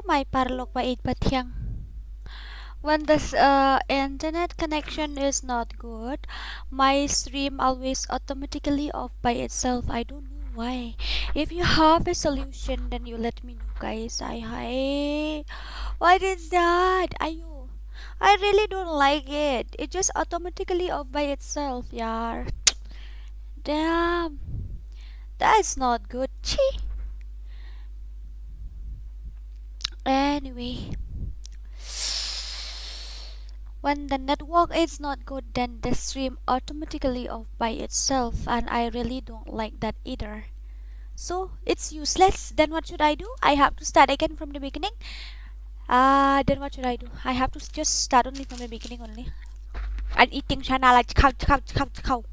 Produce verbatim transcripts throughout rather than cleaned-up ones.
My paralok ba ïeit ba thiang. When this uh, internet connection is not good, my stream always automatically off by itself. I don't know why. If you have a solution, then you let me know, guys. I, I, what is that? Ayo, I really don't like it. It just automatically off by itself, yaar. Damn. That's not good. Chee. Anyway. When the network is not good, then the stream automatically off by itself, and I really don't like that either. So it's useless. Then what should I do? I have to start again from the beginning. Ah, then what should I do? I have to s- just start only from the beginning only. And eating channel like cow, cow, cow, cow.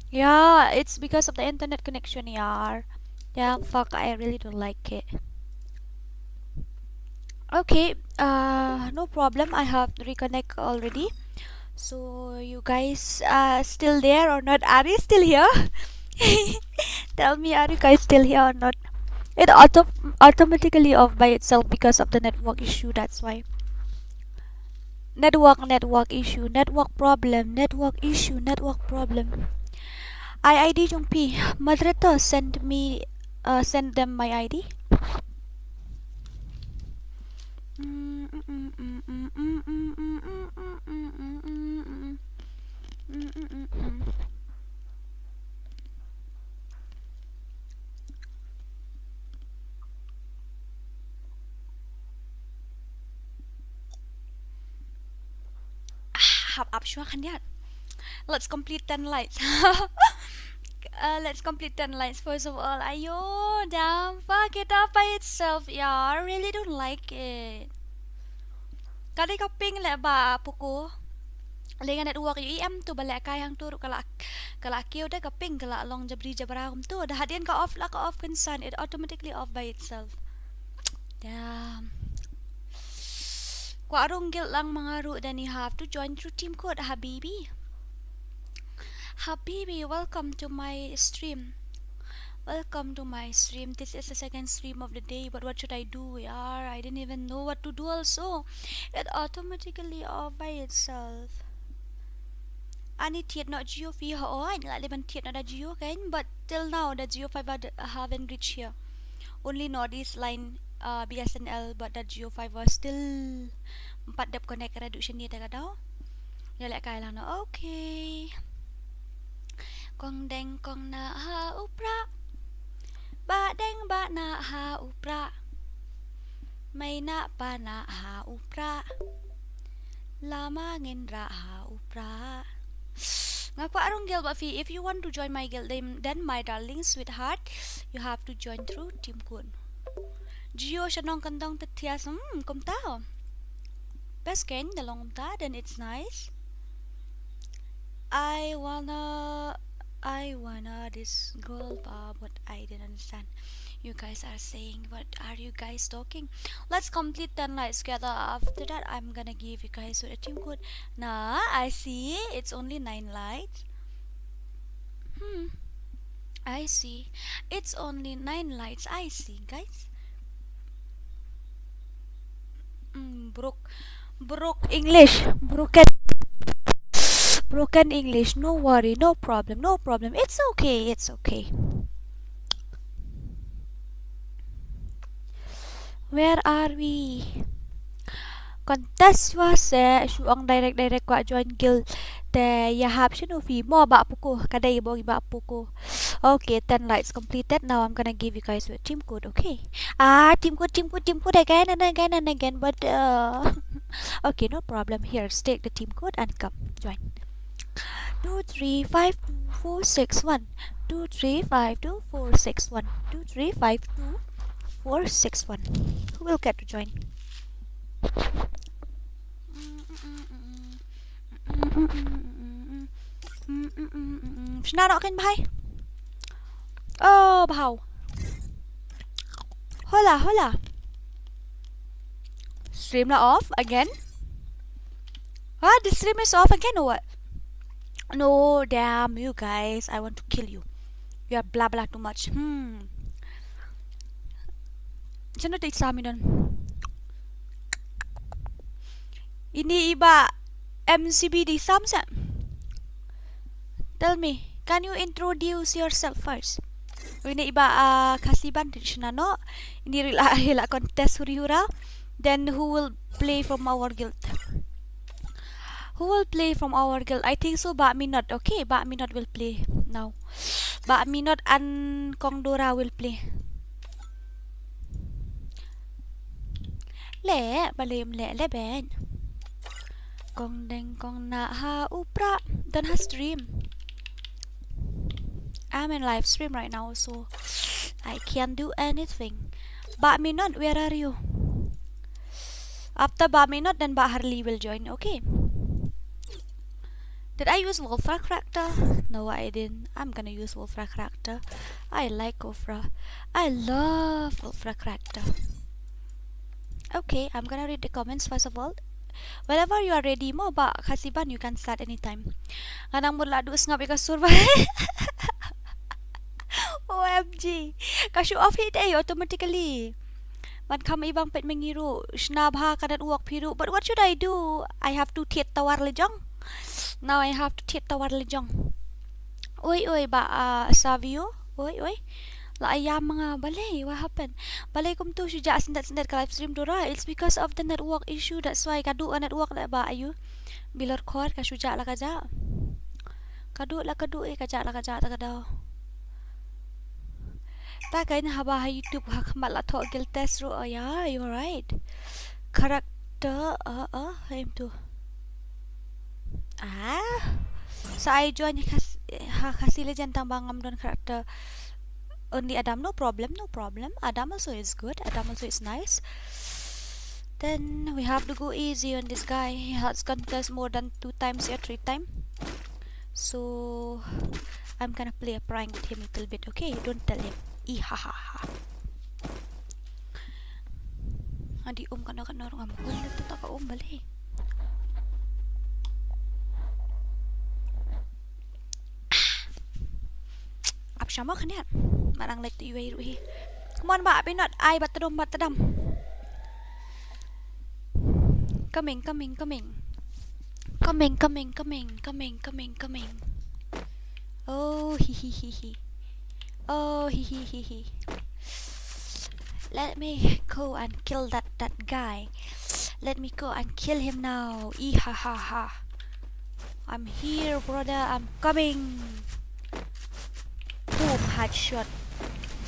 Yeah, it's because of the internet connection, yaar. Yeah, fuck, I really don't like it. Okay, uh, no problem. I have reconnect already. So you guys are still there or not? Are you still here? Tell me, are you guys still here or not? It auto automatically off by itself because of the network issue. That's why. Network, network issue, network problem, network issue, network problem. I ID jong phi. Moderator, send me, uh, send them my ID. Ah, hap ap shuwa khyndiat. Let's complete ten likes. Uh, let's complete ten likes first of all. Ayo, damn, fuck it up by itself, yeah. I really don't like it. Ka dei ka ping leh ba puku. Lei nga network ïohi em tu ba leh kai hangtu ruh ka la, ka la kiew da ka ping ka la long jabri jabra kumtu. Da hadien ka off la ka off kynsan, it automatically off by itself. Damn. Kwah rung guild lang ma nga ruh, then you have to join through team code, habibi. Habibi, welcome to my stream. Welcome to my stream. This is the second stream of the day, but what should I do, yaar? I didn't even know what to do also. It automatically off by itself. Ani thied noh Jio phi? Hooid, nga la dei ban thied noh da Jio kein, but till now the Jio fiber d- haven't reached here. Only Northeast line, uh, B S N L, but the Jio fiber still ym pat dep connect, ka la duh shane te ka daw. Ïa leh kai lang noh. Okay. Kong deng kong nah ha u prah. Bah deng bah nah ha u prah. Mei nah pa nah ha u prah. Lama ngin rah ha u prah. Nga kwah rung guild bad phi. If you want to join my guild, then, then my darling sweetheart, you have to join through team code. Jio shnong kyndong te thiah, hmm, kumta. Best kein, da long kumta, then it's nice. I wanna, I wanna this girl, but what I didn't understand. You guys are saying, what are you guys talking? Let's complete ten likes together. After that, I'm gonna give you guys with a team code. Nah, I see. It's only nine likes. Hmm. I see. It's only nine likes. I see, guys. Mm, broke, broke English, broken, broken English. No worry, no problem, no problem. It's okay, it's okay. Where are we? Contest wa se shu ong direct direct kwah join guild. Te ïa hap shano phi mo ba puku, ka dei ba ong ba puku. Okay, ten likes completed. Now I'm gonna give you guys a team code, okay? Ah, team code, team code, team code again and again and again. But uh, okay, no problem. Here, take the team code and come join. Two three five two four six one. Two three five two four six one. Two three five two four six one. Who will get to join? Shna nok kin bhai. Oh, bhau. Hola, hola. Stream la off again. What? The stream is off again or what? No, damn you guys. I want to kill you. You are blah blah too much. Hmm. Shano te i sam i don? Ini i Bah M C B D sam sa. Tell me, can you introduce yourself first? Ini i Bah, ah, Khasi Bandit shano. Ini rila, rila contest huri hura. Then who will play from our guild? Who will play from our guild? I think so, Bah Minot. Okay, Bah Minot will play now. Bah Minot and Kong Dora will play. Leh, balei ym leh, leh bad. Kong deng kong nah ha u prah. Don ha stream. I'm in live stream right now, so I can't do anything. Bah Minot, where are you? After Bah Minot, then Bah Harley will join, okay? Did I use Wolfra character? No, I didn't. I'm gonna use Wolfra character. I like Wolfra. I love Wolfra character. Okay, I'm gonna read the comments first of all. Whenever you are ready, mo Bah Khasi Bandit, you can start anytime. Nga nang mut la duh sngap ïa ka sur ba. O M G. Ka show off hi te automatically. Ban kham i bang pet mengiru, shna bha ka network phi ruh. But what should I do? I have to thied tower lajong. Now I have to thied tower lajong. Oi, oi, Bah, ah, Savio. Oi, oi. La ïam nga, balei, what happened? Balei kumtu shu jah syndet syndet ka live stream Dora. It's because of the network issue, that's why. Ka duh ka network da Bah Ayu. Bilor khor ka shu jah la ka jah. Ka duh la ka duh, eh, ka jah la ka jah ta ka daw. Ta ka ïa haba ha YouTube ha khmat la thoh guild test ruh. Oh, yeah, you're right. Character, uh, uh, ha em tu. Ah. Sa ai join Khas-, ha Khasi Legend tang ba ngam don character. Only Adam, no problem, no problem. Adam also is good. Adam also is nice. Then we have to go easy on this guy. He has contest more than two times or three times. So I'm gonna play a prank with him a little bit, okay? Don't tell him. Ihahaha. Adi um kano kano ngam hun na tu taka um balik. Ap shamo khaniat. Marang leit tu iwei ruh hi. Come on, Bah Minot, ai bat tadam, bat tadam. Coming, coming, coming. Coming, coming, coming, coming, coming, coming. Oh, hi, hi, hi, hi. Oh, hi, hi, hi, hi. Let me go and kill that, that guy. Let me go and kill him now. Ihahaha. I'm here, brother. I'm coming. Boom, headshot.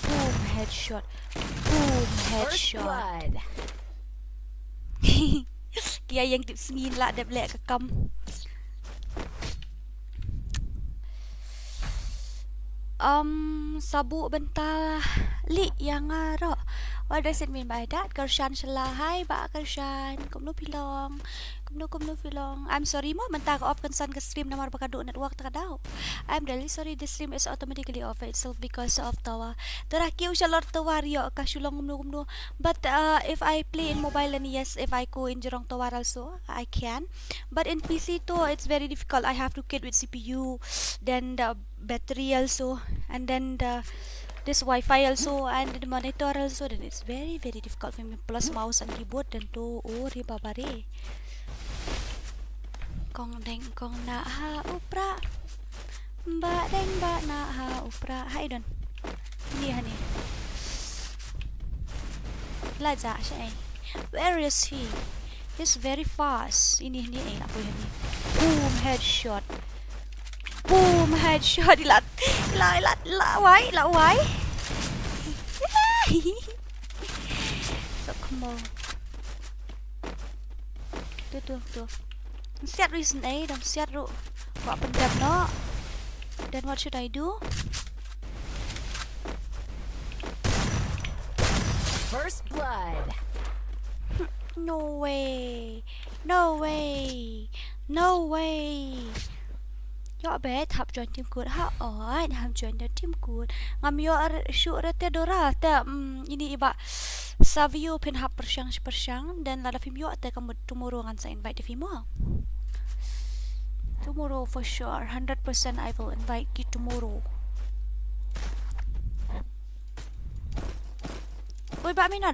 Boom, headshot. Boom, headshot. First blood. Ki ïa ïeng tip sngi la dep leh ka kam. Um, sabu bynta li ïa nga ro. What does it mean by that? Kyrshan shala, hi Bah Kyrshan. Kumno phi long? Kumno, kumno phi long? I'm sorry mo, mynta ka off kynsan ka stream namar ba ka duh network ta ka daw. I'm really sorry, the stream is automatically off itself because of tower. Tara kiew shalor tower ïoh ka shu long kumno kumno. But, uh, if I play in mobile, then yes, if I go in jrong tower also, I can. But in P C though, it's very difficult. I have to kit with C P U, then the battery also, and then the, this Wi-Fi also, and the monitor also. Then it's very, very difficult for me. Plus mouse and keyboard, then to, oh, re baba re. Kong deng kong nah ha u prah. Bah deng bah nah ha u prah. Hai don. Ni hani. La ja sha ai. Where is he? He's very fast. Ini hani ai, la poi hani. Boom, headshot. Boom, headshot. Ila, ila, ila, ila wai, ila wai. So, come on. Tu, tu, tu. Siat ruh isn't ai, dang siat ruh. Kwah pyndep noh. Then what should I do? First blood. No way. No way. No way. Ïoh bet hap join team kut ha, oi, hap join da team kut. Ngam ïoh ar-, shuh re te Dora te, mm, ini i Bah Savio phin hap pyrshang shi pyrshang, then lada phim ïoh te ka mut tomorrow ngan sa invite ïa phi mo. Tomorrow for sure, hundred percent I will invite ki tomorrow. Oi, Bah Minot.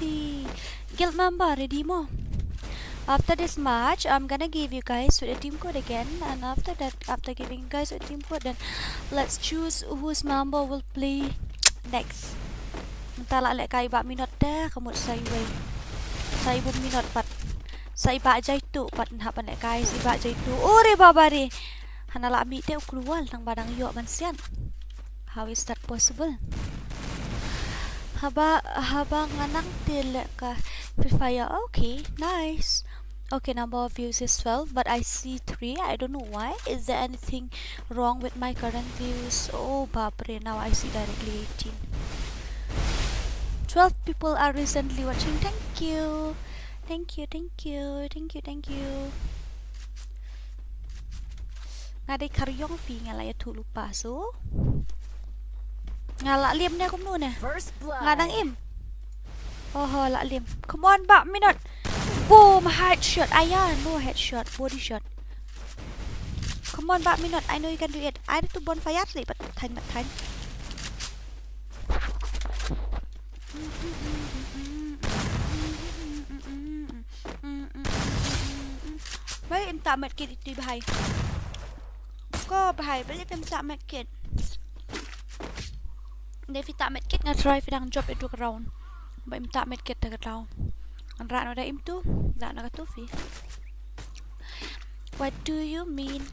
Guilty. Guild member, ready mo? After this match, I'm gonna give you guys with a team code again, and after that, after giving you guys a team code, then let's choose whose member will play next. Mynta la lehkai i Bah Minot te, ka mut sa iwei. Sa i Bah Minot pat. Sa i Bah Jaitu pat, hap ban lehkai sa i Bah Jaitu. Ore baba re. Hana la mih te u klewal, tang ba dang ïoh ban siat. How is that possible? Haba, haba nga nang te lehkai Free Fire. Okay, nice. Okay, number of views is twelve, but I see three. I don't know why. Is there anything wrong with my current views? Oh, bapre, now I see directly eighteen. Twelve people are recently watching. Thank you. Thank you, thank you, thank you, thank you. Nga dei ka riong phi, nga la ïathuh lypa so. Nga la liem ne kumno ne? First blood. Nga dang im. Oho, la liem. Come on, Bah Minot. Boom, headshot. Aya, no headshot, body shot. Come on, Bah Minot. I know you can do it. Ai tu bonfire lei, but time, but time. Bai, im ta medkit itu, bhai. Ko, bhai, bai, im ta medkit. Dei phi ta medkit, nga try phi dang jop itu ka round. Bai, im ta medkit ta ka tau. An rat no da im tu, da na ka tu phi. What do you mean?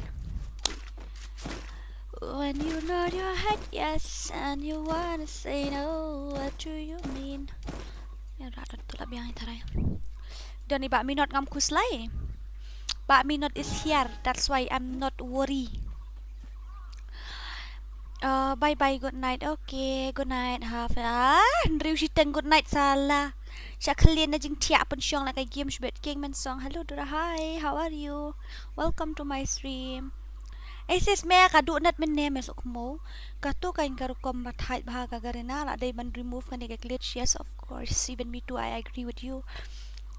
When you nod your head yes and you wanna say no, what do you mean? Ïa, rat tu la biang i tarai. Don i Bah Minot ngam khuslai. Bah Minot is here, that's why I'm not worry. Uh, bye bye, good night. Okay, good night. Have a, ah, hynriew shiteng good night sala. Sha khlieh na jingthiah pynshong la ka game shibet. King Mensong. Hello Dora, hi. How are you? Welcome to my stream. Ai sis, me ka duh nat mynne me suk mo. Ka tu ka in ka rukom ba thait bha ka Garena, la dei ban remove kane ka glitch. Yes, of course. Even me too, I agree with you.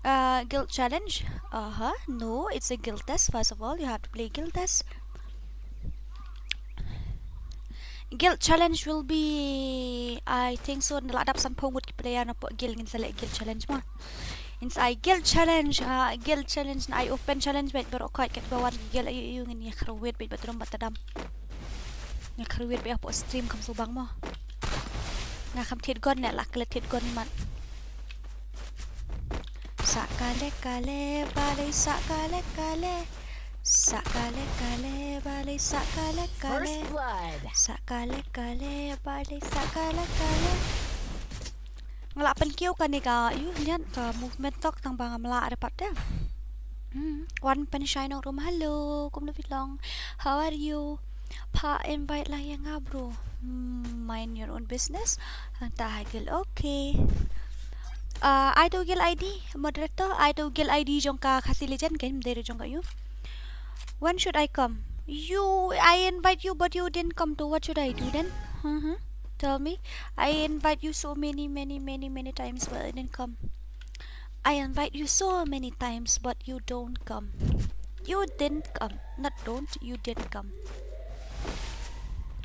Uh, guild challenge. Uh-huh. No, it's a guild test. First of all, you have to play guild test. Guild challenge will be, I think so, na la dap sanphew ngut ki player na pok guild ngin sa leh guild challenge mo. Ngin sa ai guild challenge, ah, guild challenge na ai open challenge bad baroh khoit kat ba wan ki guild ayu ayu ngin ïa kharwit bad ba trum ba tadam. Ïa kharwit bad ïa pok stream kham subang mo. Nga kham thied gun ne la klet thied gun mat. Sa kale kale balei sa kale kale. Sa kale kale balei sa kale kale. First blood. Sa kale kale balei sa kale kale. Nga la pynkiew kane ka, ïu lian ka movement tok tang ba ngam lah re pat de. Hmm. Wan pynshai nong room. Hello, kumno phi long? How are you? Pha invite lang ïa nga bro. Hmm, mind your own business. Hangta ha guild. Okay. Uh, ai to guild I D, moderator, ai to guild I D jong ka Khasi Legend kan, ym dei jong ka ïu. When should I come? You, I invite you but you didn't come, to what should I do then? Hmm. Tell me. I invite you so many, many, many, many times but I didn't come. I invite you so many times but you don't come. You didn't come. Not don't, you didn't come.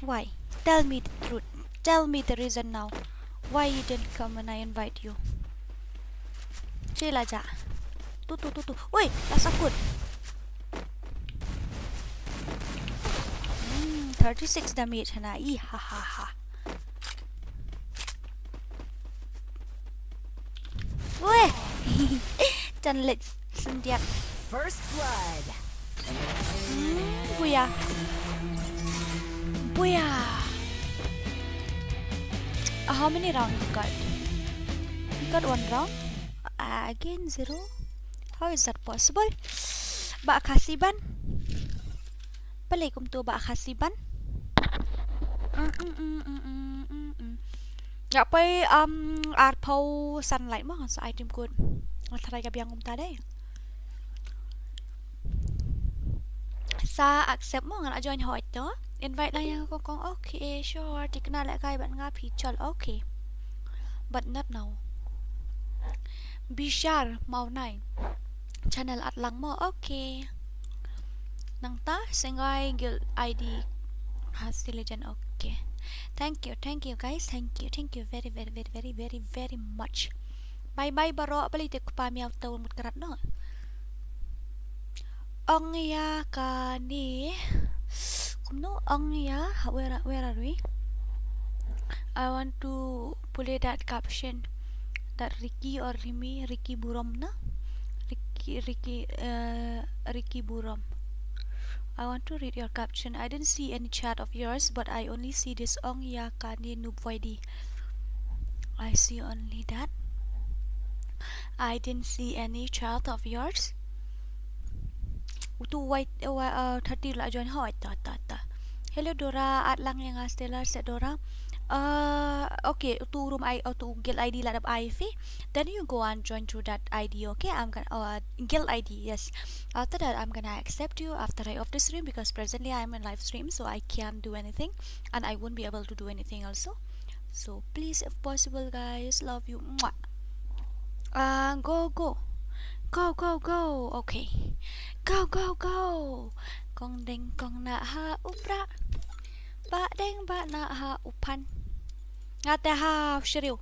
Why? Tell me the truth. Tell me the reason now. Why you didn't come when I invite you? Chila ja. Tu tu tu tu. Oi, la sakut. Hmm, thirty-six damage hana. Ih, ha ha ha. Weh. Tan leh sendiri. First blood. Hmm, buya. Buya. Uh, how many rounds you got? You got one round? Uh, again zero. How is that possible? Ba Khasi ban. Balei kumtu ba Khasi ban. Mm, mm, mm, mm, mm, mm, mm. Nga poi, um, arphew sunlight mo, sa item code. Nga tharai ka biang kumta dei. Sa accept mo, nga la join hoi to. Invite lang ïa nga kong kong. Okay, sure. Thikna leh kai bad nga phi chol. Okay. But not now. Bishar Mawnai. Channel at lang mo. Okay. Nangta, Shanghai Guild I D Khasi Legend. Okay. Thank you, thank you guys. Thank you, thank you very, very, very, very, very, very much. Bye bye baroh, balei te kpa miaw tau mut karat no. Ong ïa kane. Kumno ong ïa, where, where are we? I want to play that caption. That Ricky or Rimi, Ricky Burom na? Ricky, Ricky, uh, Ricky Burom. I want to read your caption. I didn't see any chat of yours, but I only see this Ong Ïa Kane Noob Y D. I see only that. I didn't see any chat of yours. Utu white, uh, uh, thirty la join. Hoi, ta, ta, ta. Hello Dora, at lang ïa nga Stellar, said Dora. Uh, okay, utu room I, utu guild I D la dap I F. Then you go and join through that I D, okay? I'm gonna, uh, guild I D, yes. After that, I'm gonna accept you after I off the stream because presently I'm in live stream, so I can't do anything and I won't be able to do anything also. So please, if possible, guys, love you. Mwah. Uh, go, go. Go, go, go. Okay. Go, go, go. Kong deng kong na ha u pra. Ba deng ba na ha u phan. Nga te ha u shriew.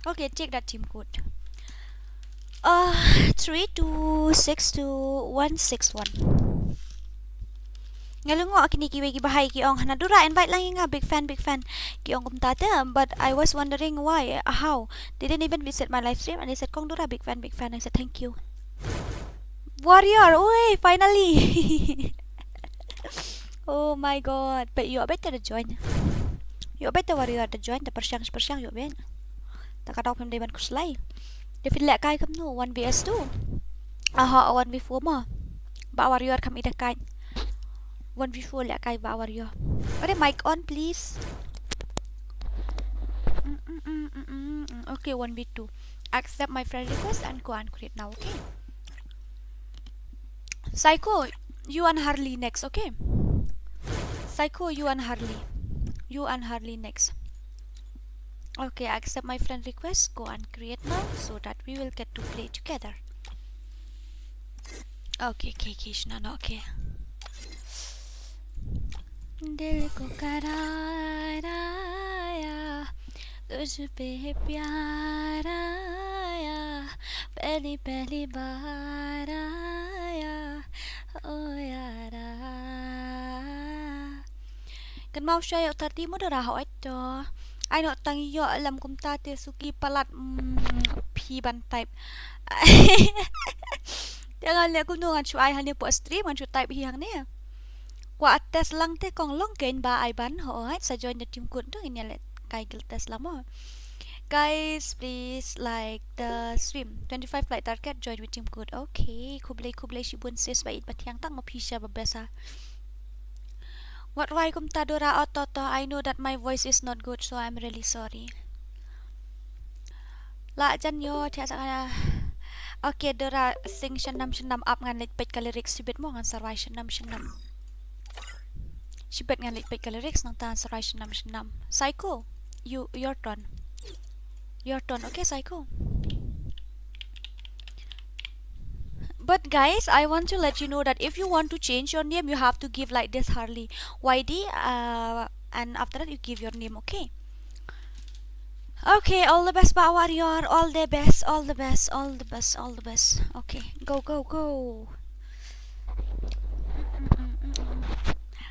Okay, check that team code. Uh, three two six two one six one. Nga la ong kine kiwei ki bahai ki ong hana Dora invite lang ïa nga, big fan, big fan. Ki ong kumta te, but I was wondering why, how. They didn't even visit my live stream and they said, "Kong Dora, big fan, big fan." I said, "Thank you." Warrior, oi, finally. Oh my god, but ïoh beit te da join. Ïoh beit te Warrior da join, da pyrshang pyrshang ïoh beit. Ta ka dok phim dei ban khuslai. Te phin lehkai kumno, one v two. Aha, one v four mo. Ba Warrior kham i da kai. One v four lehkai ba Warrior. Are mic on please. Mm, mm, mm, mm, mm, mm. Okay, one v two. Accept my friend request and go and create now, okay? Psycho, you and Harley next, okay? Psycho, you and Harley. You and Harley next. Okay, accept my friend request. Go and create now so that we will get to play together. Okay, okay, okay, shna no, okay. दिल को करार आया, तुझ पे प्यार आया, पहली पहली बार आया, ओ यारा. Kan mau shai ot thirty mo dora ha ot to. Ai no tang yo lam kumta te suki palat, mm, phi ban type. Te ngan leh kumno ngan shu ai hangne po stream ngan shu type hi hangne. Kwah test lang te kong long kein ba ai ban ho, hooid sa join the team kut dong in ïa leh kai guild test lang mo. Guys, please like the stream. Twenty-five like target, join with team kut. Okay, khublei khublei shibun sis ba ïeit ba thiang tang ma phi sha ba besa. Wat rwai kumta dora ot to to. I know that my voice is not good, so I'm really sorry. La jan yo thiah sa kana. Okay, dora sing shanam shanam ap ngan leit peit ka lyrics shibit mo ngan sa rwai shanam shanam. Shibit ngan leit peit ka lyrics nangta ngan sa rwai shanam shanam. Psycho, you, your turn. Your turn, okay, Psycho. But guys, I want to let you know that if you want to change your name, you have to give like this, Harley, Y D, uh, and after that you give your name, okay? Okay, all the best, Bah Warrior. All the best, all the best, all the best, all the best. Okay, go, go, go.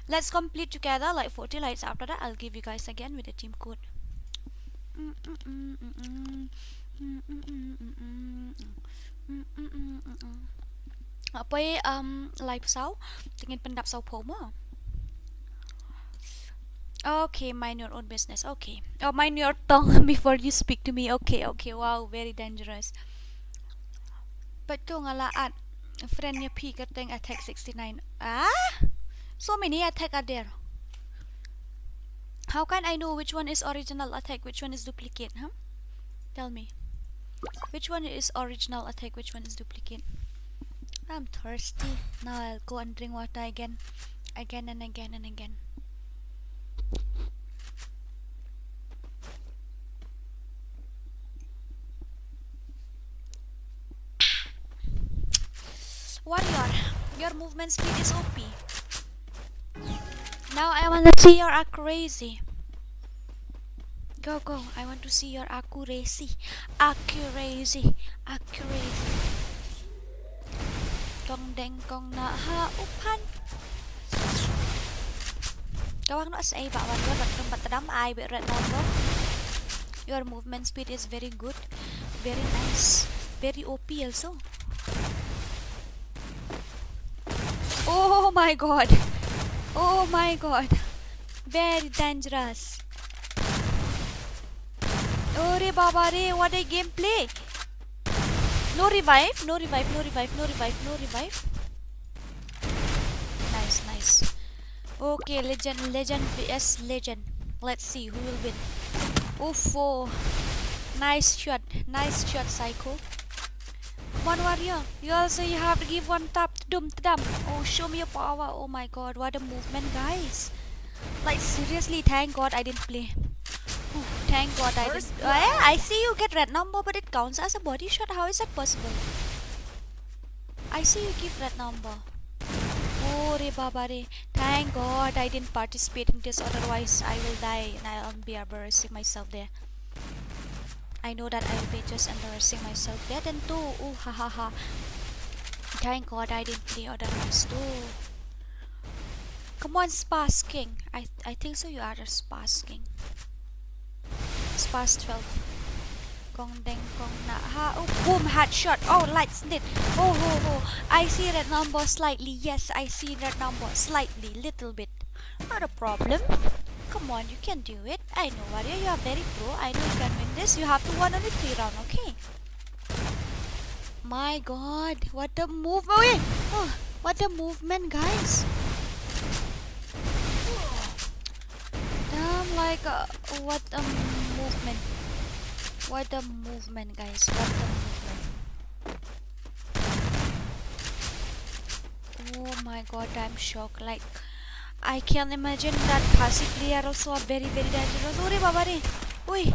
Let's complete together like forty likes. After that, I'll give you guys again with the team code. Apoi, um, live saw, te ngin pyndap saw phew mo. Okay, mind your own business. Okay. Oh, mind your tongue before you speak to me. Okay, okay. Wow, very dangerous. But to nga la add friend ïa phi ka teng attack sixty-nine. Ah? So many attack are there. How can I know which one is original attack, which one is duplicate, huh? Tell me. Which one is original attack, which one is duplicate? I'm thirsty. Now I'll go and drink water again. Again and again and again. Warrior, your movement speed is O P. Now I wanna see your accuracy. Go, go. I want to see your accuracy. Accuracy. Accuracy. Kong deng kong na ha u phan. Kawang no as ai ba wan wan wan wan tadam ai be red number. Your movement speed is very good. Very nice. Very O P also. Oh my god. Oh my god. Very dangerous. Ore baba re, what a gameplay. No revive, no revive, no revive, no revive, no revive. Nice, nice. Okay, legend, legend V S legend. Let's see who will win. Uffo. Nice shot, nice shot, Psycho. Come on, Warrior. You also, you have to give one tap. Dum, dum. Oh, show me your power. Oh my god, what a movement, guys. Like, seriously, thank god I didn't play. Ooh, thank god I didn't. Eh, I see you get red number, but it counts as a body shot. How is that possible? I see you give red number. Oh, re baba re. Thank god I didn't participate in this, otherwise I will die and I'll be embarrassing myself there. I know that I will be just embarrassing myself there then too. Ooh, ha ha ha. Thank god I didn't play otherwise too. Come on, Sparks King. I, I think so you are a Sparks King. Sparks twelve. Kong deng kong na ha. Oh, boom, headshot. Oh, lights lit. Oh ho ho. I see red number slightly. Yes, I see red number slightly, little bit. Not a problem. Come on, you can do it. I know, Warrior, you are very pro. I know you can win this. You have to win only three round, okay? My god, what a move. Oh, wait. Oh, what a movement, guys. Damn, like, uh, what a movement. What a movement, guys. What a movement. Oh my god, I'm shocked. Like, I can imagine that Khasi player also are very, very dangerous. Ore baba re. Ui.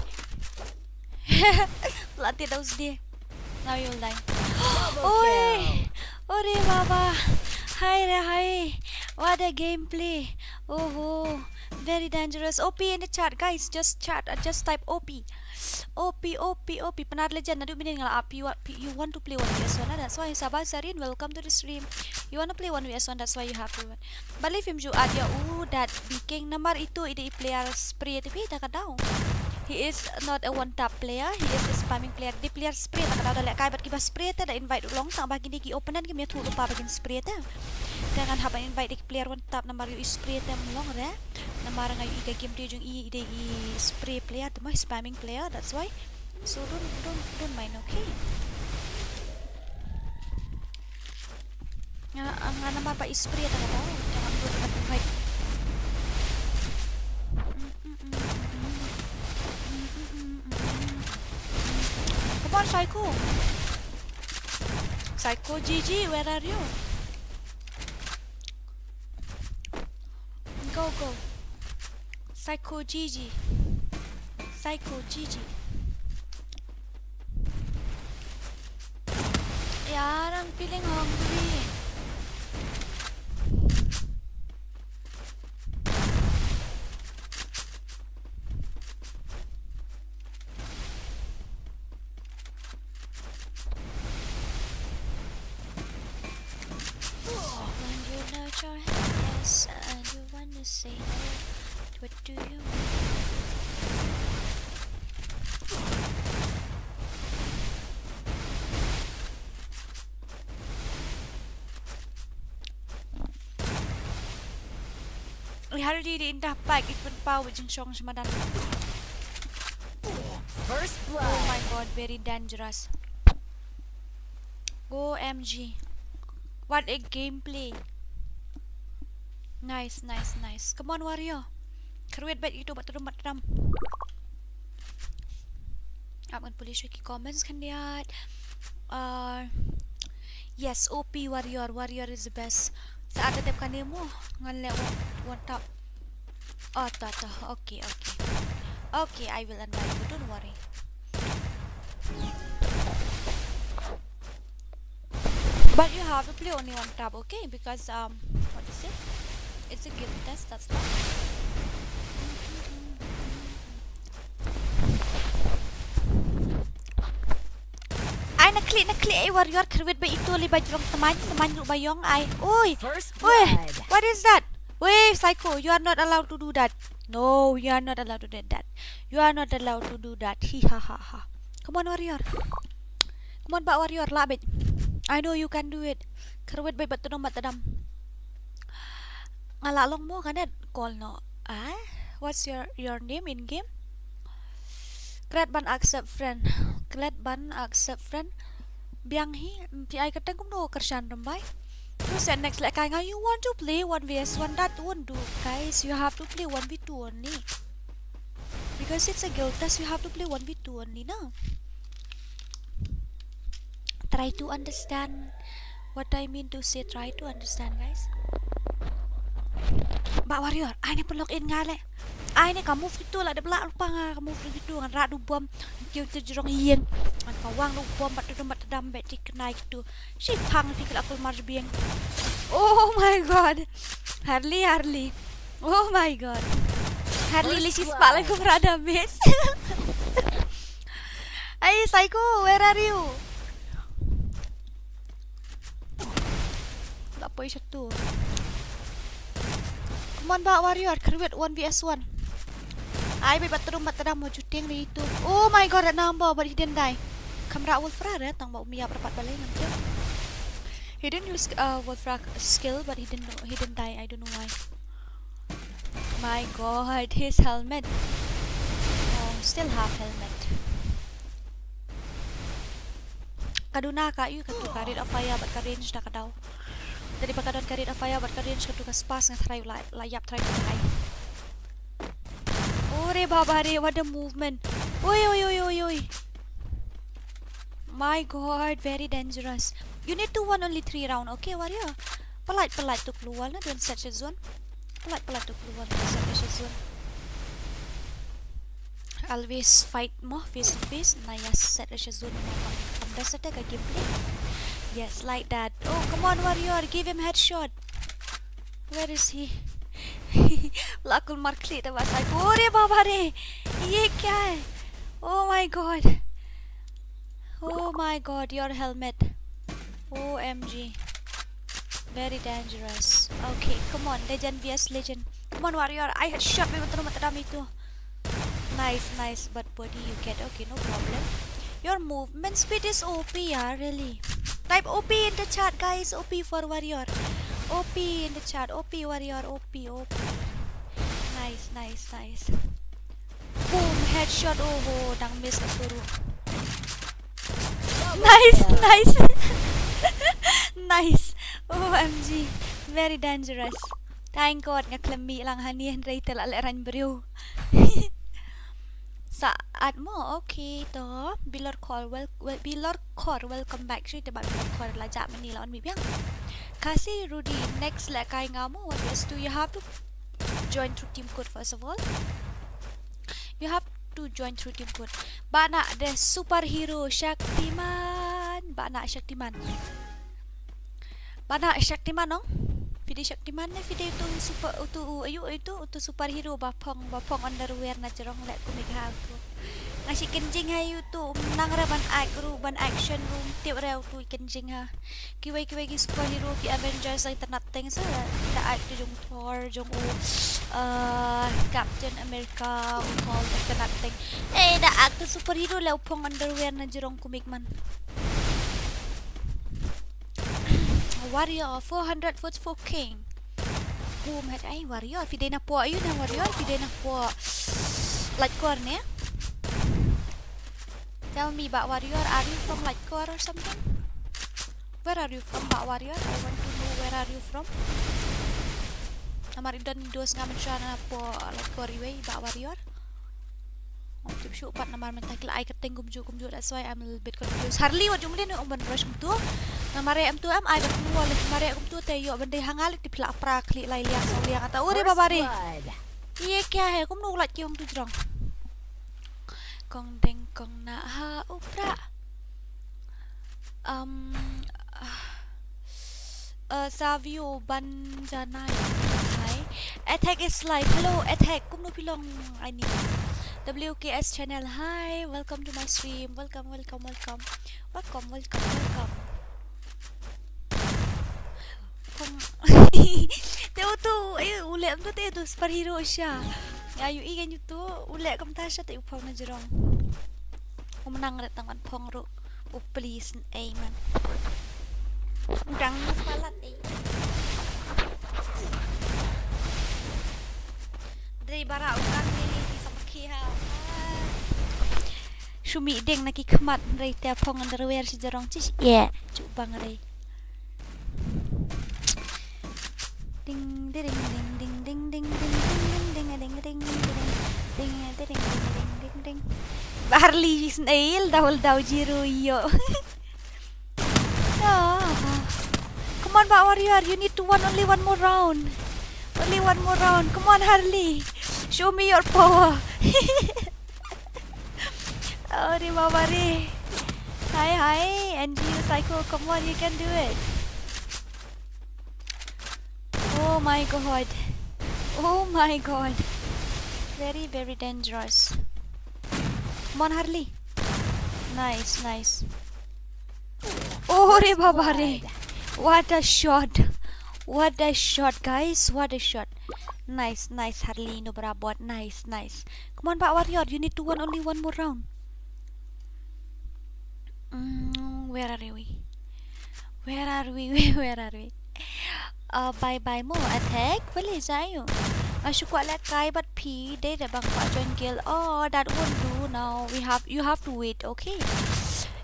Planted those there. Now you'll die. Oi. Ore baba. Hi re hi. What a gameplay. Oh, very dangerous. O P in the chat, guys. Just chat. Uh, just type O P. O P, O P, O P. Pynat Legend, naduh mynnin nga la ap. You, are- you want to play one v one? That's why. Sabah Sarin, welcome to the stream. You want to play one v one? That's why you have to. Balei phim ju add ïa u Dat Biking namar itu i dei i player spray te phi da ka daw. He is not a one tap player, he is a spamming player. Dei player spray, da ka daw da lehkai bad kiba spray te da invite u long, tang ba kine ki opponent kim ïathuh lypa ba kin spray te. Te ngan hap ban invite dei ki player one tap namar ïoh i spray te ym long re. Namar nga ïoh i ka game te jong i, i dei i spray player te mo, spamming player, that's why. So don't, don't, don't mind, okay? Nga, nga namar ba i spray ta ka daw. Jangan dua dekat invite. Come on, Psycho. Psycho G G, where are you? Go, go. Psycho G G. Psycho G G. Yeah, I'm feeling hungry. When you nod your head yes and you wanna say no, what do you mean? Ri Hardi di indah pack i pynpaw ba jingshong sha madan. First blood. Oh my god, very dangerous. O M G. What a gameplay. Nice, nice, nice. Come on, Warrior. Kyrwit bad itu, bad tdum, bad tdum. Ap ngan pule shuh ki comments khyndiat. Uh, yes, O P Warrior. Warrior is the best. Sa ada tep kane mo. Ngan leh one, one tap. Oh, ta, ta. Okay, okay. Okay, I will invite you. Don't worry. But you have to play only one tap, okay? Because, um, what is it? It's a guild test, that's not. Ai, na click, na click, ai, Warrior, kyrwit ba itu, li ba jrong teman, teman ruh ba ïong, ai. Oi. First blood. Oi, what is that? Wait, Psycho, you are not allowed to do that. No, you are not allowed to do that. You are not allowed to do that. Hi ha ha ha. Come on, Warrior. Come on, Bah Warrior, lah beit. I know you can do it. Kyrwit beit bad tdum bad tdam. Nga lah long mo, kan call noh. Ah? What's your, your name in game? Klet ban accept friend. Klet ban accept friend. Biang hi, phi ai kyrteng kumno, kyrshan rymbai. Tu sa next lehkai nga, you want to play one v one, that won't do, guys. You have to play one v two only. Because it's a guild test, you have to play one v two only, no? Try to understand what I mean to say, try to understand, guys. Bah Warrior, ai ne pynlok in nga leh. Ai ne ka move itu lah, da blah lypa nga ka move itu, ngan rah da u bom. Kiew te jrong ïing. Ngan pawang da u bom bad tdum bad tdam bad ti kynai kitu. Shi phang phi khlem kulmar jbieng. Oh my god. Harley, Harley. Oh my god. Harley li shi spah lai kum rada miss. Ai, Psycho, where are you? La poi shatu. Come on, Bah Warrior, kyrwit one v one. Ai, beit bad tdum bad tdam mo, juting ri itu. Oh my god, that number, but he didn't die. Kham rah Wolf Rah re, tang ba um ïap rah pat balei ngam tip. He didn't use, uh, Wolf Rah skill, but he didn't know, he didn't die. I don't know why. My god, his helmet. Oh, still half helmet. Ka duna ka ïu katu ka rate of fire bad ka range da ka daw. Te dei ba ka don ka rate of fire bad ka range katu ka spas nga tharai la, la ïap tharai ka dai. Ore baba re, what a movement. Oi, oi, oi, oi, oi. My god, very dangerous. You need to win only three round, okay, Warrior? Pyllait, pyllait to klur wall na, don't set a zone. Palat, palat, tu keluar. Set ration zone. Always fight mo, face to face. Na ïa set ration zone mo, pang, pang best attack ka gameplay. Yes, like that. Oh, come on, warrior, give him headshot. Where is he? Lakul markli da basai. Ore baba re. Ye kya hai? Oh my god. Oh my god, your helmet. O M G. Very dangerous. Okay, come on, legend V S legend. Come on, warrior. I headshot me with the itu. Nice, nice, but body you get. Okay, no problem. Your movement speed is O P, yeah, really. Type O P in the chat, guys. O P for warrior. O P in the chat. O P warrior. O P, O P. Nice, nice, nice. Boom, headshot. Oh, dang miss ka turu. Nice, nice. Nice. O M G. Very dangerous. Thank God nga khlem mih lang hangne hynrei te la leh rain briew. Sa at mo, okay to. Bilor Kor, wel, wel, Bilor Kor, welcome back. Shu te ba Bilor Kor la ja mani la on mi biang. Kasi Rudy, next leh kai nga mo, what is to you have to join through team code first of all. You have to join through team code. Ba na the superhero Shaktiman. Ba na Shaktiman. Ba na Shaktiman nong. Phi dei Shaktiman ne phi dei utu super, utu u, ayu utu, utu superhero ba phong, ba phong underwear na jrong leh kumne ha utu. Nga shu kynjing ha utu, um nang re ban act ruh, ban action ruh, tip re utu kynjing ha. Kiwei kiwei ki superhero ki Avengers, like, itynnat teng sa, da act jong Thor, jong u, uh, Captain America, u Hulk, itynnat teng. Eh, da act superhero leh u phong underwear na jrong kumne man. Warrior, four hundred forty-four king. Boom, head, ai, warrior, phi dei na poh ayu ne warrior, phi dei na poh Laitkor ne? Tell me, ba warrior, are you from Laitkor or something? Where are you from, ba warrior? I want to know where are you from. Namar i don dos nga mynshuwa na poh Laitkor iwei, ba warrior. Ym tip shuh pat namar mynta ki la ai kyrteng kumjuh kumjuh, that's why I'm a little bit confused. Harley, wat jong mlien ong ban rush kumtu. Namar em tu em ai ban kumwal, namar em kumtu te ïoh ban dei ha nga lei, tip la pra khlieh lai liang saw liang ata. Ore baba re. Ye kya hai, kumno lait ki ong tu jrong. Kong deng kong na ha u pra. Um, uh, Savio Banjanai. Hi. Attack is live. Hello, Attack. Kumno phi long, I need. W K S channel. Hi. Welcome to my stream. Welcome, welcome, welcome. Welcome, welcome, welcome. Phong. Te utu, eh, u leh em tu te utu superhero sha. Nga ïohi kan utu, u leh kumta sha te u phong na jrong. Um nang re tang ban phong ruh. Oh, please, amen. Dang palat, eh. Dei bara u kang ni ni di sama ki ha. Shu mih deng na ki khmat, hynrei te phong underwear shi jrong shi. Ye, chu bang re. Ding, ding, ding. Ba Harley snail, double down zero, yo. Ah. Come on, ba warrior, you need to win only one more round. Only one more round. Come on, Harley. Show me your power. Ore baba re. Hi, hi, N G U Psycho. Come on, you can do it. Oh my god. Oh my god. Very, very dangerous. Come on, Harley. Nice, nice. Oh, re baba re. What a shot. What a shot, guys. What a shot. Nice, nice, Harley. No, bravo. Nice, nice. Come on, ba warrior. You need to win only one more round. Mm, where are we? Where are we? Where are we? Uh, bye bye mo, Attack. Wale jayo. Nga shu kwah leh kai bad phi, dei da bang kwah join guild. Oh, that won't do now. We have, you have to wait, okay?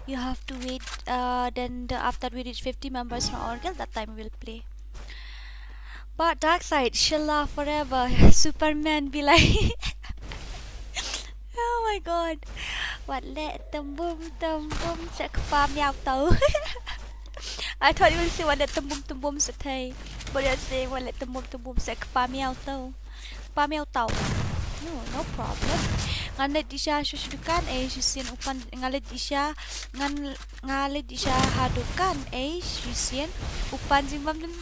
You have to wait. Uh, then the, after we reach fifty members from our guild, that time we'll play. But Darkseid, Shilla forever. Superman be like. Oh my god. Wat leh tumbum tumbum sa kpa miaw tau. I thought you would say wat leh tumbum tumbum sa thai. Bad ïa se, wat leh tymum tymum se kpa miaw tau. Kpa miaw tau. No, no problem. Ngan leit shisha sha dukan, eh, shisien u pan, ngan leit shisha, ngan, ngan leit shisha ha dukan, eh, shisien u pan jingbam dun.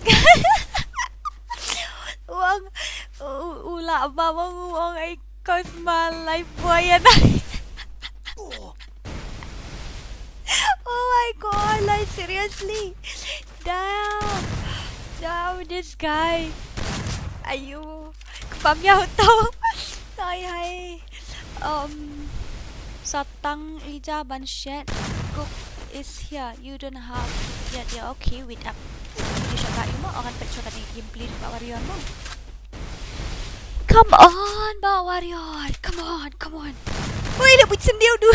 U ong, u, u lah bam u ong, eh, cause ma lifebuoy ïa na. Oh my God, like, seriously? Damn. Damn, this guy. Ayo. Kpa miaw tau. Hai, hai. Um, Satang ija ban shet. Cook is here. You don't have to get, yeah, okay, wait up. Hindi siya kayo mo. Akan pet siya kani gameplay ba warrior mo. Come on, ba warrior. Come on, come on. Uy, leh buit sendiri du.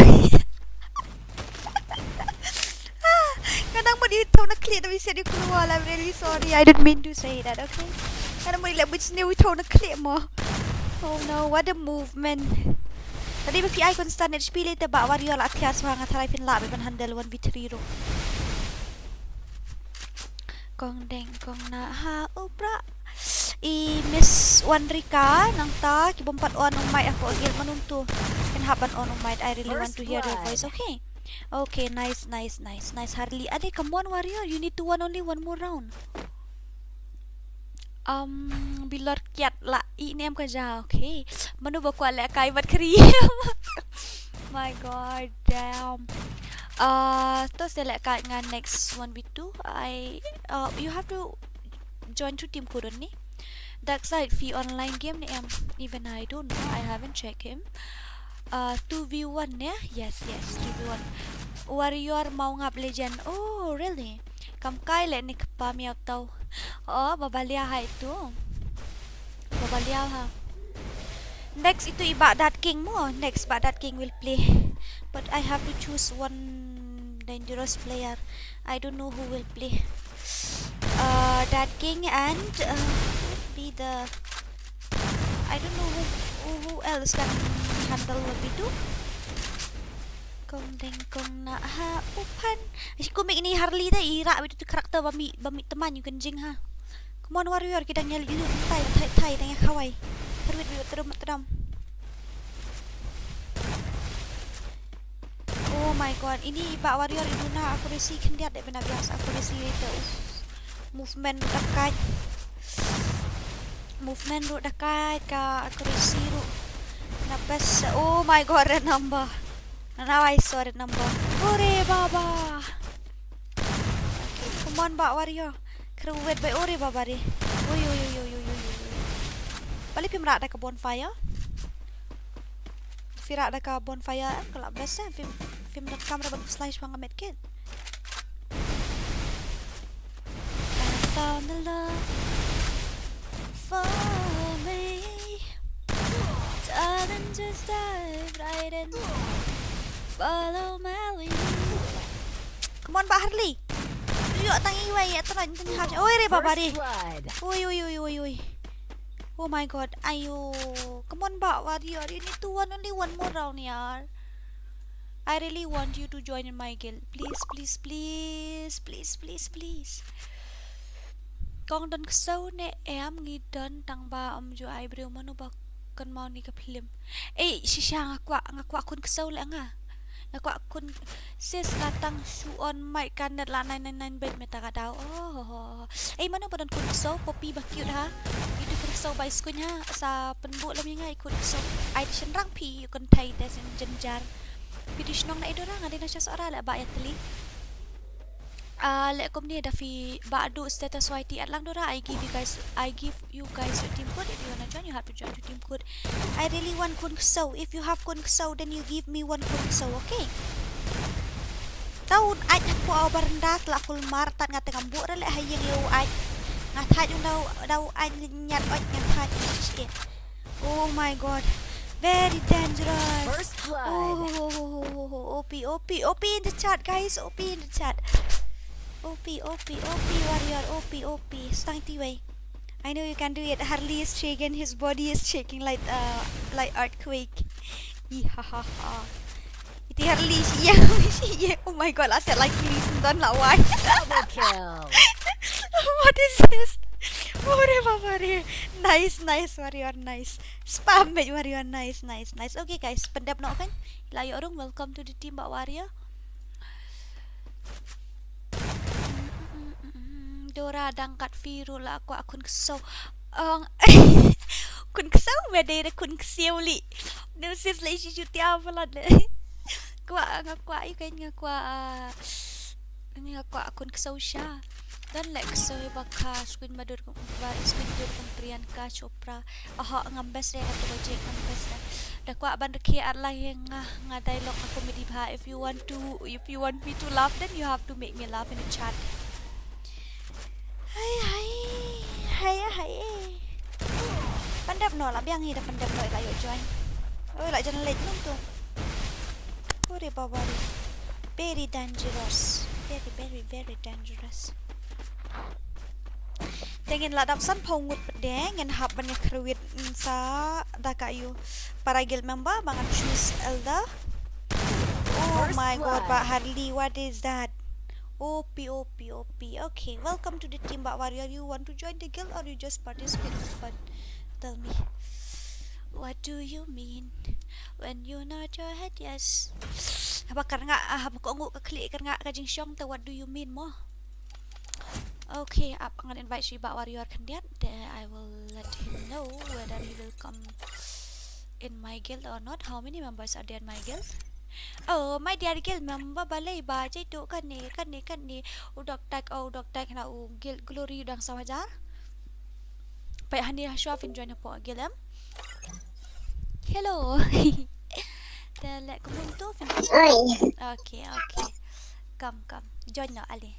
Ah, nga dang mut ïa u thau na khlieh, tapi shet ïa u kloi. I'm really sorry. I didn't mean to say that, okay? Nga dang mut ïa leh buit sendiri u thau na khlieh mo. Oh no, what a movement. Tadi ba ki ai constant H P lei te ba warrior la thiah shuwa, nga tharai phin lah ban handle one v three ruh. Kong deng kong na ha u pra. I Miss Wanrika nangta ki bym pat on u mic ha ka guild, mano to? Kin hap ban on u mic. I really want to hear your voice. Okay. Okay, nice, nice, nice, nice. Harley, ade, come on, warrior. You need to win only one more round. Um, bilor kiat la i nem ka ja, okay. Mano ba kwah lehkai bad kri. My God, damn. Uh, to se lehkai nga next one v two. I, uh, you have to join through team code only. Dark side, phi online game ne em? Even I don't know. I haven't checked him. Uh, two v one ne? Yes, yes, two v one. Warrior Mawngap legend. Oh, really? Kam kai leh ni kpa miaw tau. Oh, babalia ha itu. Babalia ha. Next itu i Baghdad King mo. Next Baghdad King will play. But I have to choose one dangerous player. I don't know who will play. Uh, that King and, uh, be the, I don't know who, who, who else can handle one v two. Kong deng kong na ha u pan. Ai, kumne ini Harley da i rah with the character ba mi, ba mi teman you can jing ha. Come on, warrior, ki dang ïa leh lut, thai, thai, thai, dang ïa khawai. Thar wit wit tadam tadam. Oh my God, ini i Bah Warrior i duna accuracy khyndiat, dei ban ïa biang sa accuracy ïa ita. Movement ruh da kait. Movement ruh da kait, ka accuracy ruh na best. Oh my God, red number. Now I saw red number. Ore baba. Okay, come on, Bah Warrior. Kru wet bai, ore baba re. Oi, oi, oi. Balei phim rah da ka bonfire? Phi rah da ka bonfire em, ka la best em. Phim, phim donkam re ban slice bha nga medkit. I found the love for me. Darling, just dive right in. Follow my lead. Come on, Bah Harley. Ïoh tang iwei, ïa tang tang ha. Oi re baba re. First blood. Oi, oi, oi, oi, oi. Oh my God. Ayo. Come on, Bah Warrior. You need to win only one more round, yaar. I really want you to join in my guild. Please, please, please, please, please, please. Kong don ksew ne em, ngi don tang ba ym ju ai briew, mano ba kynmaw ïa ka film. Ei, shisha nga kwah, nga kwah khun ksew leh nga. Nga kwah khun, sis, la tang shu on mic ka net la nine nine nine bad mynta ka daw. Oh. Ei, mano ba don khun ksew, Poppy ba cute ha. Ïa tu khun ksew ba i skuin ha, sa pynbud lem ïa nga i khun ksew. Ai, te shynrang phi, ïa u kynthei te shen jynjar. Phi dei shnong na i dora, nga dei na Shahsora leh ba ïa tylli. Ah, leh kumne da phi ba du status Y T at lang dora, I give you guys, I give you guys your team code. If you wanna join, you have to join your team code. I really want khun ksew. If you have khun ksew, then you give me one khun ksew, okay? Tau un ait hapoh u baranda, la kulmar, tad nga teng am buh re leh ha ïing ïa u ait. Nga thait un dau, dau ait ñiat ait nga thait. Oh my God. Very dangerous. First blood. Oh, oh, oh, oh, oh, oh, O P, O P, O P in the chat, guys. O P in the chat. O P, O P, O P, warrior, O P, O P. Stang ti wei. I know you can do it. Harley is shaking. His body is shaking like, uh, like earthquake. Ihahaha. Iti Harley, shi ïa, shi ïa. Oh my God, la set like please, don la wai. Double kill. What is this? Ore baba re. Nice, nice, warrior, nice. Spam mate warrior, nice, nice, nice. Okay guys, pyndep noh kan. La ïoh rung, welcome to the team, Bah Warrior. Dora dang kat firu la kwah khun ksew. Ong. Khun ksew, me dei re khun ksew li. Nusip le shi juti apa la de. Kwah, nga kwah ïa kan, nga kwah, ah, nga kwah khun ksew sha. Don leh ksew ba ka screen ba dur kum, ba screen dur kum Priyanka Chopra. Aha, ngam best re, ha tu ba jek ngam best re. Da kwah ban rkhie ar lang ïa nga, nga dialogue, nga comedy bha. If you want to, if you want me to laugh, then you have to make me laugh in the chat. Hai, hai. Hai, hai. Pyndep noh, la biang hi da pyndep noh, la ïoh join. Oi, la jan late num tu. Ore baba re. Very dangerous. Very, very, very dangerous. Te ngin la dap sanphew ngut pat de, ngin hap ban ïa khrwit, mm, sa da ka ïu para guild member, ba ngan choose elder. Oh my god, Bah Harley, what is that? O P, O P, O P. Okay, welcome to the team, Bah Warrior. You want to join the guild or you just participate for fun? Tell me. What do you mean when you nod your head yes? Haba kyrngah, ah, haba kohnguh ka khlieh kyrngah ka jingshong te, what do you mean mo? Okay, ap ngan invite sha i Bah Warrior khyndiat. Then I will let him know whether he will come in my guild or not. How many members are there in my guild? Oh, my dear guild member, balei ba jai tu kane, kane, kane. U Dok Tak, oh, u Dok Tak na u guild Glory u dang saw hajar. Peit hangne ha shuwa phin join hapoh guild em. Hello. Te leh kumno tu phin. Oi. Okay, okay. Come, come. Join noh ale.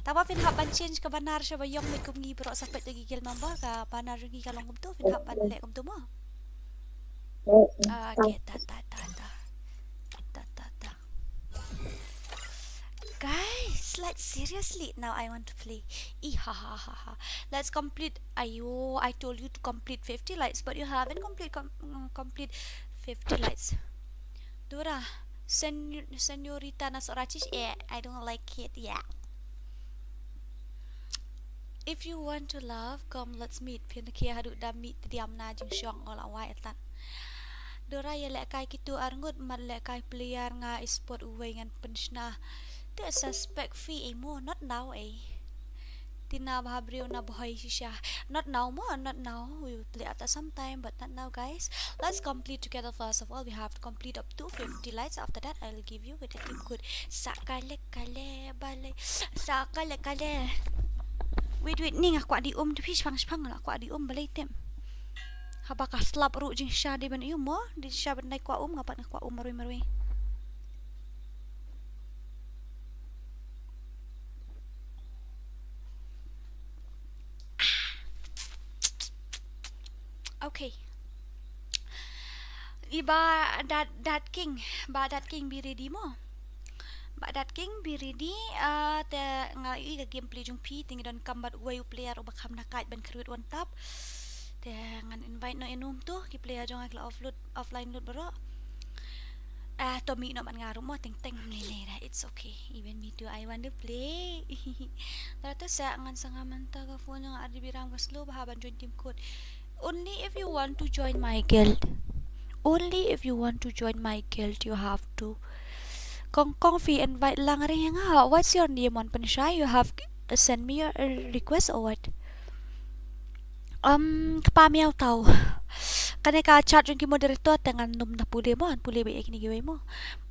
Tangba phin hap ban change ka banner sha ba ïong mih kum ngi baroh sa peit da ki guild member, ka banner jong ngi ka long kumtu, phin hap ban leh kumtu mo. Okay, ta ta ta ta. Ta ta ta. Guys, like, seriously, now I want to play. Ih, ha ha ha ha. Let's complete. Ayo, I told you to complete fifty likes, but you haven't complete com- mm, complete fifty likes. Dora, sen- señorita na sorachish, eh, I don't like it. Yeah. If you want to love, come, let's meet. Phin khie haduh da mih tdiam na jingshong, ol awai atat. Dora, ïa lehkai kitu arngut, mat lehkai player nga, i spot uwei ngan pynshna. Te suspect phi ei mo, not now ei. Tina bha briew na bhoi shisha. Not now mo, not now. We will play after some time, but not now, guys. Let's complete together first of all. We have to complete up to fifty likes. After that, I will give you with a team code. Sa kale kale bale. Sa kale kale. Wait, wait, ni nga kwah die um, te phi shipang shipang la kwah die um balei te. Haba ka slap ruh jingshisha dei ban ïa um mo, dei shisha ban dei kwah um, nga pat nga kwah um marwei marwei. Okay. I Bah Dat, Dat King, Bah Dat King, be ready mo. Bah Dat King, be ready, ah, te nga ïohi ka gameplay jong phi, te ngi donkam bad uwei u player uba kham nang kait ban kyrwit one tap. Te ngan invite noh ïa u kum tu, ki player jong nga ki la offload, offline load baroh. Ah, to mih noh bad nga ruh mo, teng teng mlei lei da, it's okay. Even me too, I want to play. Tara to sa ngan sangam mynta ka phone jong nga R G B RAM ka slow bha ban join team code. Only if you want to join my guild. Only if you want to join my guild, you have to. Kong kong phi invite lang ri nga. What's your name, wan pynshai? You have send me your, uh, request or what? Um, kpa miaw tau. Kane ka chat jong ki moderator te ngan nym da pule mo, ngan pule ba ïa kine kiwei mo.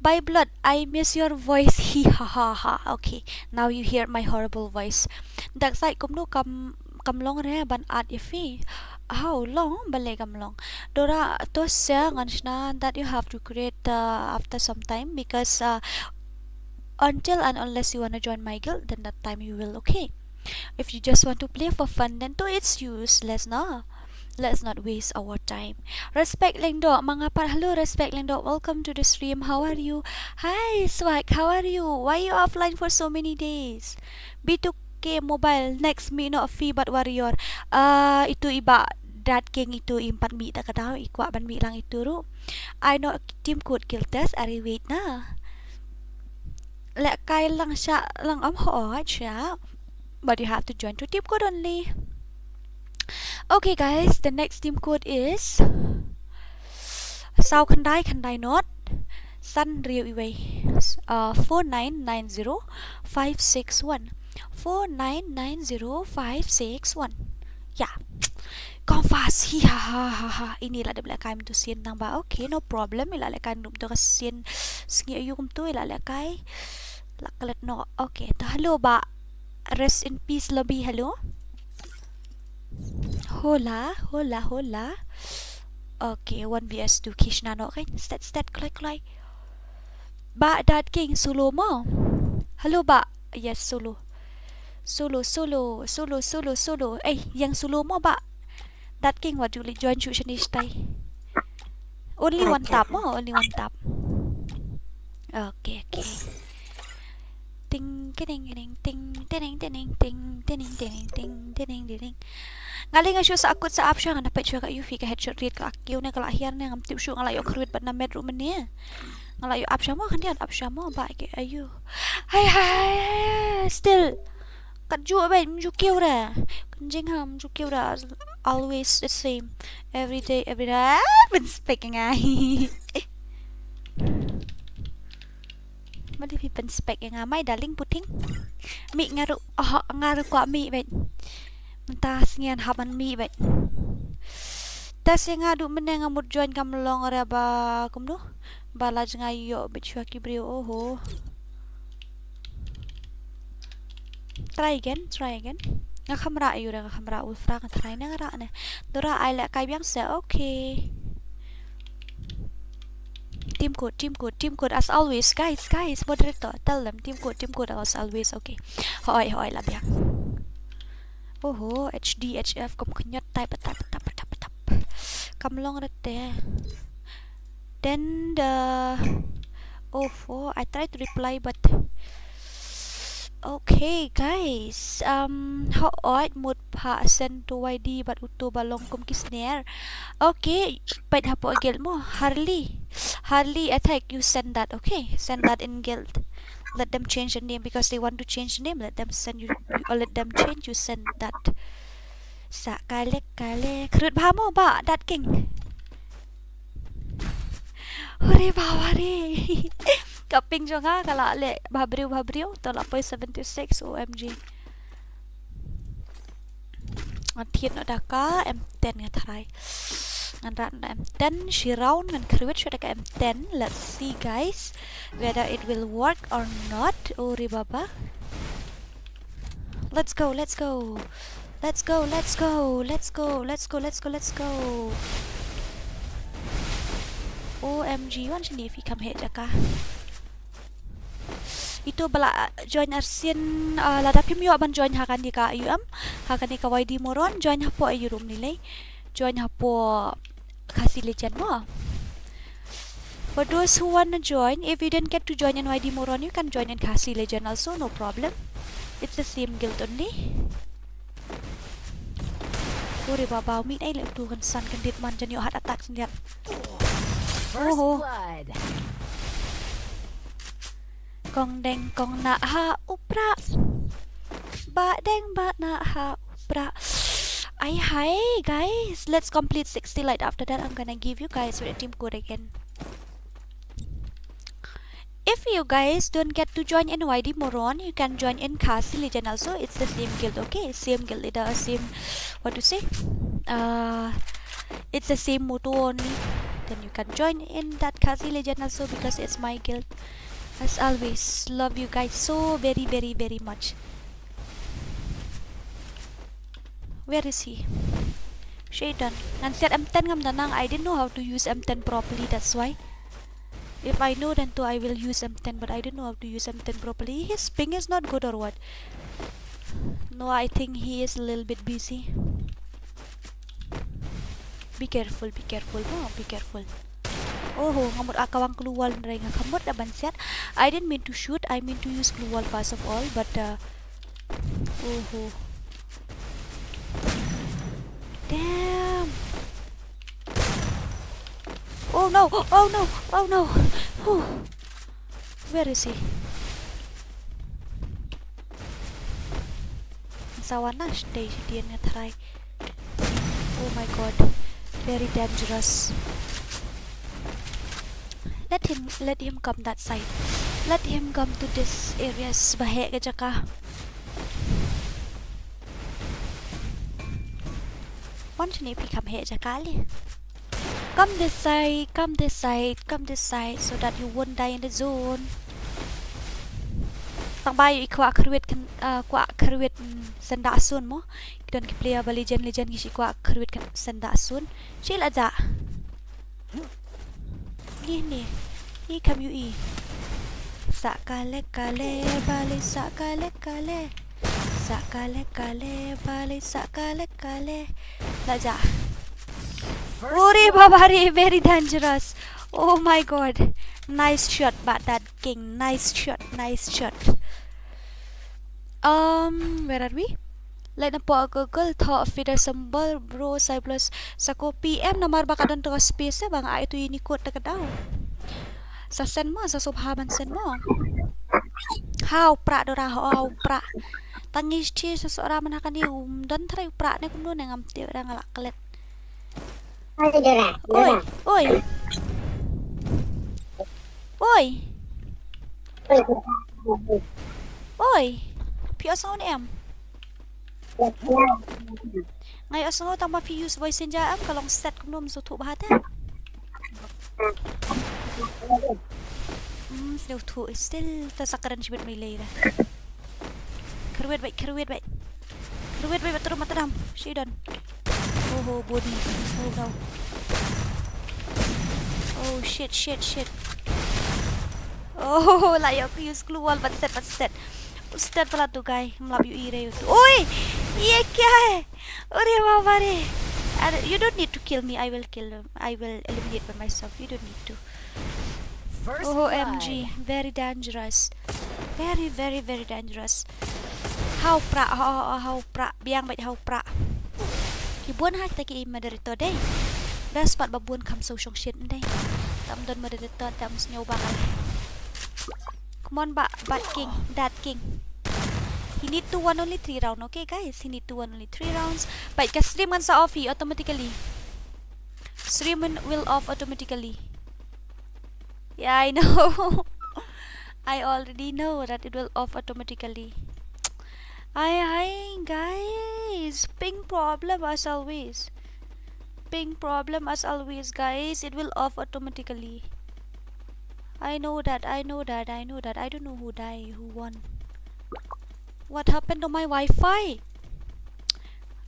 Bye blood, I miss your voice. Hi ha ha ha. Okay, now you hear my horrible voice. Dak sai kumno kam kam long re ban add ïa phi. How long? Balei kam long? Dora to sa ngan shna that you have to create, uh, after some time because, uh, until and unless you wanna join my guild, then that time you will, okay. If you just want to play for fun, then to it's useless na. Let's not waste our time. Respect Lengdo, manga pat hello Respect Lengdo, welcome to the stream. How are you? Hi Swag, how are you? Why you offline for so many days? B two K Mobile, next mih noh phi bad Warrior. Ah, itu i Bah Dat King itu im pat mih ta ka daw, i kwah ban mih lang itu ruh. Ai noh team code guild test, are wait na. Lehkai lang sha lang am ho sha. But you have to join to team code only. Okay guys, the next team code is saw khyndai khyndai not san hynriew wei. Uh, four nine nine zero five six one. Four nine nine zero five six one. Ya. Kong fast. Hi ha ha ha ha. Ini la dep lehkai mynta sien tang ba. Okay, no problem. I la lehkai mynta ka sien sngi aïu kumtu i la lehkai. La klet noh. Okay, to hello ba. Rest in peace lobby. Hello. Hola, hola, hola. Okay, one v s two. Ki shna noh kan. Stet stet kloi kloi. Ba Dat King solo mo. Hello ba. Yes, solo. Solo, solo, solo, solo, solo. Eh, ïeng solo mo ba. Dat King, wat ju leit join shuh shane shatai. Only one tap mo, only one tap. Okay, okay. Ting, kining, kining, ting, tining, tining, ting, tining, tining, ting, tining, tining. Nga lei nga shu sa akut sa ap sha, nga na peit shuwa ka Yuffie ka headshot rate ka la kiew ne ka la hiar ne, ngam tip shuh, nga la ïoh khrwit bad na met ruh mynne. Nga la ïoh ap sha mo, khyndiat ap sha mo ba ki aïu. Hai hai hai, still. Kat ju ba ju kiew re. Kan jing ham ju kiew re. Always the same. Every day, every day. Ah, pynspek ïa nga. Mali phi pynspek ïa nga, my darling puting. Mih nga ruh, oh, nga ruh kwah mih bad. Mynta sngi ngan hap ban mih bad. Te sha nga duh mynne nga mut join kam long re ba kumno. Ba la jngai ïoh bad shuwa ki briew, oho. Try again, try again. Nga kham rah ïa u re, nga kham rah, Ulfra nga try ne nga rah ne. Dora ai lehkai biang se, okay. Team code, team code, team code as always, guys, guys, moderator, tell them, team code, team code as always, okay. Hoi, hoi, la biang. Oho, H D, H F, kam khynnot, type, type, type, type, type. Kam long re te. Then the, oh, oh, I tried to reply, but okay, guys. Um, hooid, mut pha send to Y D, but uto ba long kum ki snare. Okay, peit hapoh guild mo, Harley. Harley Attack, you send that, okay? Send that in guild. Let them change the name because they want to change the name. Let them send you, or let them change, you send that. Sa kale kale. Khrut bha mo ba, Dat King. Hore ba hore. Ka ping jong nga ka la leh bhabriew bhabriew, to la poi seventy-six, O M G. Ngan thied noh da ka M ten nga tharai. Ngan rah noh da M ten, shi round ngan khrwit shuh da ka M ten. Let's see guys whether it will work or not. Ore baba. Let's go, let's go. Let's go, let's go, let's go, let's go, let's go, let's go. O M G, wan shane phi kham heh jaka. Ito ba la join arsien, ah, lada phim ïoh ban join ha kane ka, ïoh em, ha kane ka Y D Moron, join hapoh ïa u rum ni lei. Join hapoh Khasi Legend mo. For those who wanna join, if you didn't get to join in Y D Moron, you can join in Khasi Legend also, no problem. It's the same guild only. Ore baba, mih nai leh uto kan san kan dit man jan ïoh heart attack sendiri. First Oho. Blood. Kong deng kong nah ha u Prah. Ba deng ba nah ha u Prah. Ai hai guys, let's complete sixty light. After that, I'm gonna give you guys with a team code again. If you guys don't get to join in Y D Moron, you can join in Khasi Legend also. It's the same guild, okay? Same guild, the same, what to say? Uh, it's the same motto only. Then you can join in that Khasi Legend also because it's my guild. As always, love you guys so very, very, very much. Where is he? Shaitan. Ngan siat M ten ngam da nang. I didn't know how to use M ten properly, that's why. If I know then too I will use M ten, but I don't know how to use M ten properly. His ping is not good or what? No, I think he is a little bit busy. Be careful, be careful, no, be careful. Oho, nga mut aka wang gloo wall, hynrei nga kham mut da ban siat. I didn't mean to shoot, I mean to use gloo wall first of all, but uh, oho. Damn. Oh no, oh no, oh no. Whew. Where is he? Sa wan na stage dien nga tharai. Oh my god. Very dangerous. Let him, let him come that side. Let him come to this areas. Ba heh ka jaka. Wan shane phi kham heh jaka le. Come this side, come this side, come this side, so that you won't die in the zone. Tang ba ïohi kwah kyrwit kan, uh, kwah kyrwit, mm, senda sun mo. Ki don ki player ba legend, legend ki shi kwah kyrwit kan senda sun. Shi la ja. Ni ni. Ni kam ïohi. Sa kale kale bale sa kale kale. Sa kale kale bale sa kale kale. La ja. Ore baba re, very dangerous. Oh my god. Nice shot, but that king. Nice shot, nice shot. Um, where are we? Like na po Google thoh feather symbol bro cyblus sako P M namar ba ka don to space ba nga ai to ini code ta ka daw. Sa send mo, sa subha ban send mo. Hau pra dora hau pra. Tangi shi sa sora mana kani um don trai pra ne kumno ne ngam te ra ngala klet. Oi, oi. Oi. Oi. Phi ïohsngew ne em? Nga ïohsngew tang ba phi use voice changer em, ka long set kumno ym sngewthuh bha te. Hmm, sngewthuh still ta sa kren shibit mai lei da. Kyrwit bait, kyrwit bait. Kyrwit bait, bait, trum, matadam. Shi don. Oh, oh, body. Oh, no. Oh, shit, shit, shit. Oh, la ïoh use glue wall, but set, but set. Set pala tu guy. Mlap ïohi re tu. Oi! Ye kya hai? Ore baba re. I don't- You don't need to kill me. I will kill him. I will eliminate by myself. You don't need to. First Oh, blood. M G. Very dangerous. Very, very, very dangerous. Hau pra, hau, hau, hau pra. Biang bait hau pra. Ki bun ha kita ki moderator dei. Best part ba bun kham sngewshongshit dei. Tam don moderator tam sngew ba kal. Come on ba, bad king, that king. He need to win only three round, okay guys? He need to win only three rounds. Bait ka stream kan sa off hi automatically. Stream will off automatically. Yeah, I know. I already know that it will off automatically. Hi, hi, guys. Ping problem as always. Ping problem as always, guys. It will off automatically. I know that, I know that, I know that. I don't know who die, who won. What happened to my Wi-Fi?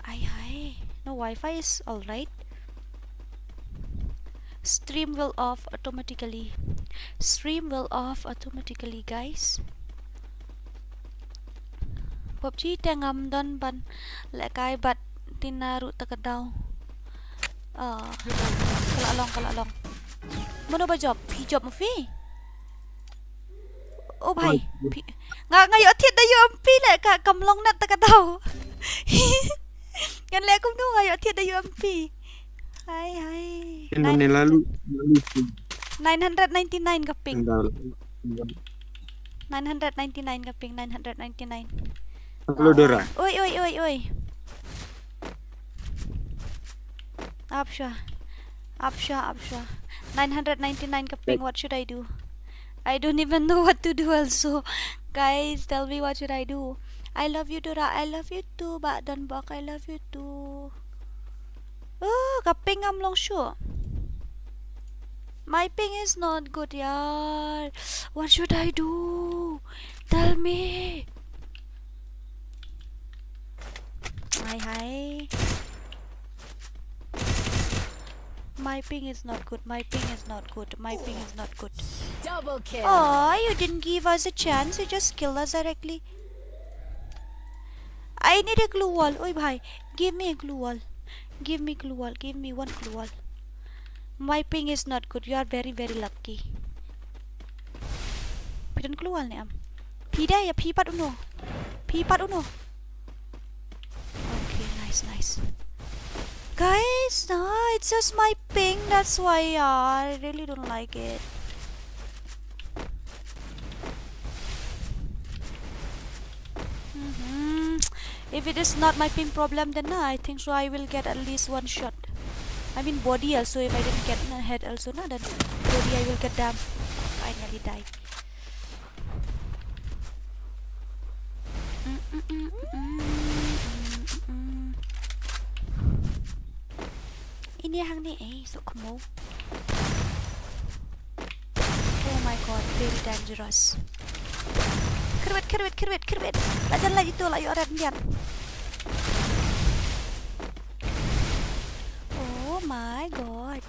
Ai, ai. No, Wi-Fi is alright. Stream will off automatically. Stream will off automatically, guys. PUBG te ngam don ban lehkai bad tina ruh ta ka daw. Ah, ka la long, ka la long. Mano ba jop? Phi jop mo phi? Oh bhai, phi, nga, nga ïoh thied da U M P leh ka, kam long nat ta ka daw. Ngan leh kumno nga ïoh thied da U M P. Hai, hai. Ino ne lalu, lalu tu. Nine hundred ninety-nine ka ping. Anda. Nine hundred ninety-nine ka ping, nine hundred ninety-nine. Hello, Dora. Oi, oi, oi, oi. Up shwa. Up shwa, up shwa. Nine hundred ninety-nine ka ping, what should I do? I don't even know what to do also. Guys, tell me what should I do. I love you, Dora. I love you too, Bah Donbok. I love you too. Oh, ka ping ngam long shuh. My ping is not good, yaar. What should I do? Tell me. Hi, hi. My ping is not good. My ping is not good. My ping is not good. Double kill. Oh, you didn't give us a chance. You just killed us directly. I need a glue wall. Oi bhai, give me a glue wall. Give me glue wall. Give me one glue wall. My ping is not good. You are very, very lucky. Phi don glue wall ne em? Phi dei ïa phi pat uno. Phi pat uno. Okay, nice, nice. Guys, no, it's just my ping. That's why, uh, I really don't like it. Mhm. If it is not my ping problem, then, uh, I think so I will get at least one shot. I mean, body also, if I didn't get in head also, na, then body I will get down. I nearly die. Mm, mm, mm, mm, mm, mm, mm. Ini hangne, eh, sok kemo. Oh my God, very dangerous. Kyrwit, kyrwit, kyrwit, kyrwit. La jan la itu, la ïoh red ndian. Oh my God.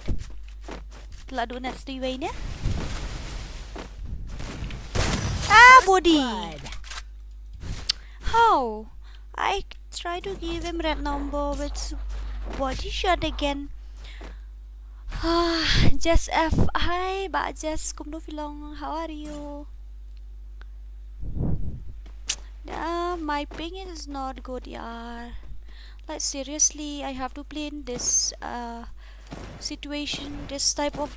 La du nat sti wei ne. Ah, body. How? I try to give him red number with body shot again. Ah, Jess F. Hi, Bah Jess. Kumno phi long? How are you? Uh, my ping is not good, yaar. Like, seriously, I have to play in this, uh, situation. This type of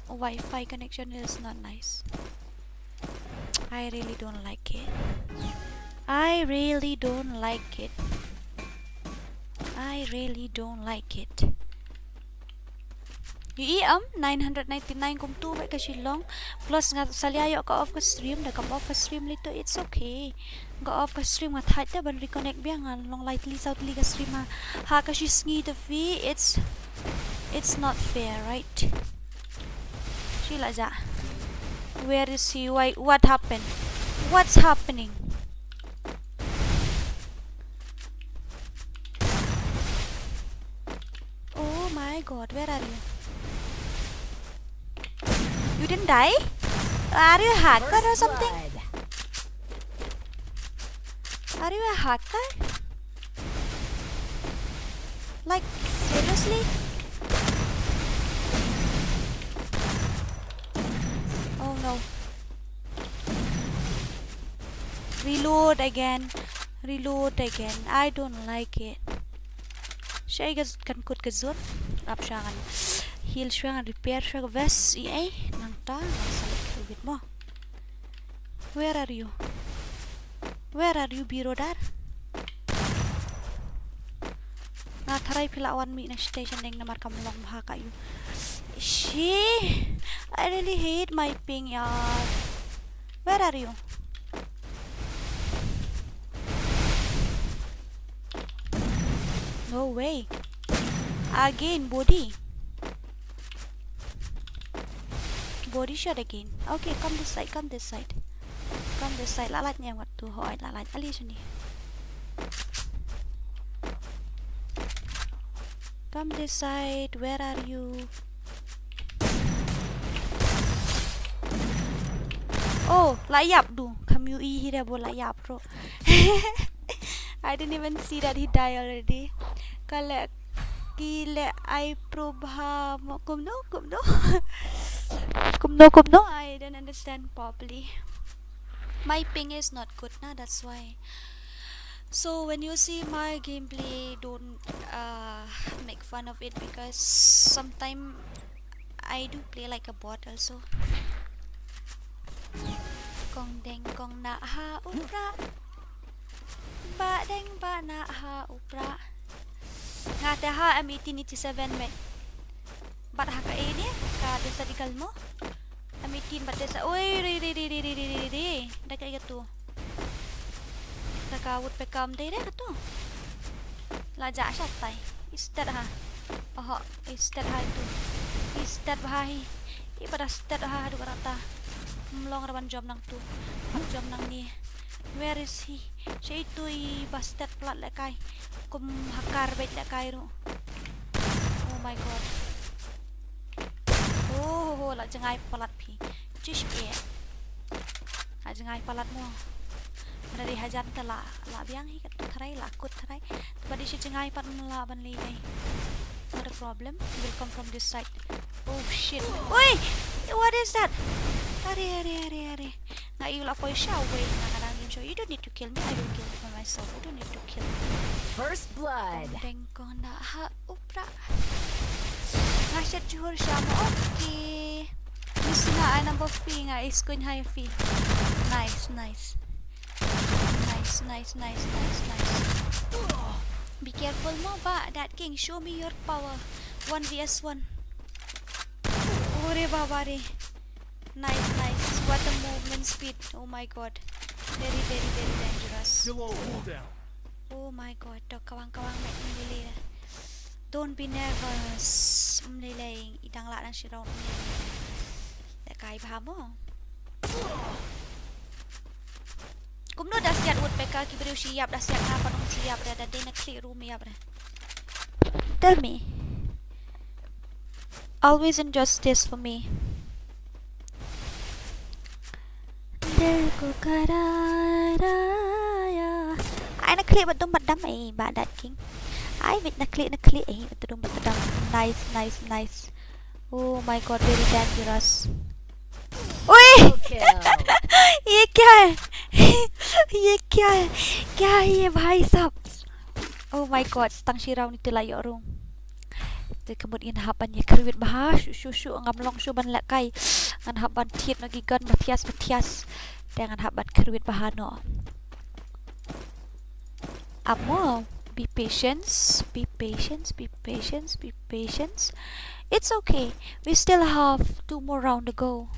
Wi-Fi connection is not nice. I really don't like it. I really don't like it. I really don't like it. Ïohi em, nine hundred ninety-nine kumtu bad ka shi long. Plus nga salia ïoh ka off ka stream, da kam off ka stream lito, it's okay. Nga off ka stream nga thait te ban reconnect biang, nga long lai tylli saw tylli ka stream ha. Ha ka shi sngi te phi, it's, it's not fair, right? Shi la ja. Where is he? Why? What happened? What's happening? Oh my God, where are you? You didn't die? Are you a hacker or something? Are you a hacker? Like, seriously? Oh no. Reload again. Reload again. I don't like it. Shaei ka, kan kut ka zone. Ap shuwa ngan heal shuwa, ngan repair shuwa ka vest ïa i. Nangta ngan select ka bit mo. Where are you? Where are you, Birodar? Nga tharai phi la wan mih na station deng namar kam long bha ka ïu. Shi, I really hate my ping, yaar. Where are you? No way. Again, body. Body shot again. Okay, come this side, come this side. Come this side. La lait ne wat tu, hoi, la lait. Ali sini. Come this side. Where are you? Oh, la ïap du. Kam ïohi hi da bo la ïap ro. I didn't even see that he died already. Ka leh ki leh ai pro bha mo, kumno, kumno. Kumno, kumno. I don't understand properly. My ping is not good na, that's why. So when you see my gameplay, don't, uh, make fun of it because sometimes I do play like a bot also. Kong deng kong nah ha u Prah. Bah deng bah nah ha u Prah. Nga te ha M eighteen eighty-seven met. Bad ha ka e ne, ka Desa Digal mo. M eighteen bad Desa. Oi, re, re, re. Da ka ïa tu. Da ka woodpecker dei re ka tu. La ja shatai. Istet ha. Oho, istet ha itu. Istet bha hi. I pada stet ha haduh ka rata. Mlong ra ban jom nang tu. Ban jom nang ni. Where is he? Sha itu i ba stet palat lehkai. Kum hacker beit lehkai ruh. Oh my God. Oh, ho, ho, la jngai palat phi. Chish e. La jngai palat mo. Mana dei hajan te la, la biang hi kat tharai, la kut tharai. Te ba dei shi jngai pat mo la ban lei dei. Not a problem. He will come from this side. Oh shit. Oi! What is that? Are, are, are, are. Nga ïoh la poi sha wei nga, nga dang ïoh. You don't need to kill me. I will kill you for myself. You don't need to kill me. First blood. Kong deng kong nah ha u Prah. Nga shet jhur sha mo. Okay. Miss nga ai number phi, nga is going high phi. Nice, nice. Nice. Nice, nice, nice, nice. Be careful mo, Bah Dart King. Show me your power. One v s one. Ore baba re. Nice, nice. What a movement speed. Oh my god. Very, very, very dangerous. Below cooldown. Oh my god. To kawang kawang met ym lei lei. Don't be nervous. Ym lei lei. I dang lah dang shi round ym lei lei. Da kai bha mo. Kumno da siat Woodpecker, ki briew shi ïap da siat, nga pat ym shi ïap re, da dei na khlieh ruh ym ïap re. Tell me. Always injustice for me. Dil ko karara ya. Ai na khlieh bad dum bad dam, eh, Bah Dart King. Ai bit na khlieh, na khlieh, eh, bit dum bad dam. Nice, nice, nice. Oh my god, very dangerous. Ui! Double kill. ये क्या है? ये क्या है? क्या है ये भाई साहब? Oh my god, tang shi round ite la ïoh rung. Te ka mut ngin hap ban ïa kyrwit bha, shu shu shu, ngam long shu ban lehkai. Ngan hap ban thied noh ki gun ba thias ba thias. Te ngan hap ban kyrwit bha noh. Amo, be patience, be patience, be patience, be patience. It's okay. We still have two more round to go.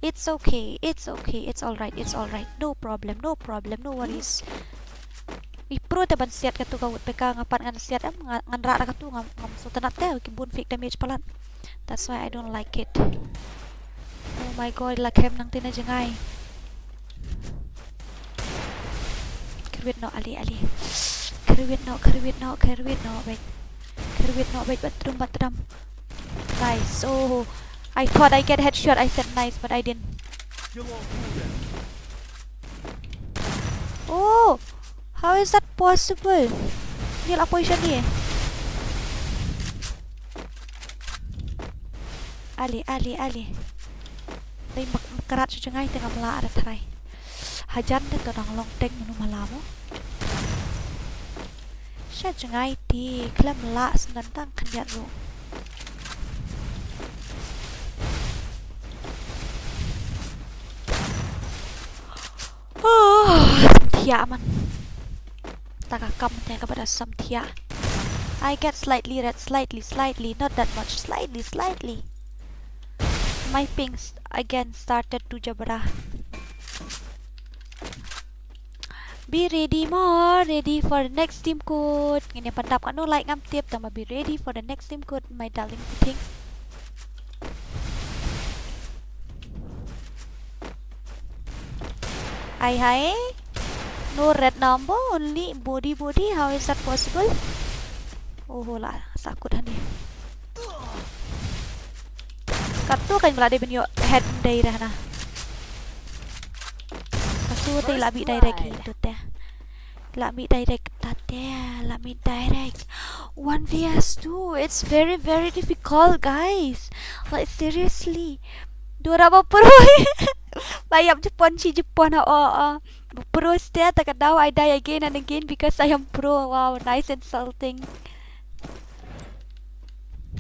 It's okay, it's okay, it's alright, it's alright. No problem, no problem, no worries. Ngi pro te ban siat katu ka Woodpecker, nga pat ngan siat em, nga, ngan rah da katu, ngam, ngam sngewtynnat te, ki bun fake damage palat. That's why I don't like it. Oh my god, la kem nangta na jngai. Kyrwit noh, ale, ale. Kyrwit noh, kyrwit noh, kyrwit noh, wait. Kyrwit noh, wait, bat drum, bat drum. Nice. Oh, I thought I get headshot. I said nice, but I didn't. Oh, how is that possible? Ni la poi shane. Ale, ale, ale. Dei mak, mak karat sha jngai te ngam lah da trai. Hajan te to dang long teng manu mala mo. Sha jngai te khlem lah sngewtang khyndiat ruh. Oh, samthiah man. Ta ka kam te kaba da samthiah. I get slightly red, slightly, slightly, not that much, slightly, slightly. My ping s-, again started to jabra. Be ready mo, ready for the next team code. Ngin ïa pyndap katno, like ngam tip, tangba be ready for the next team code, my darling puting. Hai hai. No red number, only body body. How is that possible? Oh la, sahkut hangne. Katu kan ba la dei ban ïoh head direct na. Katu te la mih direct hi tu te. La mih direct ta te, la mih direct. One v s two, it's very, very difficult, guys. Like, seriously. Dura ba pro. Ba ïap jipon shi jipon ha o o. Ba pro ste ta ka daw I die again and again because I am pro. Wow, nice insulting.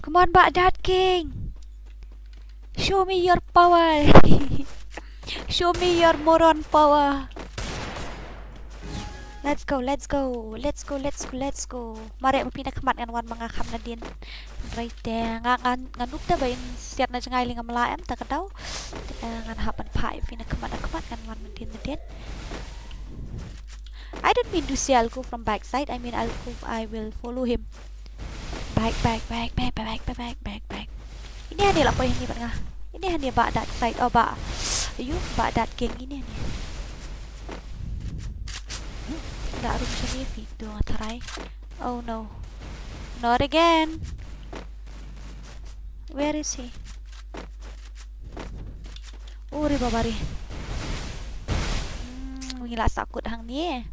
Come on, Bah Dart King. Show me your power. Show me your moron power. Let's go, let's go, let's go, let's go, let's go. Mareh ba phi na khmat ngan wan ma nga kham nadien. Hynrei te nga, nga, nga noob te ba in siat na jngai lei ngam lah em ta ka daw. Te ngan hap ban phah ïa phi na khmat na khmat ngan wan nadien nadien. I don't mean to say I'll go from backside. I mean I'll go, I will follow him. Back, back, back. Ine hangne la poi hangne bad nga. Ine hangne Bah Dart side. Oh, Bah. Ayu, Bah Dart King ine hangne. Da rum shane phi tu nga tharai. Oh no. Not again. Where is he? Uri baba ri. Hmm, ngi la sahkut hangne.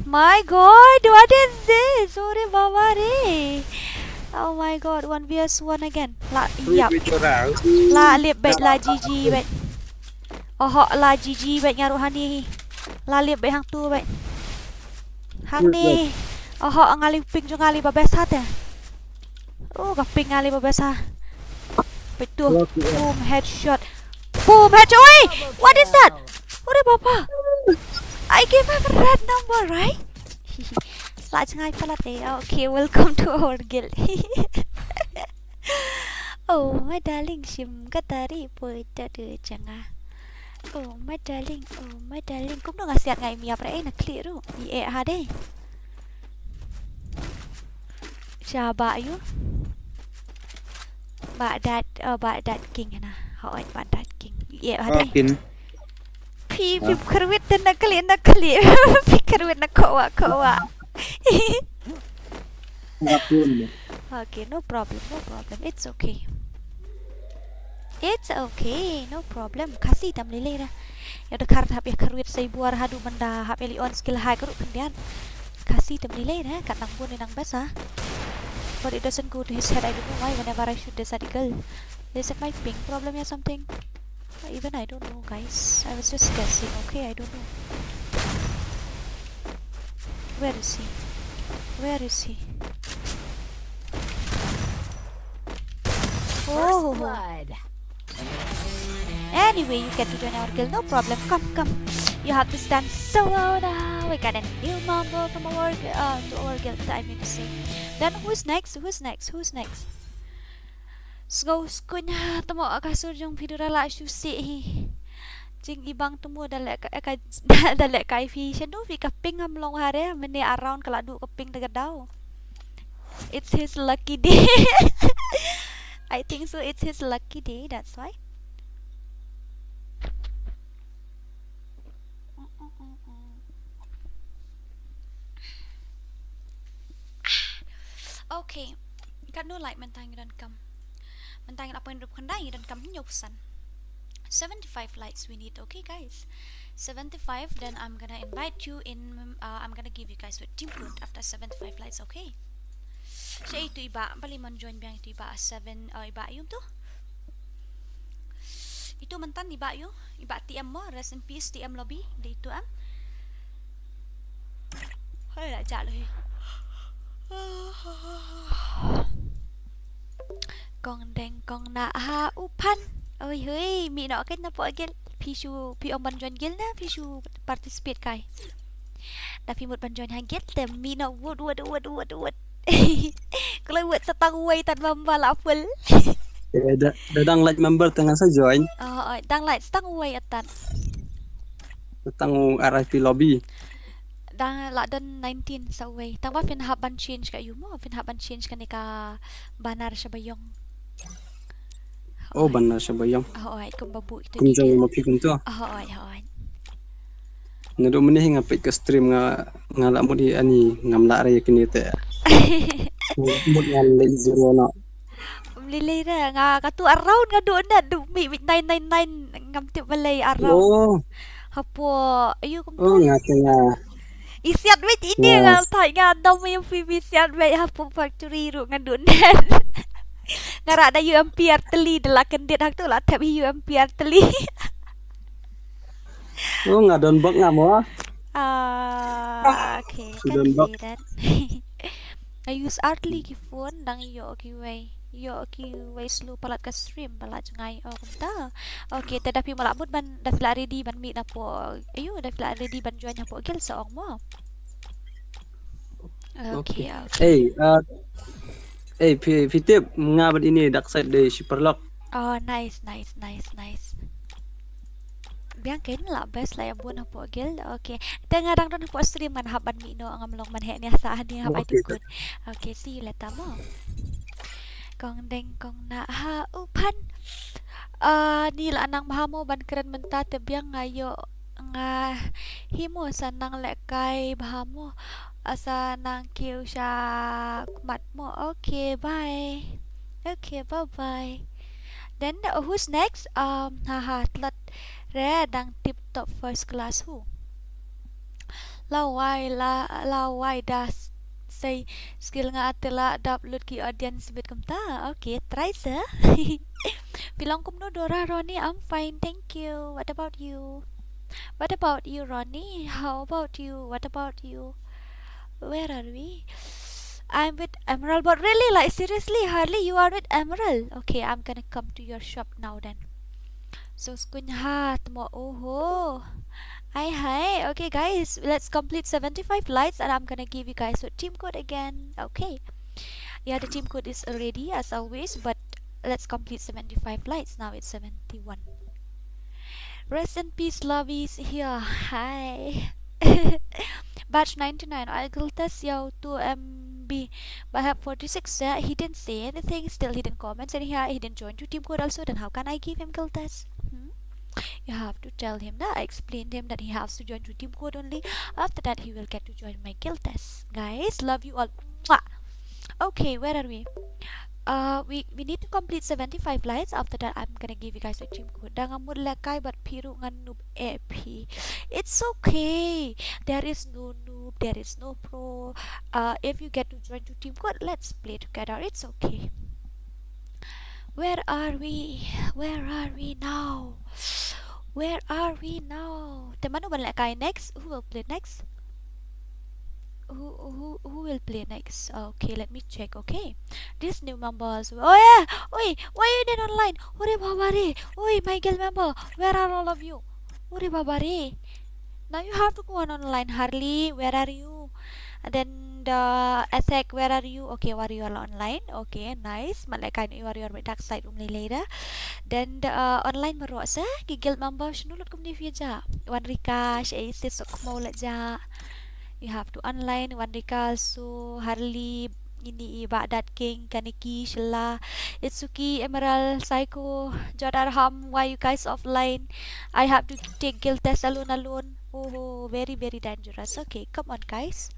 My god, what is this? Uri baba ri. Oh my god, one v s one again. La, yep. La lip bad, la G G bad. Oho, la G G bad nga ruh hangne hi. La lip bad hangtu bad. Hangne. Oho, nga lip ping jong nga lei ba best ha te. Oh, ka ping nga lei ba basa. Peit tu. Boom, headshot. Boom, headshot. Oi! What is that? Ore baba. I gave him a red number, right? La jngai palat eh. Okay, welcome to our guild. Oh, my darling, shim katari poi ta de changa. Oh, my darling, oh, my darling. Kumno nga siat ngai miap re, eh, na klik ru. I eh ha dei. Sha ba yu. Ba dat, oh, ba dat king na. Hoi, ba dat king. I eh ha dei. Phi, phi kyrwit te na klik, na klik. Phi kyrwit na kowa, kowa. Okay, no problem, no problem. It's okay. It's okay, no problem. Khasi tam lilei da. Ïa da khar hap ïa kharwit sai buar haduh ban da hap ïa li on skill high ka ruh khyndiat. Khasi tam lilei da, kat nang bun nang basa. But it doesn't go to his head, I don't know why whenever I shoot this at girl. Is it my ping problem or something? Even I don't know, guys. I was just guessing, okay? I don't know. Where is he? Where is he? Oh. Anyway, you get to join our guild, no problem. Come, come. You have to stand so out. We got a new member from our uh, to our guild. I mean to say. Then who's next? Who's next? Who's next? Sngewskun ha tmo ka sur jong phi dura la shu si hi. Jing ibang tmo da leh ka, ka da leh kai phi shanu phi ka ping am long hare mene around ka la du ka ping da ka dau. It's his lucky day. I think so, it's his lucky day, that's why. Okay. Katno like mynta ngi donkam? Mynta ngi la point rup khyndai, ngi donkam hynñiew percent. Seventy-five likes we need, okay guys. Seventy-five, then I'm gonna invite you in, uh, I'm gonna give you guys with team code after seventy-five likes, okay? Sha itu iba, bali man join biang itu iba seven, uh, iba yum tu. Itu mentan iba yu, iba T M mo, rest in peace T M lobby, di itu am. Hoi la jalo hi. Kong deng kong na ha u phan. Oi hoi, mi no ken na po gel. Phi shu, phi ong ban join gel na, phi shu participate kai. Da phi mut ban join ha gel te mi no wut wut wut wut wut. Kalau wut sa tang wei tan member la full. Eh, da, da dang like member tang sa join. Oh, oh, dang like sa tang wei atan. Sa tang R I P lobby. Dang la don nineteen sa wei. Tang ba phin hap ban change ka yu mo, phin hap ban change kane ka banner sha ba yong. Oh, banner sha ba yong. Oh, oi, kum ba bu kita. Kum jong ma phi kum tu. Oh, oi, oi. Naduh mynne hi nga peit ka stream nga, nga la mut hi ani ngam lah re kine te. Mut ngan leh zero na. Mlili re nga katu around nga duh net duh mi mi nine nine nine ngam tip balei around. Oh. Hapo ayu kum tu. Oh, nga te nga. Isiat wei ini nga thai nga dom yu phi isiat wei hapo factory ruh nga duh net. Nga rak da U M P artylli da la kyndit hak tu la thep hi U M P artylli. Oh, nga don bok nga mo. Ah, okay. Kan don bok. I use artylli ki phone dang ïoh kiwei. Ïoh kiwei slow palat ka stream palat jngai oh kumta. Okay, te da phi mo la mut ban da phi la ready ban mih na po. Ayu, da phi la ready ban join hapo gel sa ong mo. Okay, okay. Hey, uh, hey, phi, phi tip nga bad ini dark side de shi paralok. Oh, nice, nice, nice, nice. Biang ken la best la ïa bun hapo gel. Okay. Te nga dang don hapo stream ngan hap ban mih noh ngam long ban heh nia sa hani hap ai tip kut. Okay, see you later mo. Kong deng kong na ha u phan. Ah, ni la nang bha mo ban kren mynta te biang nga ïoh nga hi mo sa nang leh kai bha mo. Asa nang kiew sha khmat mo. Okay, bye. Okay, bye bye. Then uh, who's next? Um, haha, tlot re dang tip top first class hu. Lawai la lawai da s- sei skill nga atela dap lut ki audience bit kumta. Okay, try sa. Phi long kumno Dora Ronnie, I'm fine, thank you. What about you? What about you, Ronnie? How about you? What about you? Where are we? I'm with Emerald, but really, like, seriously, Harley, you are with Emerald. Okay, I'm gonna come to your shop now then. So, skuñ ha, tmo, oho. Ai hai. Okay, guys, let's complete seventy-five lights, and I'm gonna give you guys a team code again. Okay. Yeah, the team code is already, as always, but let's complete seventy-five lights. Now it's seventy-one. Rest in peace, Lavis. Yeah, hi. Batch ninety-nine. I guild test ïa u two M B, but I have forty-six. Yeah, he didn't say anything. Still, he didn't comment. And yeah, he didn't join to team code also. Then how can I give him guild test? Hmm? You have to tell him that. I explained to him that he has to join to team code only. After that, he will get to join my guild test. Guys, love you all. Mwah. Okay, where are we? Uh, we, we need to complete seventy-five lights. After that, I'm gonna give you guys a team code. Da nga mut lehkai bad phi ruh nga noob eh phi. It's okay. There is no noob, there is no pro. Uh, if you get to join to team code, let's play together. It's okay. Where are we? Where are we now? Where are we now? Te mano ban lehkai next? Who will play next? Who, who, who will play next? Okay, let me check. Okay, this new members. Oh yeah. Oi, why you didn't online? Ore baba re. Oi, my guild member, where are all of you? Ore baba re. Now you have to go on online. Harley, where are you? And then the Attack, where are you? Okay, Warrior la online. Okay, nice. Mala kain Warrior bad Dark Side um lei lei da. Then the uh, online maro sa ki guild member shnu lut kumni fia ja. Wan Rika, Ace, Sokmo la ja. You have to online. Wan Rika, so Harley, ini i Baghdad King, Kaneki, Shella, Itsuki, Emerald, Psycho, Jodar Ham. Why you guys offline? I have to take guild test alone alone. Oh, very very dangerous. Okay, come on guys.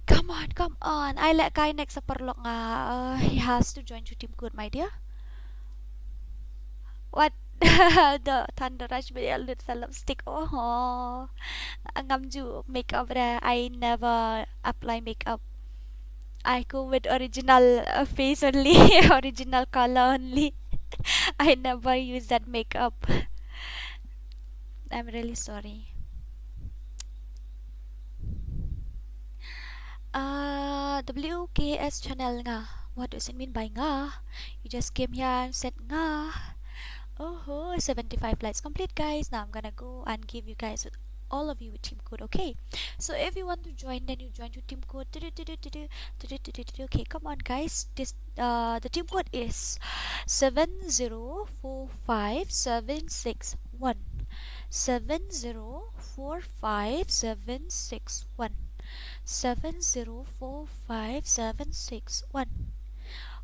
Come on, come on. Ai lehkai next sa paralok nga. Uh, he has to join to team code, my dear. What? The Thunder Rush video lut sa lipstick. Oh, ngam ju makeup re. I never apply makeup. I go with original uh, face only, original color only. I never use that makeup. I'm really sorry. Uh, W K S channel nga. What does it mean by nga? You just came here and said nga. Oh, seventy-five lights complete, guys. Now I'm gonna go and give you guys with all of you with team code. Okay, so if you want to join, then you join to team code. Okay, come on guys, this uh the team code is seven zero four five seven six one. Seven zero four five seven six one. Seven zero four five seven six one.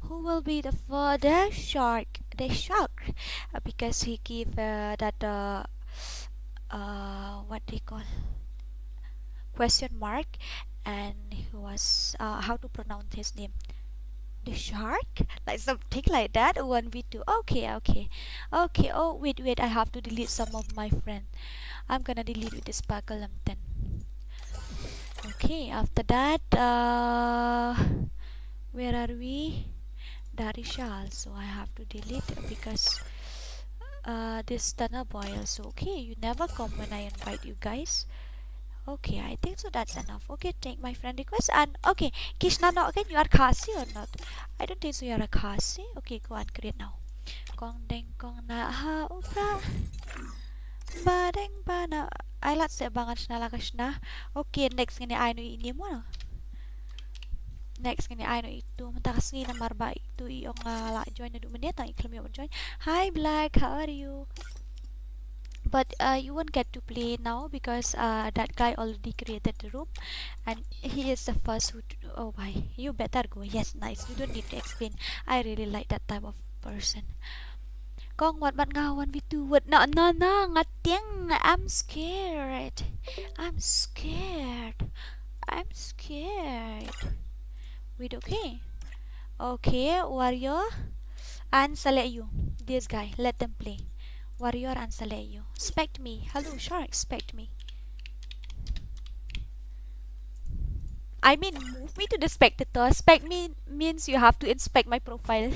Who will be the fir- the shark? The shark, uh, because he give uh, that uh, uh, what they call, question mark, and he was uh, how to pronounce his name? The shark, like something like that. One v two. Okay, okay, okay. Oh wait, wait. I have to delete some of my friend. I'm gonna delete with the sparkle and then. Okay, after that, uh, where are we? Darisha also I have to delete because uh, this Tana boy also. Okay, you never come when I invite you guys. Okay, I think so that's enough. Okay, take my friend request and okay, Kishna, no, again, you are Khasi or not? I don't think so you are a Khasi. Okay, go and create now. Kong deng kong na ha upra. Ba deng ba na. Ai lat se ba ngan shna la ka shna. Okay, next ngin ai no ini mo. Next ngin ai no itu. Mynta ka sngi namar ba itu i ong la join na du minit tang i khlem ïoh join. Hi Black, how are you? But uh, you won't get to play now because uh, that guy already created the room and he is the first who t- oh why you better go. Yes, nice, you don't need to explain. I really like that type of person. Kong wat mat nga one v two wat na na na nga tiang. I'm scared. I'm scared. I'm scared. Wait, okay. Okay, warrior. And select you. This guy. Let them play. Warrior and select you. Expect me. Hello, sure, expect me. I mean, move me to the spectator. Spec me means you have to inspect my profile.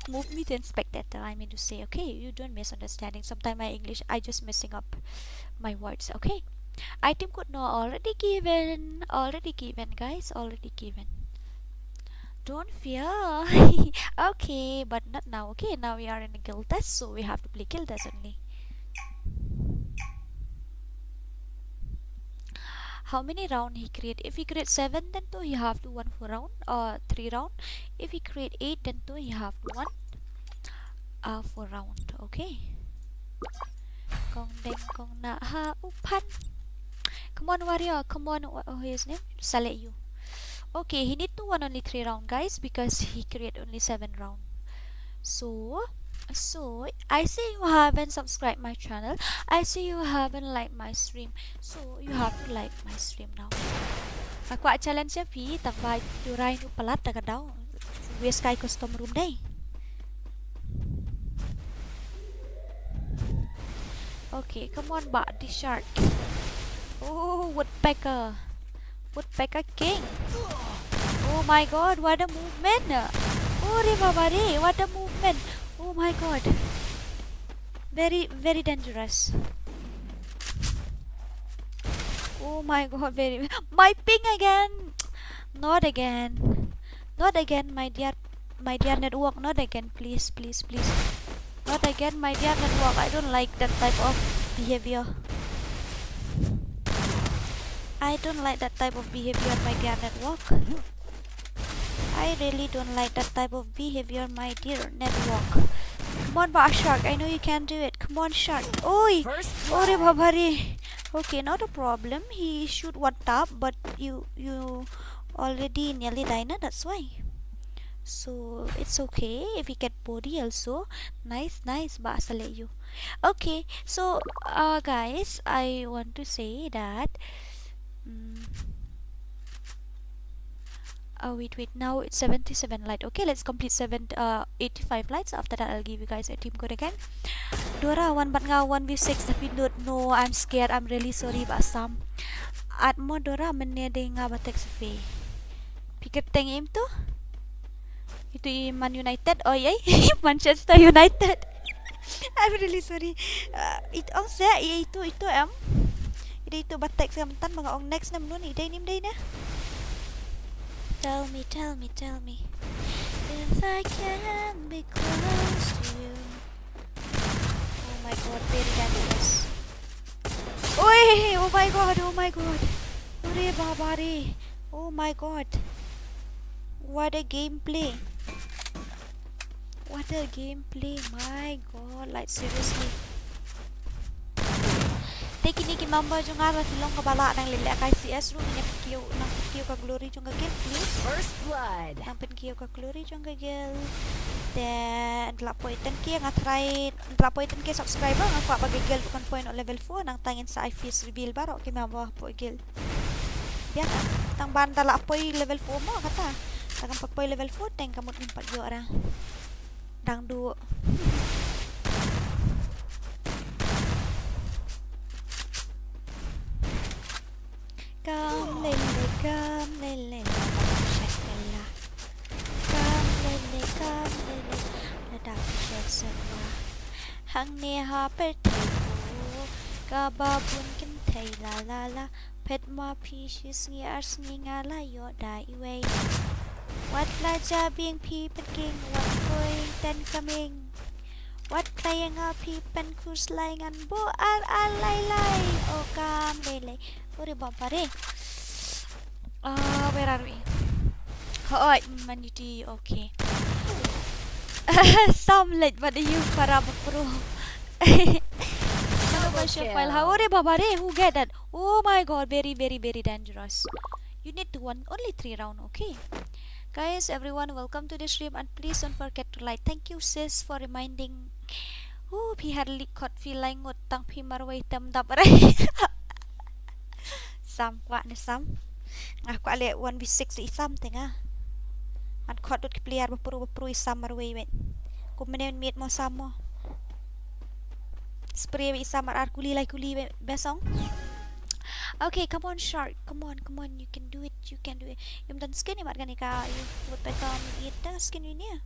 Move me to inspectator. I mean to say, okay, you don't misunderstanding. Sometimes my English, I just messing up my words. Okay. Item code, no, already given. Already given, guys. Already given. Don't fear. Okay, but not now. Okay, now we are in a guild test, so we have to play guild test only. How many round he create? If he create seven, then two, he have to one four round or three round. If he create eight, then two, he have to one uh, four round. Okay. Kong deng kong na ha u phan. Come on, warrior. Come on. What, oh, his name? Saleh Yu. Okay, he need to win only three round, guys, because he create only seven round. So, so I see you haven't subscribed my channel. I see you haven't liked my stream. So you have to like my stream now. Aku challenge ïa phi, tang ba ïoh rai nu palat ta ka daw. West kai custom room dei. Okay, come on, ba the shark. Oh, woodpecker. Woodpecker king. Oh my god, what a movement. Oh, re baba re, what a movement. Oh my god. Very, very dangerous. Oh my god, very. My ping again. Not again. Not again, my dear, my dear network. Not again, please, please, please. Not again, my dear network. I don't like that type of behavior. I don't like that type of behavior, my dear network. I really don't like that type of behavior, my dear network. Come on, ba shark. I know you can do it. Come on, shark. Oi! First Oh, re blood. Baba re. Okay, not a problem. He shoot one tap, but you you already nearly die na, that's why. So it's okay if we get body also. Nice, nice, ba Saleh Yu. Okay, so uh, guys, I want to say that. Mm, oh wait, wait. Now it's seventy-seven light. Okay, let's complete seven, uh, eighty-five lights. After that, I'll give you guys a team code again. Dora, wan bad nga one v six, tapi not. No, I'm scared. I'm really sorry, ba Sam. Atmo Dora, mynne dei nga ba tek sa phi. Phi kyrteng im tu? Itu i Man United. Oh, ïa, Manchester United. I'm really sorry. Uh, it, oh, sa, i, itu, itu em. Ida itu ba tek sa myntan, ba nga ong next na mynno, ida nim dei na. Tell me, tell me, tell me. If I can be close to you. Oh my god, very dangerous. Oi, oh my god, oh my god. Ore baba re. Oh my god. What a gameplay. What a gameplay. My god, like, seriously. Te kine ki member jong nga ba phi long kaba lah nang leh lehkai C S ruh, nang pynkiew, nang pynkiew ka glory jong ka guild, please. First blood. Nang pynkiew ka glory jong ka guild. Te ynda la poi ten K nga try, ynda la poi ten K subscriber nga kwah ba ka guild kan poi noh level four, nangta ngin sa ai face reveal baroh ki member hapoh guild. Biang, tang ba ynda la poi level four mo kata. Tang ba poi level four teng ka mut ngim pat ïoh ra. Dang duh. Kam lele, kam lele, la da phi shet kylla. Kam lele, kam lele, la da phi shet syrwa. Hangne ha pyrthei ko, kaba bun kynthei la la la. Phet ma phi shi sngi ar sngi nga la ïoh da iwei. Wat la ja biang phi pynking, wat poi ten kaming. Wat la ïa nga phi pynkhuslai ngan buh ar ar lai lai. O kam lei lei. Ore baba re. Ah, where are we? Hoi, Man United, okay. Sam leit bad ïa u para ba pro. Mano ba sha file ha? Ore baba re, who get that? Oh my god, very, very, very dangerous. You need to win only three round, okay? Guys, everyone, welcome to the stream and please don't forget to like. Thank you, sis, for reminding. Oh, phi har lik kot phi lai ngut tang phi marwei tem dap rai. Sam kwah ne Sam. Nga kwah leh one v six i Sam te nga. Ngan khot dut ki player ba pru ba pru i Sam marwei wei. Kumne miet mo Sam mo. Spray wei i Sam ar ar kuli lai kuli wei besong. Okay, come on, shark. Come on, come on. You can do it. You can do it. Ym don skin i mat kane ka, you would become it, uh, skin in here.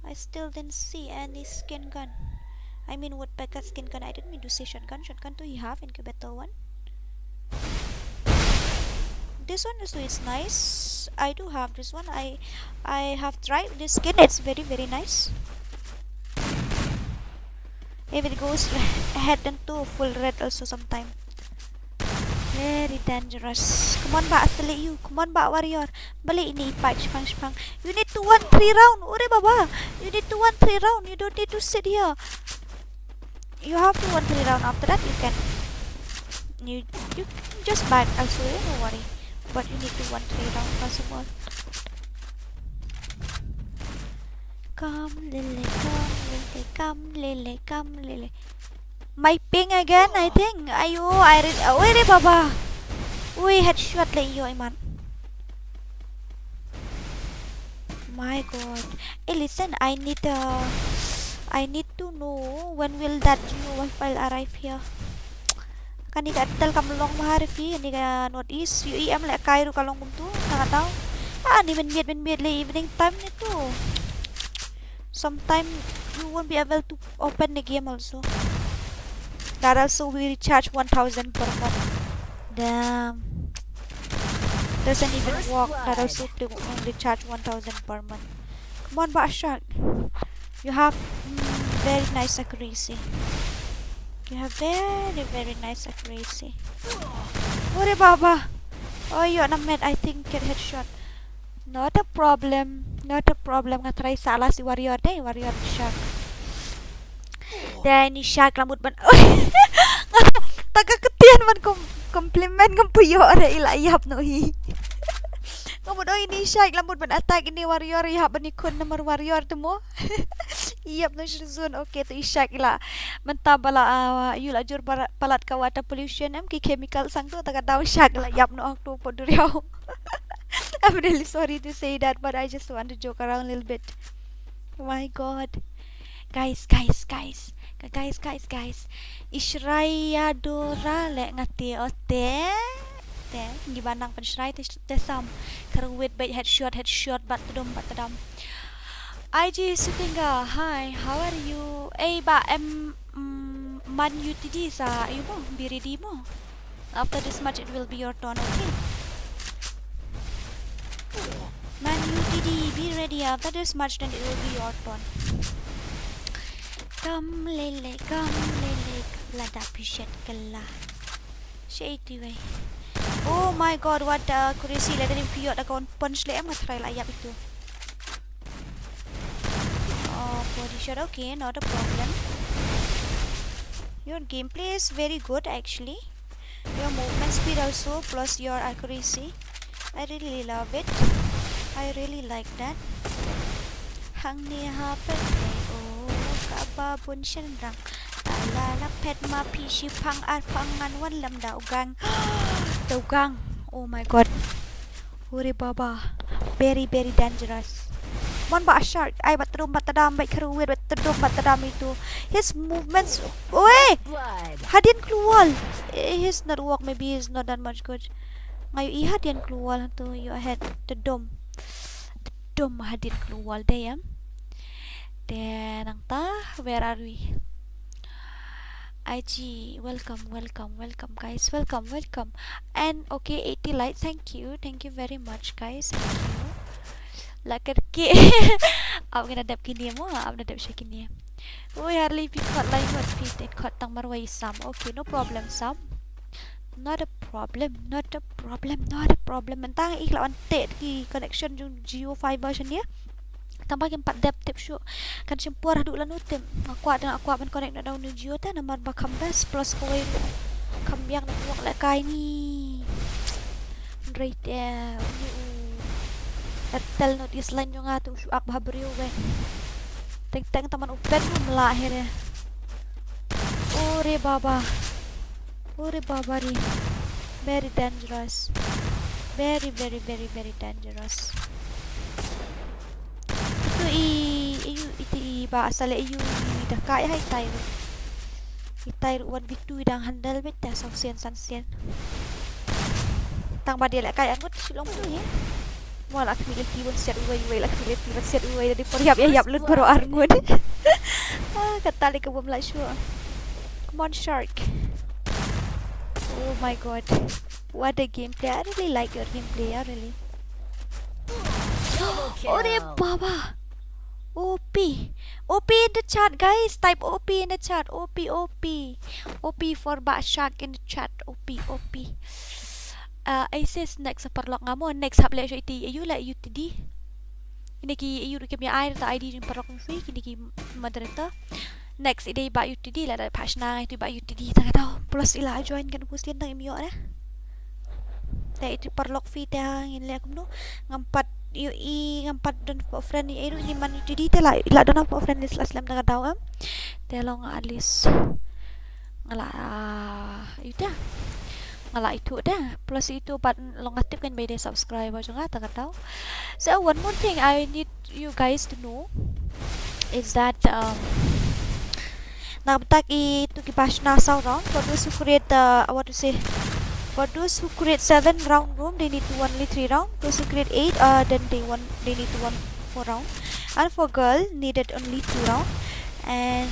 I still didn't see any skin gun. I mean, woodpecker skin gun. I didn't mean to say shotgun. Shotgun too, you have incubator one. This one also is nice. I do have this one. I I have tried this skin. It's very, very nice. If it goes ahead into full red also sometime. Very dangerous. Come on, Bah, athlete you. Come on, Bah, warrior. Balik ini, Pak, shpang, shpang. You need to win three round. Ore baba. You need to win three round. You don't need to sit here. You have to win three round. After that, you can. You you can just back also. Eh, no worry. But you need to win three round first of all. Come, Lily, come, Lily, come, Lily, come, Lily. My ping again, I think. Ayo, I re- oh, ore baba. Ui, headshot le ïoh iman. My God. Eh, listen, I need uh, I need to know when will that Jio Wi-Fi arrive here. Kane ka Airtel kam long bha re phi, kane ka North East, U E M le kai ruh ka long kumtu, na ka daw. Ah, ni mynmiet mynmiet le evening time ni tu. Sometime you won't be able to open the game also. That also we recharge one thousand per month. Damn. Doesn't even work. That also they won't recharge one thousand per month. Come on, Bah Shark. You have mm, very nice accuracy. You have very, very nice accuracy. Ore baba. Oh, you're not mad. I think get headshot. Not a problem. Not a problem. Nga try sa la si warrior dei, warrior Shark. Dei ni Shark la mut ban. Nga tak ka ktien ban kom- compliment ngam pynïoh re ila ïap noh hi. Nga mut oi ni Shark la mut ban attack ini warrior ïap ban i khun namar warrior tu mo. Ïap noh shu zone. Okay tu i Shark ila. Mynta ba la ah, ïoh la jur para- palat ka water pollution em ki chemical sang tu ta ka daw Shark la ïap noh tu po duriau. I'm really sorry to say that, but I just want to joke around a little bit. Oh my God. Guys, guys, guys. Guys, guys, guys. I Shreya Dora le nga te o te. Te, ngi ba nang pynshrai te, te sam. Kyrwit bad headshot, headshot, bat tedum, bat tedum. I G Sutinga, hi, how are you? Eh, ba em mm, Man U T D sa, you mo, be ready mo. After this match, it will be your turn, okay? Man U T D, be ready. After this match, then it will be your turn. Come, Lele, come, Lele. Lada appreciate kala. Shei tu wei. Oh my God, what the accuracy. Lada rim kiyok da ka one punch le em nga try la ïap itu. Oh, body shot. Okay, not a problem. Your gameplay is very good, actually. Your movement speed also, plus your accuracy. I really love it. I really like that. Hangne ha pyrthei, oh, kaba bun shynrang. Tala la phet ma phi shi phang ar phang ngan wan lem da u gang. Da u gang. Oh my God. Ore baba. Very, very dangerous. Mon ba shark. Ai, bat tedum, bat tedam, bat kyrwit, bat tedum, bat tedam itu. His movements. Oi! Blood. Hadien keluar. Eh, his network, maybe he's not that much good. Nga ïohi hadien keluar tu, ïoh head tedum. Tedum hadien keluar dei em. Te nangta, where are we? I G, welcome, welcome, welcome, guys. Welcome, welcome. And okay, eighty likes. Thank you. Thank you very much, guys. Thank you. La kyrkieh. Ap ngin ïa dep kine mo, ap ngin ïa dep sha kine. Oi, Harley, phi khot lai ngut, phi te khot tang marwei Sam. Okay, no problem, Sam. Not a problem, not a problem, not a problem. Mynta nga i khlem wan te ki connection jong Jio Fiber shane. Tang ba kim pat dep tip shuh. Kan shim por haduh lano tip. Nga kwah te nga kwah ban connect na da u Jio te namar ba kham best plus kawei ruh kham biang network lehkai ni. Hynrei te uni u Airtel North East line jong nga te u shu ap ha briew wei. Teng teng tang ban open u mlah hi re. Ore baba. Ore baba re. Very dangerous. Very, very, very, very dangerous. Itu i, i, i, i ba asal i, i da kai hai tai. I tai ruh one v two i dang handle beit da saw sien san sien. Tang ba dei lehkai angut shi long tu hi. Wa la khmih lynti ban siat uwei, uwei la khmih lynti ban siat uwei da dei por ïap ïap lut baroh ar ngut. Ah, kata lei ka bym lah shuh. Come on, shark. Oh my god. What a gameplay. I really like your gameplay, yeah, really. Ore baba. O P. O P in the chat, guys. Type O P in the chat. O P, O P. O P for Bah Shark in the chat. O P, O P. Uh, Isis next paralok nga mo. Next hap leh shu iti ayu la U T D. Ini ki ayu rukim ya ai ta I D jin paralok shu kini ki moderator. Next i dei Bah U T D, lada phah shna ïa i Bah U T D tang ka daw. Plus i la join kan ku sien tang im ïoh dah. Te i paralok phi te ngin leh kumno. Ngam pat ïoh i, ngam pat don pop friend ïa i ruh, i man U T D te la, i la don pop friend list la slem tang ka daw em. Te long at least nga la, ïa te. Nga la ithuh te. Plus ithuh pat long nga tip kan ba i dei subscriber jong nga tang ka daw. So one more thing I need you guys to know is that, um, na ka bynta kitu kiba shna saw round, for those who create the, what to say, for those who create seven round room, they need to only three round. Those who create eight, uh, then they one, they need to one four round. And for girl, needed only two round. And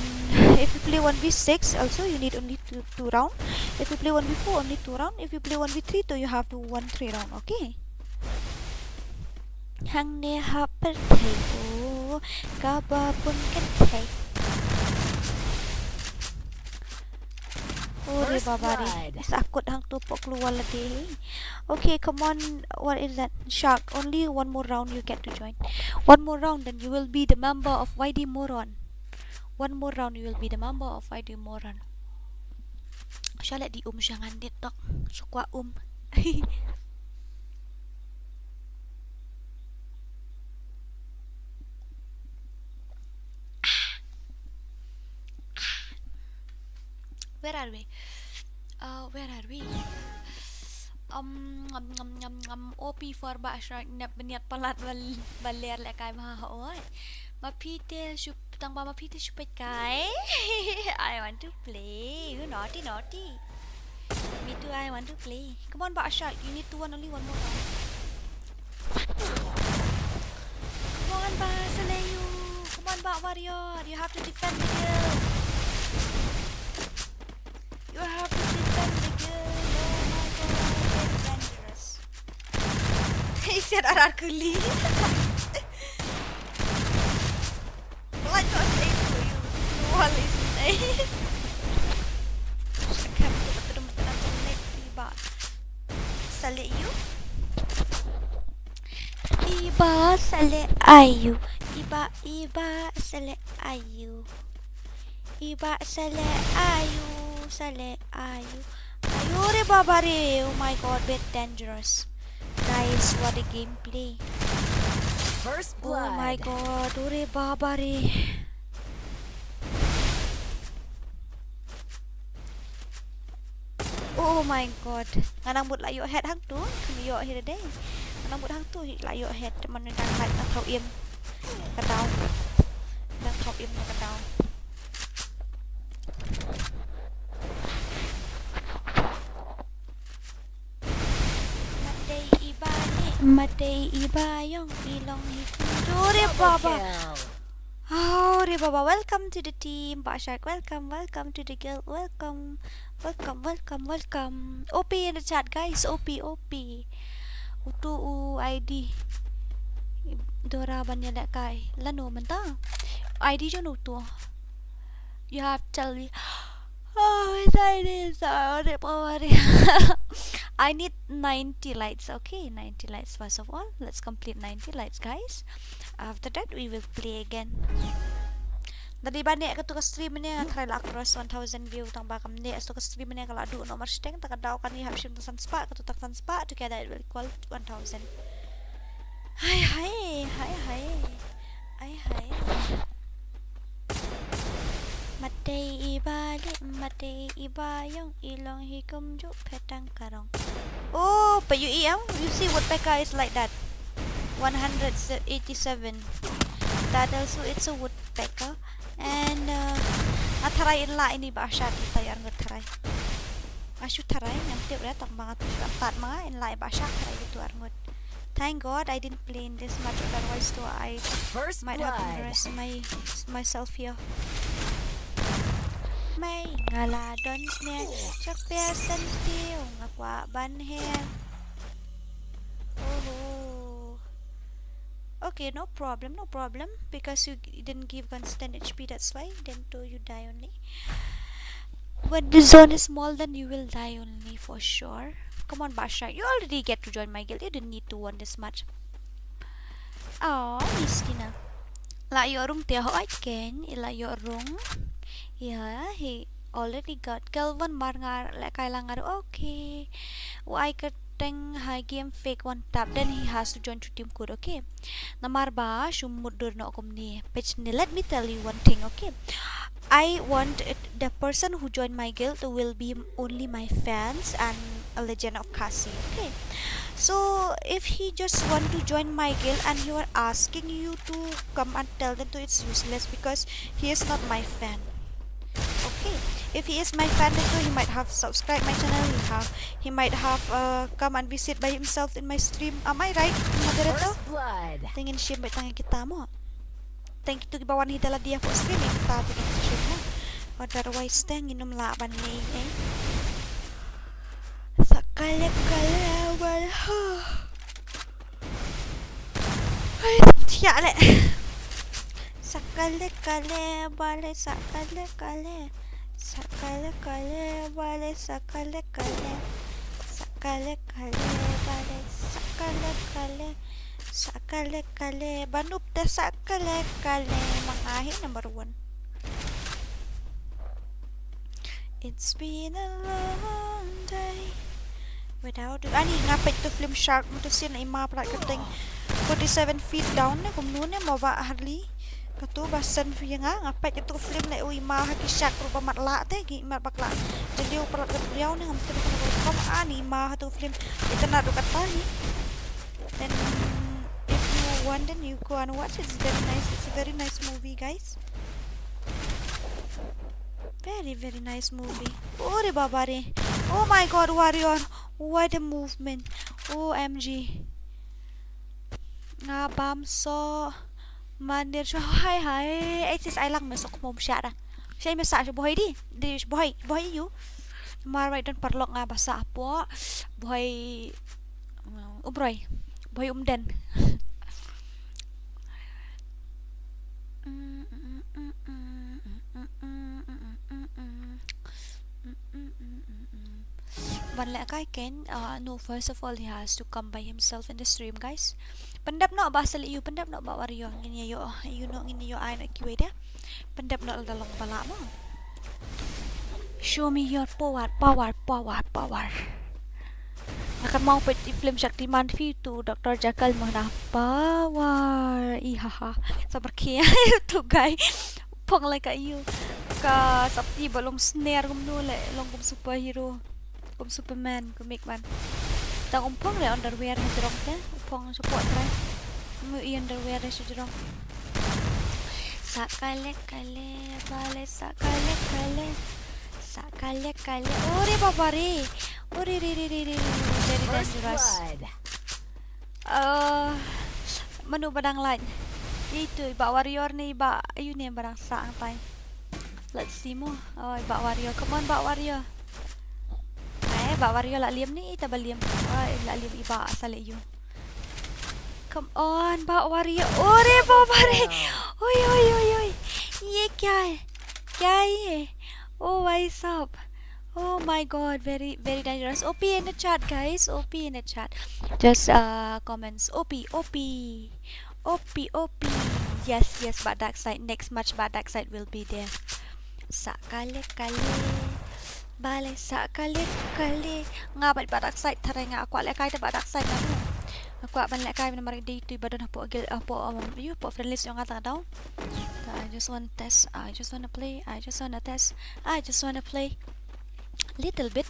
if you play one v six, also you need only two, two round. If you play one v four, only two round. If you play one v three, though, you have to one three round. Okay. Hangne ha pyrthei, oh, kaba bun kynthei. Ore baba re. Sakut hangtu pok luar lagi. Okay, come on. What is that? Shark. Only one more round you get to join. One more round, then you will be the member of Y D Moron. One more round, you will be the member of Y D Moron. Shalak di um jangan di tok. Sukwa um. Where are we? Uh, where are we? Um, ngam, ngam, ngam, ngam, O P for Bah Shark nep bniat palat bal-, baler le kai ma ha oi. Ma phi te shu, tang ba ma phi te shu peit kai. I want to play. You naughty, naughty. Me too, I want to play. Come on, Bah Shark. You need to win only one more round. Come on, Bah Saleyu. Come on, Bah Warrior. You have to defend the kill. You have to defend the kill. Oh my god, very dangerous. He said, "Arar kuli." Like to say to you, you all is there. Sakam tu betul betul nak connect tiba. Saleyu. Iba sale ayu. Iba, iba sale ayu. Iba sale ayu, sale ayu. Ayu re baba re. Oh my god, bit dangerous. Guys, what a gameplay. First blood. Oh my god, ore baba re. Oh my god. Nga nang mut la ïoh head hangtu, kam ïoh hi dei. Nga nang mut hangtu hi la ïoh head, man dang light na thaw im. Ka daw. Dang thaw im na ka daw. Matei iba ne, matei iba ïong, i long hi kumjuh re baba. Double kill. Oh, re baba, welcome to the team. Bah Shark, welcome, welcome to the guild, welcome, welcome, welcome, welcome. O P in the chat, guys, O P, O P. Utu u I D. Dora ban ïalehkai. Lano mynta? I D jong utu. You have to tell me. Oh, it's I D, sorry, sorry. I need ninety likes. Okay, ninety likes first of all. Let's complete ninety likes, guys. After that, we will play again. Tadi ba neh katu ka stream ne, nga try la cross one thousand view, tang ba kam neh katu ka stream ne, ka la duh noh marshiteng, tang ka daw kane hap shim tang san spah, katu tang san spah, together it will equal one thousand. Hai, hai, hai, hai. Ai, hai. Matei iba le, matei iba ïong, i long hi kumjuh phetang karong. Oh, but you, you see, woodpecker is like that. One hundred eighty-seven. That also, it's a woodpecker. And, uh, nga tharai in la ini Bah Shark, kita ïa ngut tharai. Nga shu tharai, ngam tip re, tang ba nga tu shu antad ma nga, in la Bah Shark tharai gitu ar ngut. Thank God I didn't play in this match, otherwise though I First might have blood. Embarrassed my, myself here. Mai nga la don sne. Chak pia senti nga kwah ban her. Oh. Okay, no problem, no problem. Because you didn't give constant H P, that's why. Then to you die only. When the zone is small, then you will die only for sure. Come on, Basha. You already get to join my guild. You didn't need to want this much. Oh, Mistina. La ïoh rung te ho ai ken, i la ïoh rung. Yeah, he already got Kelvin mar nga le kai la nga ruh, okay. U ai ka teng ha game fake one tap, then he has to join to team code, okay. Namar ba shu mut dur noh kumne. Pech ne, let me tell you one thing, okay. I want it, the person who joined my guild will be only my fans and a legend of Khasi, okay. So if he just want to join my guild and he were asking you to come and tell them to, it's useless because he is not my fan. Okay, if he is my fan, then he might have subscribed my channel. He have, he might have uh, come and visit by himself in my stream. Am I right, moderator? First blood. Tang ngin shim bad tang kita mo. Tang kitu kiba wan hi da lade hapoh stream, kita te ngin shim mo. Otherwise te ngin ym lah ban leh ei. Sa kale kale bale. Hai, thiah leh. Sa kale kale bale, sa kale kale. Sa kale kale bale, sa kale kale. Sa kale kale bale, sa kale kale. Sa kale kale. Ba noob te sa kale kale. Ma nga hi number one. It's been a long day without you. Ani nga peit tu film Shark mo tu sien, i ma palat ka teng forty-seven feet down ne kumno ne mo ba Harley. Katu ba sen fi nga, nga peit tu film ne, u i ma ha ki shark ruh ba mat lah te, ki mat bakla. Jylliew palat ka duriaw ne, ngam tip kumno. Ani i ma ha tu film. Ita na ruh kata ni. Then if you want, then you go and watch. It's very nice. It's a very nice movie, guys. Very, very nice movie. Ore baba re. Oh my god, warrior. What a movement. O M G. Nga bam so mandir shu hai hai. Ai sis ai lang me sok mom shara. Shai me sa shu bohoi di. Di shu bohoi, bohoi ïu. Mar bai don parlok nga ba sa po. Bohoi, um, ubroi. Bohoi umden. Ban leh kai ken, uh, no, first of all he has to come by himself in the stream, guys. Pyndep noh ba sel ïu, pyndep noh ba warrior, ngin ïa ïoh, ïu noh ngin ïa ïoh ai noh kiwei de. Pyndep noh lada long ba lah mo. Show me your power, power, power, power. Nga kynmaw peit i film Shaktiman fi tu Doctor Jekyll mo na power. Ihaha. Sabar khia tu guy. Phong lai ka ïu. Ka sakti ba long snare kumno le long kum superhero. Kum Superman, kum Mech Man. Tang um phong le underwear ha jrong te. Um phong support trai. Mu i underwear ha jrong. Sa kale kale bale, sa kale kale. Sa kale kale. Ore baba re. Ore re re re re. Very First dangerous. blood. Uh, manu ba dang lain. Itu i ba warrior ne, i ba ïu ne ba dang sa ang tai. Let's see mo. Oh, i ba warrior. Come on ba warrior. Ai, ba warrior la liam ne, ita ba liam. Ai, la liam i ba sa le ïu. Come on, ba warrior. Ore baba re. Oi oi oi oi. Ye kya hai? Kya hai ye? Oh, what's up? Oh my god, very, very dangerous. O P in the chat, guys. O P in the chat. Just uh comments. O P, O P. O P, O P. Yes, yes, ba Dark Side. Next match ba Dark Side will be there. Sa kale kale. Bale sa kale kale. Nga ba ba Dark Side tharai nga kwah leh kai te ba Dark Side nga tu. Nga kwah ban leh kai namar dei tu ba don hapoh guild, hapoh, um, ïu, hapoh friend list jong nga ta daw. I just wanna test. I just wanna play. I just wanna test. I just wanna play. Little bit.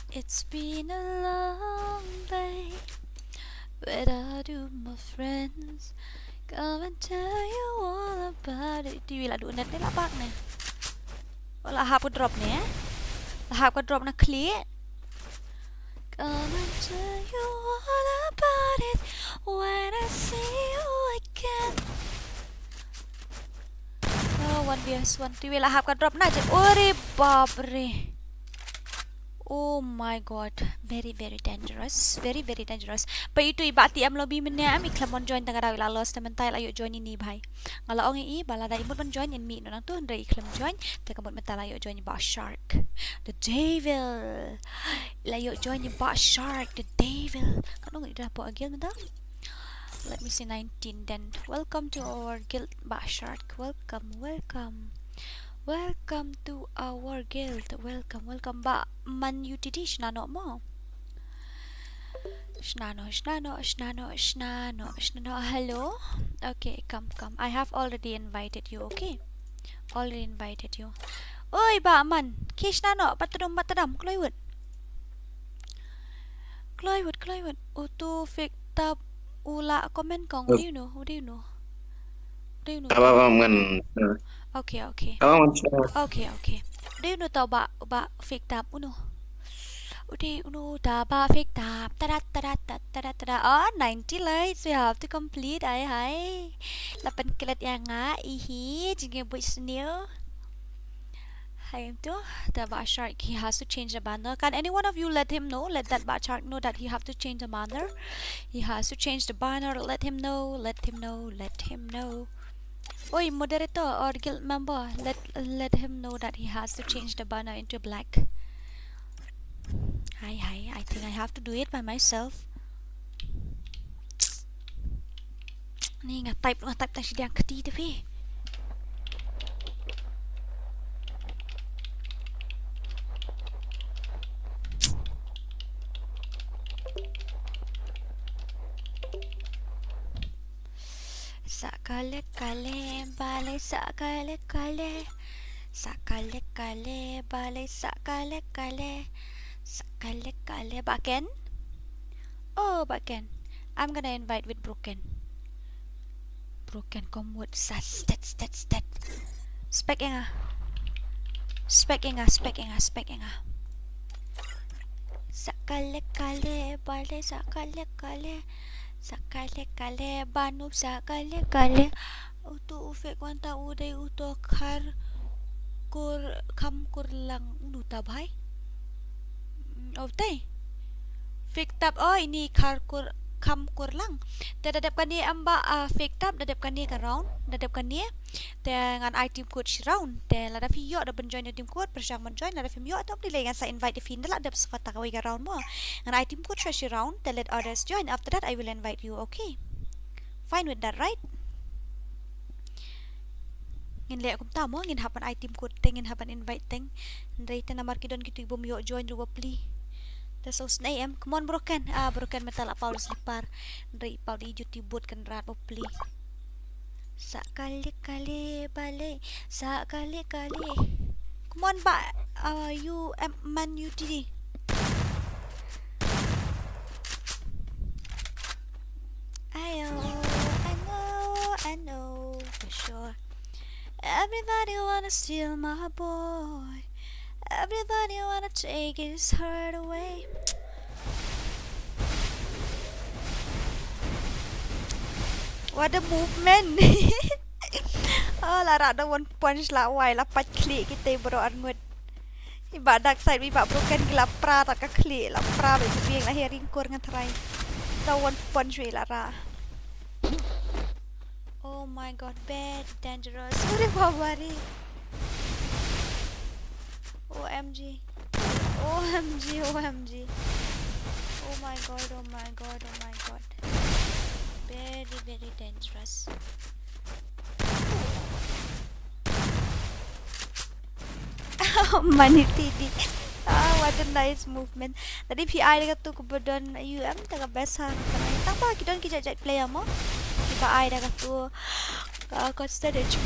It's been a long day without you, my friends. Come and tell you all about it. Dei wi la duh net ne la bak ne. Oh, la hap ka drop ne. La hap ka drop na khlieh. Come and tell you all about When I see you again. Oh, one V S one. Te wei la hap ka drop na je. Ore bapre. Oh my god. Very, very dangerous. Very, very dangerous. Ba itu i ba ti am lobby mynne am i khlem ban join tang ka daw i la lost mynta i la ïoh join ini bhai. Nga la ong i ba lada i mut ban join in mih noh nangtu hynrei i khlem join. Te ka mut mynta la ïoh join i ba shark. The devil. La ïoh join i ba shark. The devil. Kan ong i da pok a guild mynta. Let me see, nineteen then. Welcome to our guild, Bah Shark. Welcome, welcome. Welcome to our guild. Welcome, welcome. Bah Man U T D, shna noh mo. Shna noh, shna noh, shna noh, shna noh, shna noh. Hello? Okay, come, come. I have already invited you, okay? Already invited you. Oi, Bah Man. Ki shna noh, pat tdum, pat tdum. Kloi wut. Kloi wut, kloi wut. Utu fake tab u la comment kong. What do you know? What do you know? What do you know? Aba ba ngan. Okay, okay. Aba ngan. Okay, okay. What do you know tau ba, ba fake tab uno? Ude uno da ba fake tab. Tada, tada, tada, tada, tada. Oh, ninety lights we have to complete. Ai, hai. Lapan kilat yang nga. Ihi, jinge buit snew. Hai tu, the Bah Shark, he has to change the banner. Can any one of you let him know? Let that Bah Shark know that he have to change the banner. He has to change the banner. Let him know. Let him know. Let him know. Oi, moderator or guild member, let let him know that he has to change the banner into black. Hai, hai, I think I have to do it by myself. Ni nga type, nga type tang shi diang kti te phi. Sa kale kale bale, sa kale kale. Sa kale kale bale, sa kale kale. Sa kale kale. Bah Ken? Oh, Bah Ken. I'm gonna invite with Broken. Broken, come with sa stet, stet, stet. Spek ïa nga. Spek ïa nga, spek ïa nga, spek ïa nga. Sa kale kale bale, sa kale kale. Sa kale kale banu, sa kale kale. Utu u fake wan ta u dei utu khar kur kham kur lang nu ta bhai. Mm, oh, tai. Fake tab, oh, ini khar kur kham kur lang. Te da dep kane amba, ah, fake tab, da dep kane ka round, da dep kane. Te ngan ai team code shi round. Te lada phi ïoh da ban join da team code, pyrshang ban join, lada phim ïoh, to phi lei ngan sa invite phi nda la dep sfata kawei ka round mo. Ngan ai team code shi round, te let others join. After that, I will invite you, okay? Fine with that, right? Ngin leh kumta mo, ngin hap ban ai team code teng, ngin hap ban invite teng. Hynrei te namar ki don kitu ki bym ïoh join ruh ba pli. Te so snei em, come on Broken. Ah, Broken mynta la paw da slipper. Hynrei paw da i juti boot kan rat ba pli. Sa kale kale bale, sa kale kale. Come on ba, uh, you, um, Man U T D. I know, I know, I know for sure. Everybody wanna steal my boy. Everybody wanna take his heart away. What a movement. Oh, la rah da one punch la wai la pat khlieh kita bro arngut. Iba Dark Side, iba Broken ki la pra ta ka khlieh, la pra ba ki biang la hearing core ngan try. Da one punch wei la rah. Oh my god, very dangerous. Ore baba re. O M G. O M G, O M G. Oh my god, oh my god, oh my god. Very, very dangerous. Money T D. Ah, what a nice movement. Tadi P I da katu ku badon U M ta ka best ha. Tang ba ki don ki jait jait player mo. Ki ba ai da katu. Ah, constant H P.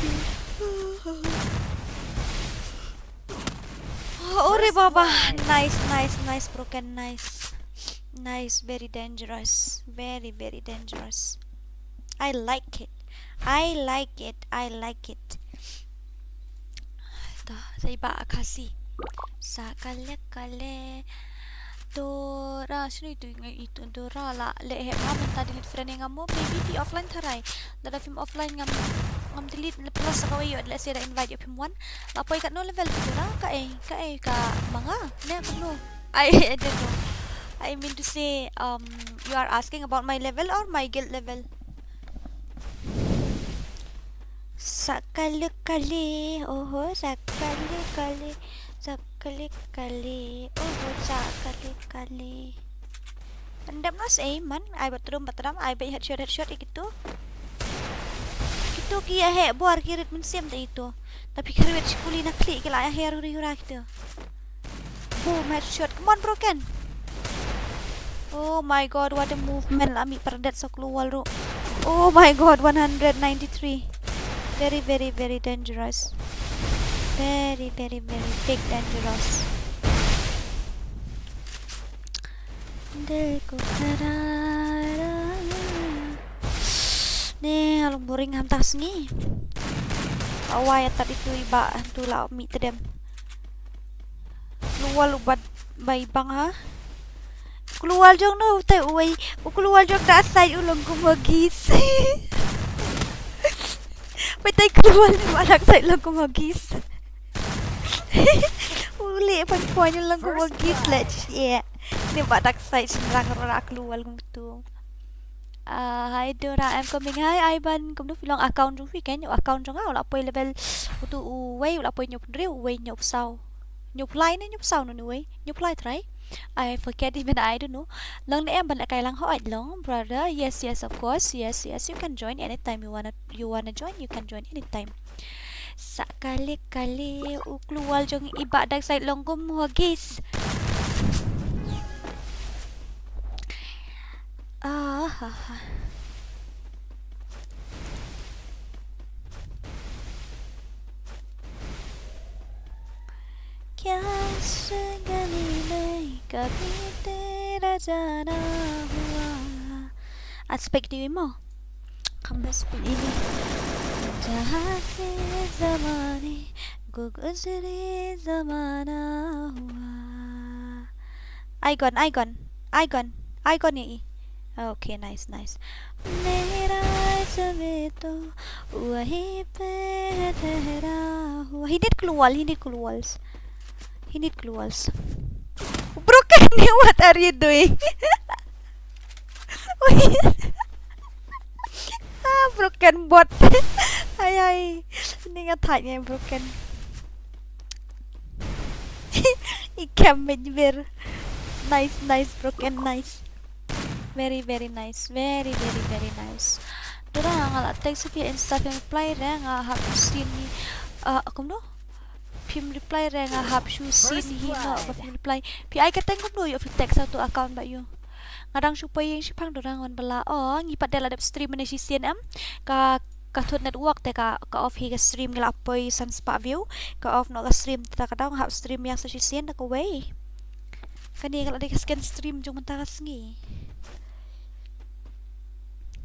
Oh, ore baba. Nice, nice, nice, Broken, nice. Nice, very dangerous. Very, very dangerous. I like it. I like it. I like it. To, sa iba Khasi. Sa kale kale. Dora, shano ito, ito Dora la leh heh bha mynta delete friend ïa nga mo, maybe phi offline tharai. Lada phim offline ngam, ngam delete, plus sa kawei ïoh leh sa da invite ïoh phim wan. La poi katno level phi Dora, kaei, kaei ka ma nga ne katno. I, I don't know. I mean to say, um, you are asking about my level or my guild level? Sa kali kali, oho, sa kali kali, sa kali kali, oho, sa kali kali. Ndam nos ei man, ai bat rum bat ram, ai bat headshot headshot ïa kito. Kito ki ïa heh bor ki rit mynsiem te ito. Tapi ki rit shikuli na khlieh ki la ïa her huri hura kito. Boom, headshot. Come on, Broken. Oh my god, what a movement. La mih pyrdet sa klur wall ruh. Oh my god, one hundred ninety-three. Very, very, very dangerous. Very, very, very big dangerous. Dil ko karara. Ne, along boring ham ta sngi. Awai, atat itu iba, tu la mih tedem. Klur wall u bat bai bang ha. Klur wall jong no, tai uwei. U klur wall jong da sai u long kum Huggies. Bai tai klur wall ne ba dak sai long kum Huggies. U leh pan point u long kum Huggies le cie. Ne ba dak sai shin rang rora klur wall kum tu. Ah, hi Dora, I'm coming. Hi Ivan, kumno phi long? Account jong phi kein, account jong nga u la poi level, utu uwei u la poi hynñiewphew hynriew, uwei hynñiewphew saw. Hynñiewphew lai ne hynñiewphew saw, non uwei? Hynñiewphew lai trai? I forget even, I don't know. Long ne em ban lehkai lang hooid long, brother? Yes, yes, of course. Yes, yes, you can join anytime you wanna, you wanna join, you can join anytime. Sa kali kali u klur wall jong i ba dak sai long kum Huggies. Ah, ha, ha. Kya sangani mein kabhi tera jana hua. Aspect di mo. Kambas pin ini. Jahan se zamane ko guzre zamana hua. Icon, icon, icon, icon ye. Okay, nice, nice. Mera isam to wahi pe thehra hua. He need klur wall, he need klur walls. He need klur walls. Broken, what are you doing? Ah, Broken bot. Ai, ai. Ni nga thait ngai Broken. I kem mej ber. Nice, nice, Broken, nice. Very, very nice. Very, very, very nice. Dora nga la text phi Insta phim reply re nga hap shu sien hi. Ah, kumno? Phim reply re nga hap shu sien hi no ba phim reply. Phi ai ka teng kumno ïoh phi text sa tu account ba ïoh. Nga dang shu poi ïing shiphang Dora ngan bala. Oh, ngi pat de la dep stream ne shisien em. Ka, ka thut network te ka, ka off hi ka stream ngi la poi san spah view. Ka off noh ka stream te ka dang hap stream ïa sa shisien da kawei. Kane ka la dei ka second stream jong mynta ka sngi.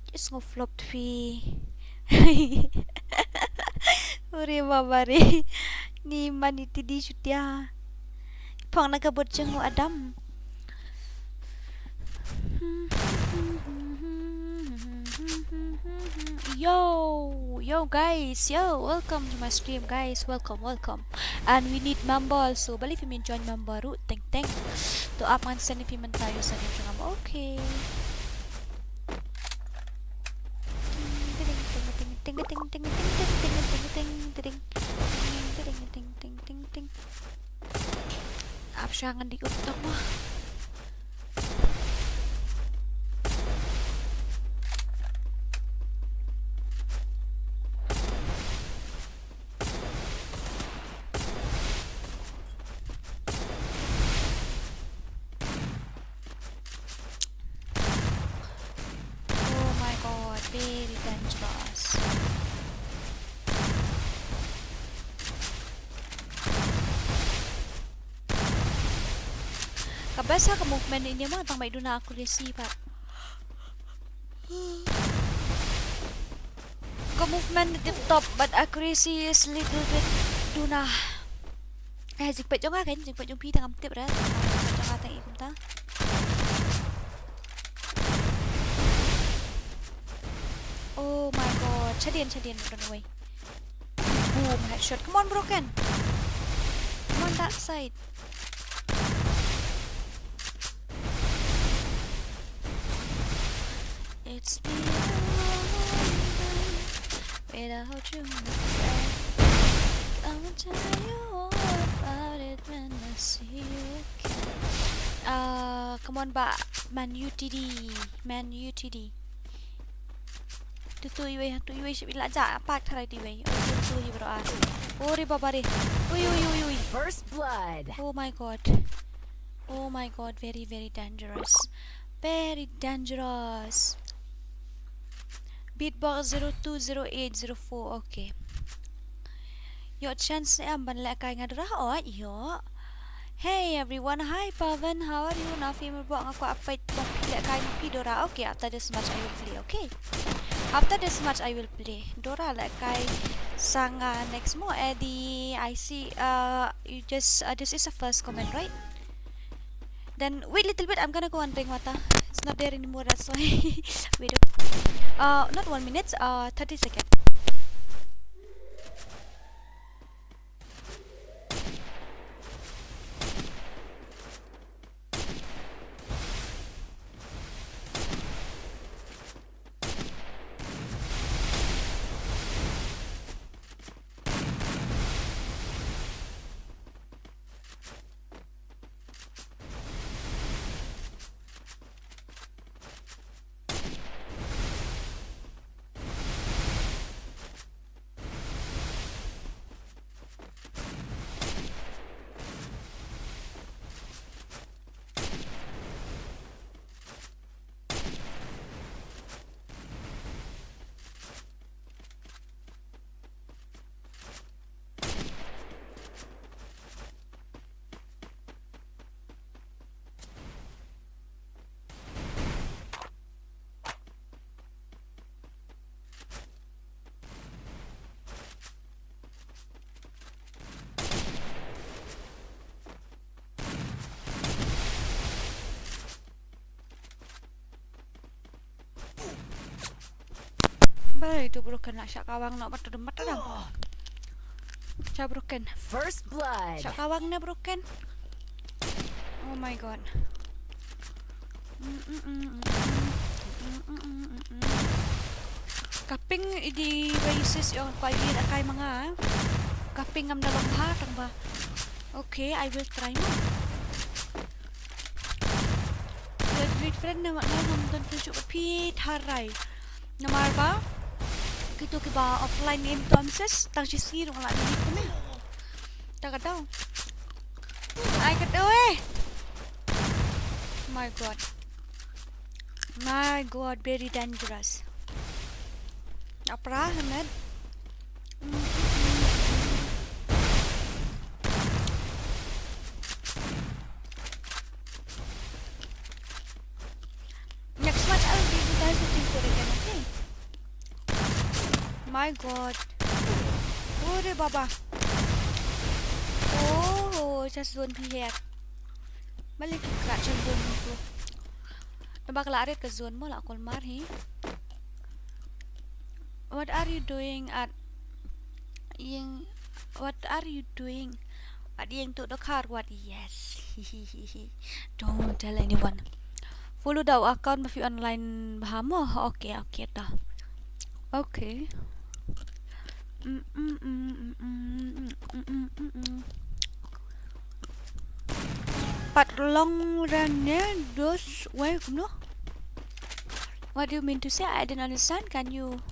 Is ngo flop phi. Ure baba re. Ni mani tidi shutia. Phong na ka bot jong u Adam. Yo, yo guys, yo, welcome to my stream guys, welcome, welcome. And we need member also, balei phim join member ruh, teng teng. To ap ngan send ïa phi mynta username jong nga, okay. Ap sha ngan di up tok mo. Oh my god, very dangerous. Ka best ha ka movement ine ma tang bai duna accuracy pat. Ka movement tip top but accuracy is little bit duna. Te jingpeit jong nga kan, jingpeit jong phi tang ngam tip re. Jingpeit jong nga tang i kumta. Oh my god, shadien, shadien, run away. Boom, headshot. Come on, Broken. Come on, that side. It's been a long time without you, my friend. I will tell you all about it when I see you again. Uh, come on, ba, Man U T D, Man U T D. Tu tu iwei, tu iwei sha ila ja, pak tharai tu iwei. Oh, tu tu hi bro ah. Oh, re baba re. Ui, ui, ui, ui. First blood. Oh my god. Oh my god, very, very dangerous. Very dangerous. Beatbox zero two zero eight zero four, okay. Ïoh chance em ban lehkai nga Dora? Oh, ïoh. Hey everyone, hi Pavan, how are you? Na phi marbok nga kwah peit ba phi lehkai ma phi Dora. Okay, after this match I will play, okay? After this match I will play. Dora lehkai sa nga next mo, Eddie. I see, uh, you just, uh, this is a first comment, right? Then wait little bit, I'm gonna go and drink water. It's not there anymore, that's why. Wait. Uh, not one minute, uh, thirty seconds. Ba itu Broken na shah kawang na batu demat dam. Shah Broken. First blood. Shah kawang na Broken. Oh my god. Ka ping i di Oasis ïong kwah ïa lehkai ma nga. Ka ping ngam da long bha tang ba. Okay, I will try mo. Ïa delete friend namar nga ngam don pynshong phi tharai. Namar ba kito kiba offline in to message tang shi sngi ruh nga la delete kumne. Ta ka dau. Ai ka dau eh. My god. My god, very dangerous. Apra, Ahmed. Next match I'll give you guys a team code again, okay? My god. Ore baba. Oh, just zone phi hai. Malik ka chal zone phi. Naba ka la ret ka zone mo la kol mar hi. What are you doing at ïing? What are you doing at ïing tu dokhar? What? Yes. Don't tell anyone. Follow da u account ma phi online bha mo. Okay, okay ta. Okay. Pat long ran ne dos wei kumno? What do you mean to say? I didn't understand. Can you,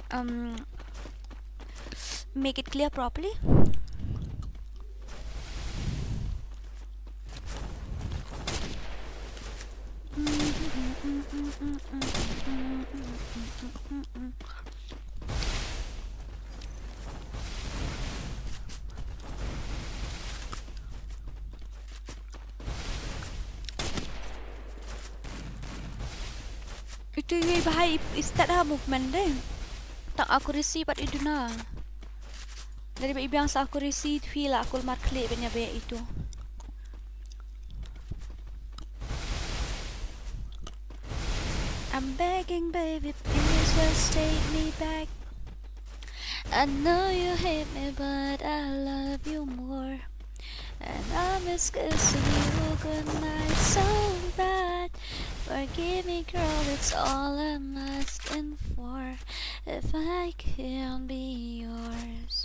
um, make it clear properly? Itu yui bahai i start ha movement de. Tang accuracy pat i duna. Lada ba i biang sa aku risi twi la aku lamar khlieh ban ïa beh itu. I'm begging, baby, please just take me back. I know you hate me, but I love you more. And I miss kissing you goodnight so bad. Forgive me, girl, that's all I'm asking for. If I can be yours.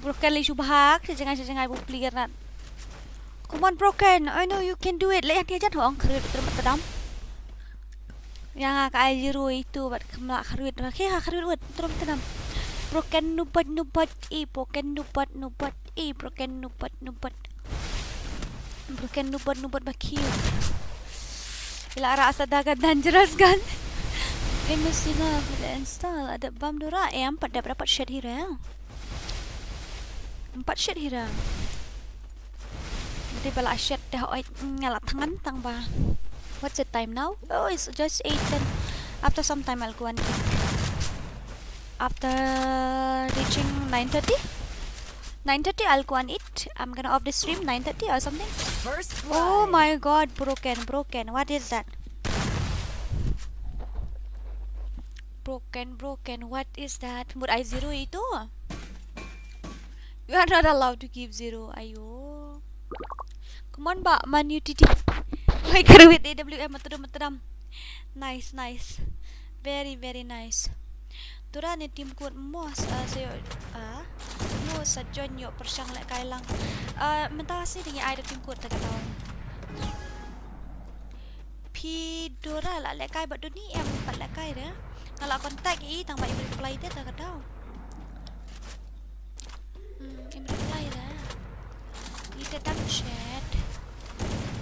Broken lei shu bhag, sha jngai sha jngai bu plir nat. Come on, Broken, I know you can do it. Leh ïa ti jan hong khrit trum tadam. Ïa nga ka ai zero itu bad kemla khrit. Oke, ha khrit wet trum tadam. Broken nubat nubat i, Broken nubat nubat i, Broken nubat nubat. Broken nubat nubat ba cute. Ila ara asada ka dangerous gun. Game is enough, install, ada bam dura em pat dep dapat shet hira. Empat shet hira. Nanti bala shet dah oi ngala tangan tang ba. What's the time now? Oh, it's just eight ten. After some time I'll go and eat. After reaching nine thirty? Nine thirty I'll go and eat. I'm gonna off the stream nine thirty or something. First Oh blood. My god, Broken, Broken. What is that? Broken, Broken. What is that? Mut ai zero itu. You are not allowed to give zero. Ayo. Come on, ba, Man U T T. Wai kharwit A W M matadam matadam. Nice, nice. Very, very nice. Tura ne team code mo sa, sa ïoh, ah, mo sa join ïoh pyrshang lehkai lang. Ah, mynta shi dang ïa ai da team code ta ka daw. Phi Dora la lehkai bad Doni em pat lehkai re. Nga la contact i tang ba im reply te ta ka daw. Hmm, im reply re. Ite dang chat.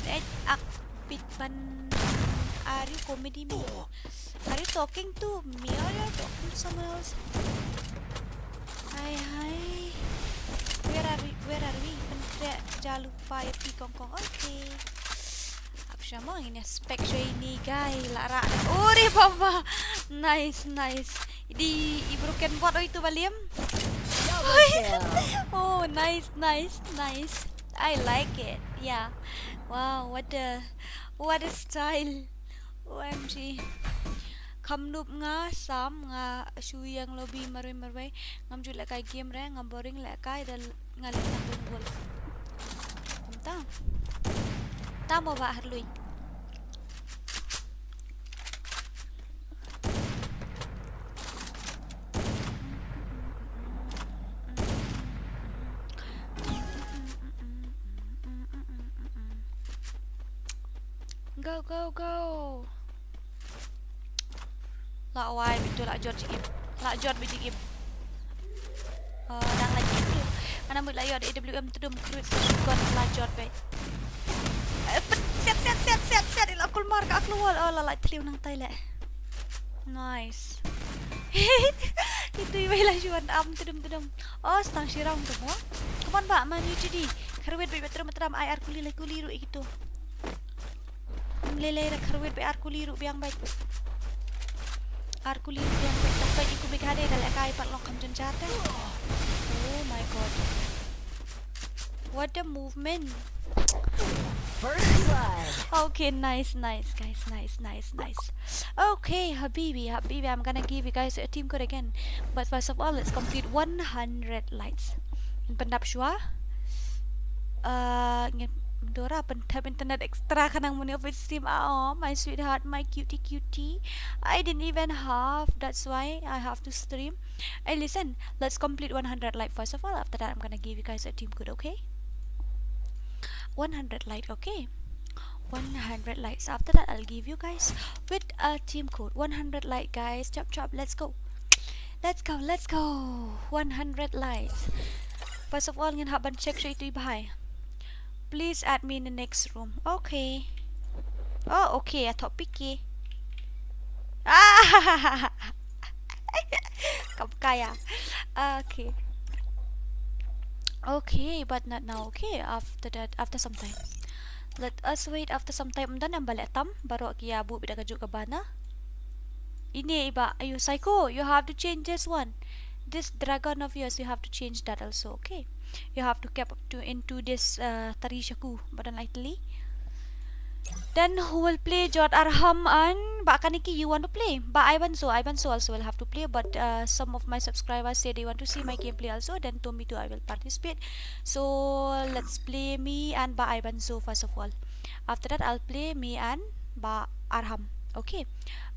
Eh, ak bit ban. Are you comedy me? Are you talking to me or you're talking to someone else? Hi, hi. Where are we? Where are we? Pen tre jalu pa ya pi kong kong. Okay. Ap shama ini spek sha ini guy la ra. Ore baba. Nice, nice. Di i broken bot oi tu balim. Double kill. Oh, nice, nice, nice. I like it. Yeah. Wow, what a, what a style. O M G. Kham nup nga sam nga shu ïeng lobby marwei marwei. Ngam ju lehkai game re, ngam boring lehkai da nga leh tang lone wolf. Kumta. Ta mo ba harlui. Go, go, go. La wai bitu la jot jingim. La jot bi jingim. Oh, dang la jingim tu. Ana mut la ïoh da A W M tu dum kruid sa shotgun la jot bi. Eh, pet, siat, siat, siat, siat, siat. Ila kulmar ka klewal. Oh, la la tliw nang tai le. Nice. Itu iwei la shuan am tu dum tu dum. Oh, stang shirang tu mo. Come on ba, Man U T D. Kharwit bi batrum batram ai ar kuli lai kuli ru ikitu. Lele ra kharwit be ar kuli ruh biang bait. Ar kuli ruh biang bait. Tang bait iku bik hade da lehkai pat long kham jynjar te. Oh my god. What a movement. First blood. Okay, nice, nice, guys, nice, nice, nice. Okay, habibi, habibi, I'm gonna give you guys a team code again. But first of all, let's complete one hundred likes. Ngin pyndap shuwa. Uh, ngin Dora pyntap internet extra khnang muni office stream. Oh, my sweetheart, my cutie cutie. I didn't even have. That's why I have to stream. Hey, listen, let's complete one hundred like first of all. After that, I'm gonna give you guys a team code, okay? One hundred like, okay? One hundred likes. After that, I'll give you guys with a team code. One hundred like, guys. Chop chop, let's go. Let's go, let's go. One hundred likes. First of all, ngin hap ban check sha itu i bhai. Please add me in the next room. Okay. Oh, okay, I thought picky. Ah! Kam kaya. Okay. Okay, but not now. Okay, after that, after some time. Let us wait after some time. Ym don em ba leh tam baroh ki ïa buh beit da kajuh ka bana. Ine iba, ayo, Psycho, you have to change this one. This dragon of yours, you have to change that also, okay? You have to keep up to, into this, uh, Tari Shaku, but unlikely. Then who will play Jot Arham and Ba Kaniki, you want to play? Ba Ibanzo, Ibanzo also will have to play, but, uh, some of my subscribers say they want to see my gameplay also, then to me too, I will participate. So let's play me and Ba Ibanzo first of all. After that, I'll play me and Ba Arham. Okay.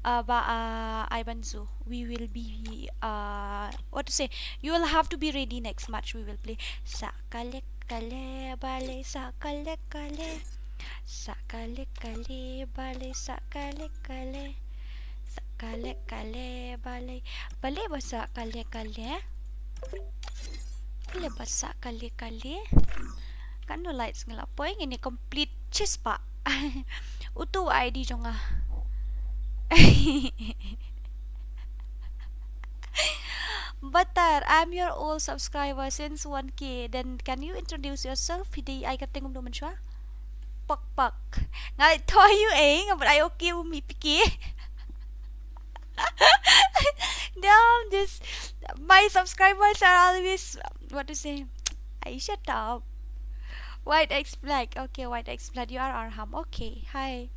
Uh, Ba, uh, Ibanzo. We will be, uh, what to say? You will have to be ready next match. We will play Sakale Kale Bale Sakale Kale. Sakale Kale Bale Sakale Kale. Sakale Kale Bale. Bale ba Sakale Kale. Bale ba Sakale Kale. Kan no lights ngela poi ngin complete chest pa. Utu I D jong nga. Batar, I'm your old subscriber since one K. Then can you introduce yourself? Phi dei ai ka teng um do mynshuwa. Pak pak. Ngai thoi yu eh, nga bad ai okay u mi piki. Damn, this, my subscribers are always, what to say? Ai, shut up. White X Black. Okay, White X Black, you are Arham. Okay, hi.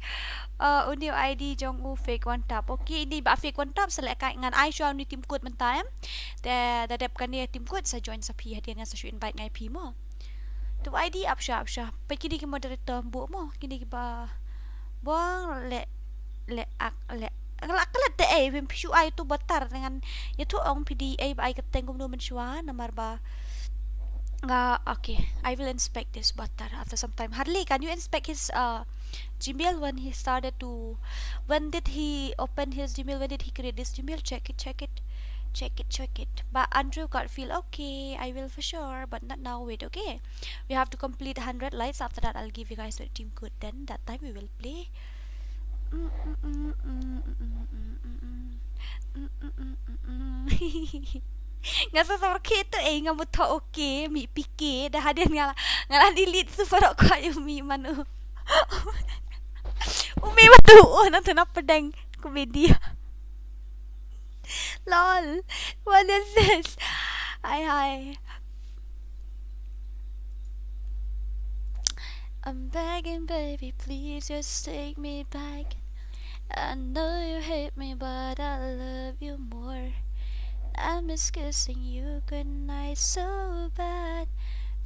Uh, uni I D jong u fake one tap. Okay, ini ba fake one tap, select kai ngan ai shuwa uni team code mynta em. Te da dep kane team code sa join sa phi hadien ngan sa shu invite ngai phi mo. Tu I D ap shuwa, ap shuwa. Peit kini ki moderator bu mo, kini ki ba buang le, le ak, le. Ngelak kelet te ei, bim phi shu ai tu Batar dengan ïa tu ong phi dei ei ba ai ka teng kumno mynshuwa namar ba nga, okay, I will inspect this Batar after some time. Harley, can you inspect his, uh, Gmail when he started to, when did he open his Gmail? When did he create this Gmail? Check it, check it, check it, check it. But Andrew Garfield, okay, I will for sure, but not now. Wait, okay. We have to complete hundred likes. After that, I'll give you guys the team code. Then that time we will play. Nga sa sawar khitu eh, nga mut tho okay, mi pike, dah hadien nga la, nga la delete tu parok ko ayu mi manu. Umi manu, oh, nanti napa deng komedi. Lol, what is this? Hi, hi. I'm begging, baby, please just take me back. I know you hate me, but I love you more. I miss kissing you goodnight so bad.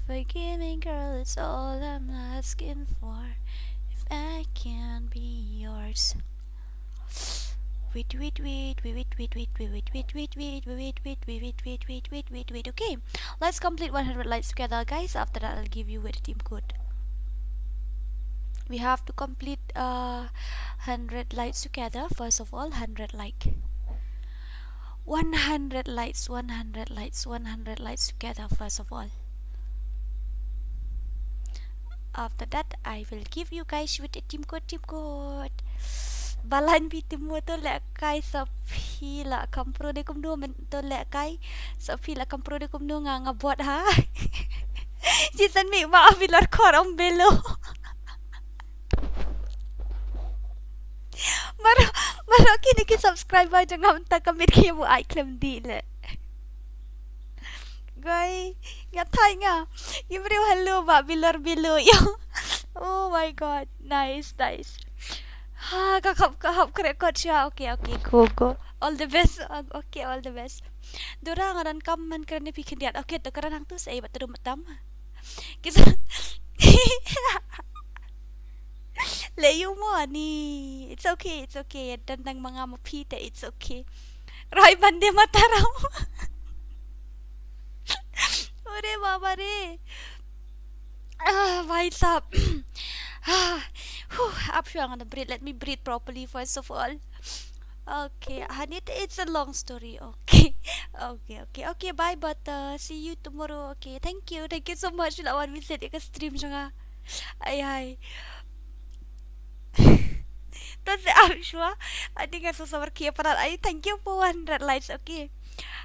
Forgive me, girl, it's all I'm asking for. If I can be yours. Wait, wait, wait. Okay, let's complete one hundred likes together, guys. After that, I'll give you with team code. We have to complete, uh, hundred likes together. First of all, hundred like. One hundred likes, one hundred likes, one hundred likes together, first of all. After that, I will give you guys with a team code, team code. Balan bi timo to leh kai sa phi la kampro de kumno men to leh kai. Sa phi la kampro de kumno nga nga bot ha. Season mi ma abi lar kor om belo. Maro, maro kini ki subscriber jong nga mynta ka mit ki bu ai klem di le. Guy, nga thai nga. Ki briew hello ba bilor bilo yo. Oh my God, nice, nice. Ha, ka hap, ka hap ka record sha. Okay, okay, go, go. All the best. Okay, all the best. Dora nga don kam man kren phi khyndiat. Okay, to kren hangtu sa ei ba trum tam. Kisa. Le yu mo ni. It's okay, it's okay. Dang dang manga mo phi te, it's okay. Rai bande mataram. Ore baba re. Ah, bhai sahab. Ah, whew, ap shuwa, I'm gonna breathe. Let me breathe properly first of all. Okay, honey, it's a long story. Okay. Okay, okay, okay. Bye, but, uh, see you tomorrow. Okay, thank you. Thank you so much. La wan visit ïa ka stream jong nga. Ai, ai. To sa ap shuwa. Ani nga sa sabar ki parat. Ai, thank you for one hundred likes. Okay.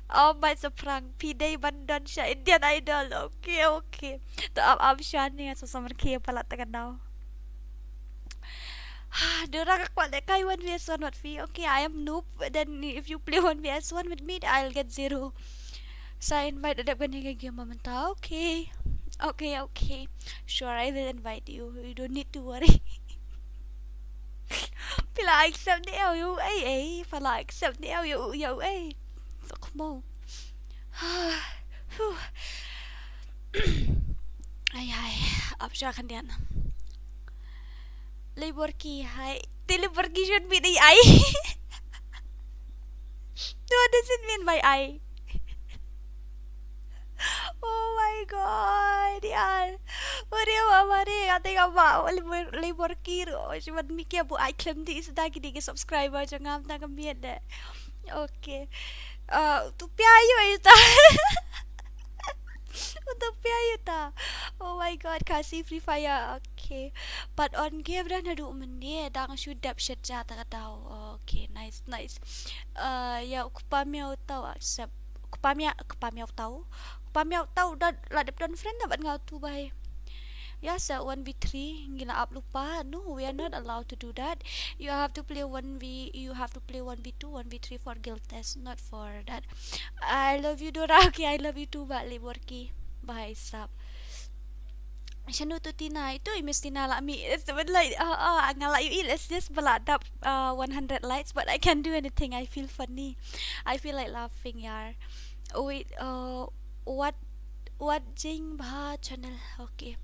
Oh, my sa prank. Phi dei ban don sha Indian Idol. Okay, okay. To ap, ap shuwa, ani nga sa sabar ki parat ta ka daw. Dora ka kwah lehkai one V S one with me. Okay, I am noob. Then if you play one V S one with me, I'll get zero. Sa invite da dep kane ka game mynta. Okay. Okay, okay. Sure, I will invite you. You don't need to worry. Phi la accept ne em ïa u ei ei? Phi la accept ne em ïa u, ïa u ei? Sok mo. Huh. Ai ai, ap sha khyndiat. Labor key, hi. Te labor key should be the I. What does it mean by I? Oh my god, yaar. Ore baba re, kata ka ba, labor, labor key ruh. Shu ban mih ki ba ai khlem dih shuh da ki dei ki subscriber jong nga mynta ka miet de. Okay. Uh, to pia ïa u ta. Uta pia ïa u ta. Oh my god, Khasi Free Fire. Okay. Pat on game dah naduh mynne, dang shu dep shet ja ta ka daw. Okay, nice, nice. Uh, ïa u kpa miaw tau accept. Kpa miaw, kpa miaw tau. Kpa miaw tau da la dep don friend da bad nga tu bai. Ïa sa one v three ngi la ap lypa. No, we are not allowed to do that. You have to play one v, you have to play one v two, one v three for guild test, not for that. I love you Dora. Okay, I love you too, ba labor key. Bye sap. Shano tu Tina, itu i Miss Tina la mih. It's like, uh, uh, nga la ïohi, let's just ba la dap, uh, one hundred likes, but I can't do anything. I feel funny. I feel like laughing, yaar. Oh wait, uh, what, what Jingbha channel? Okay.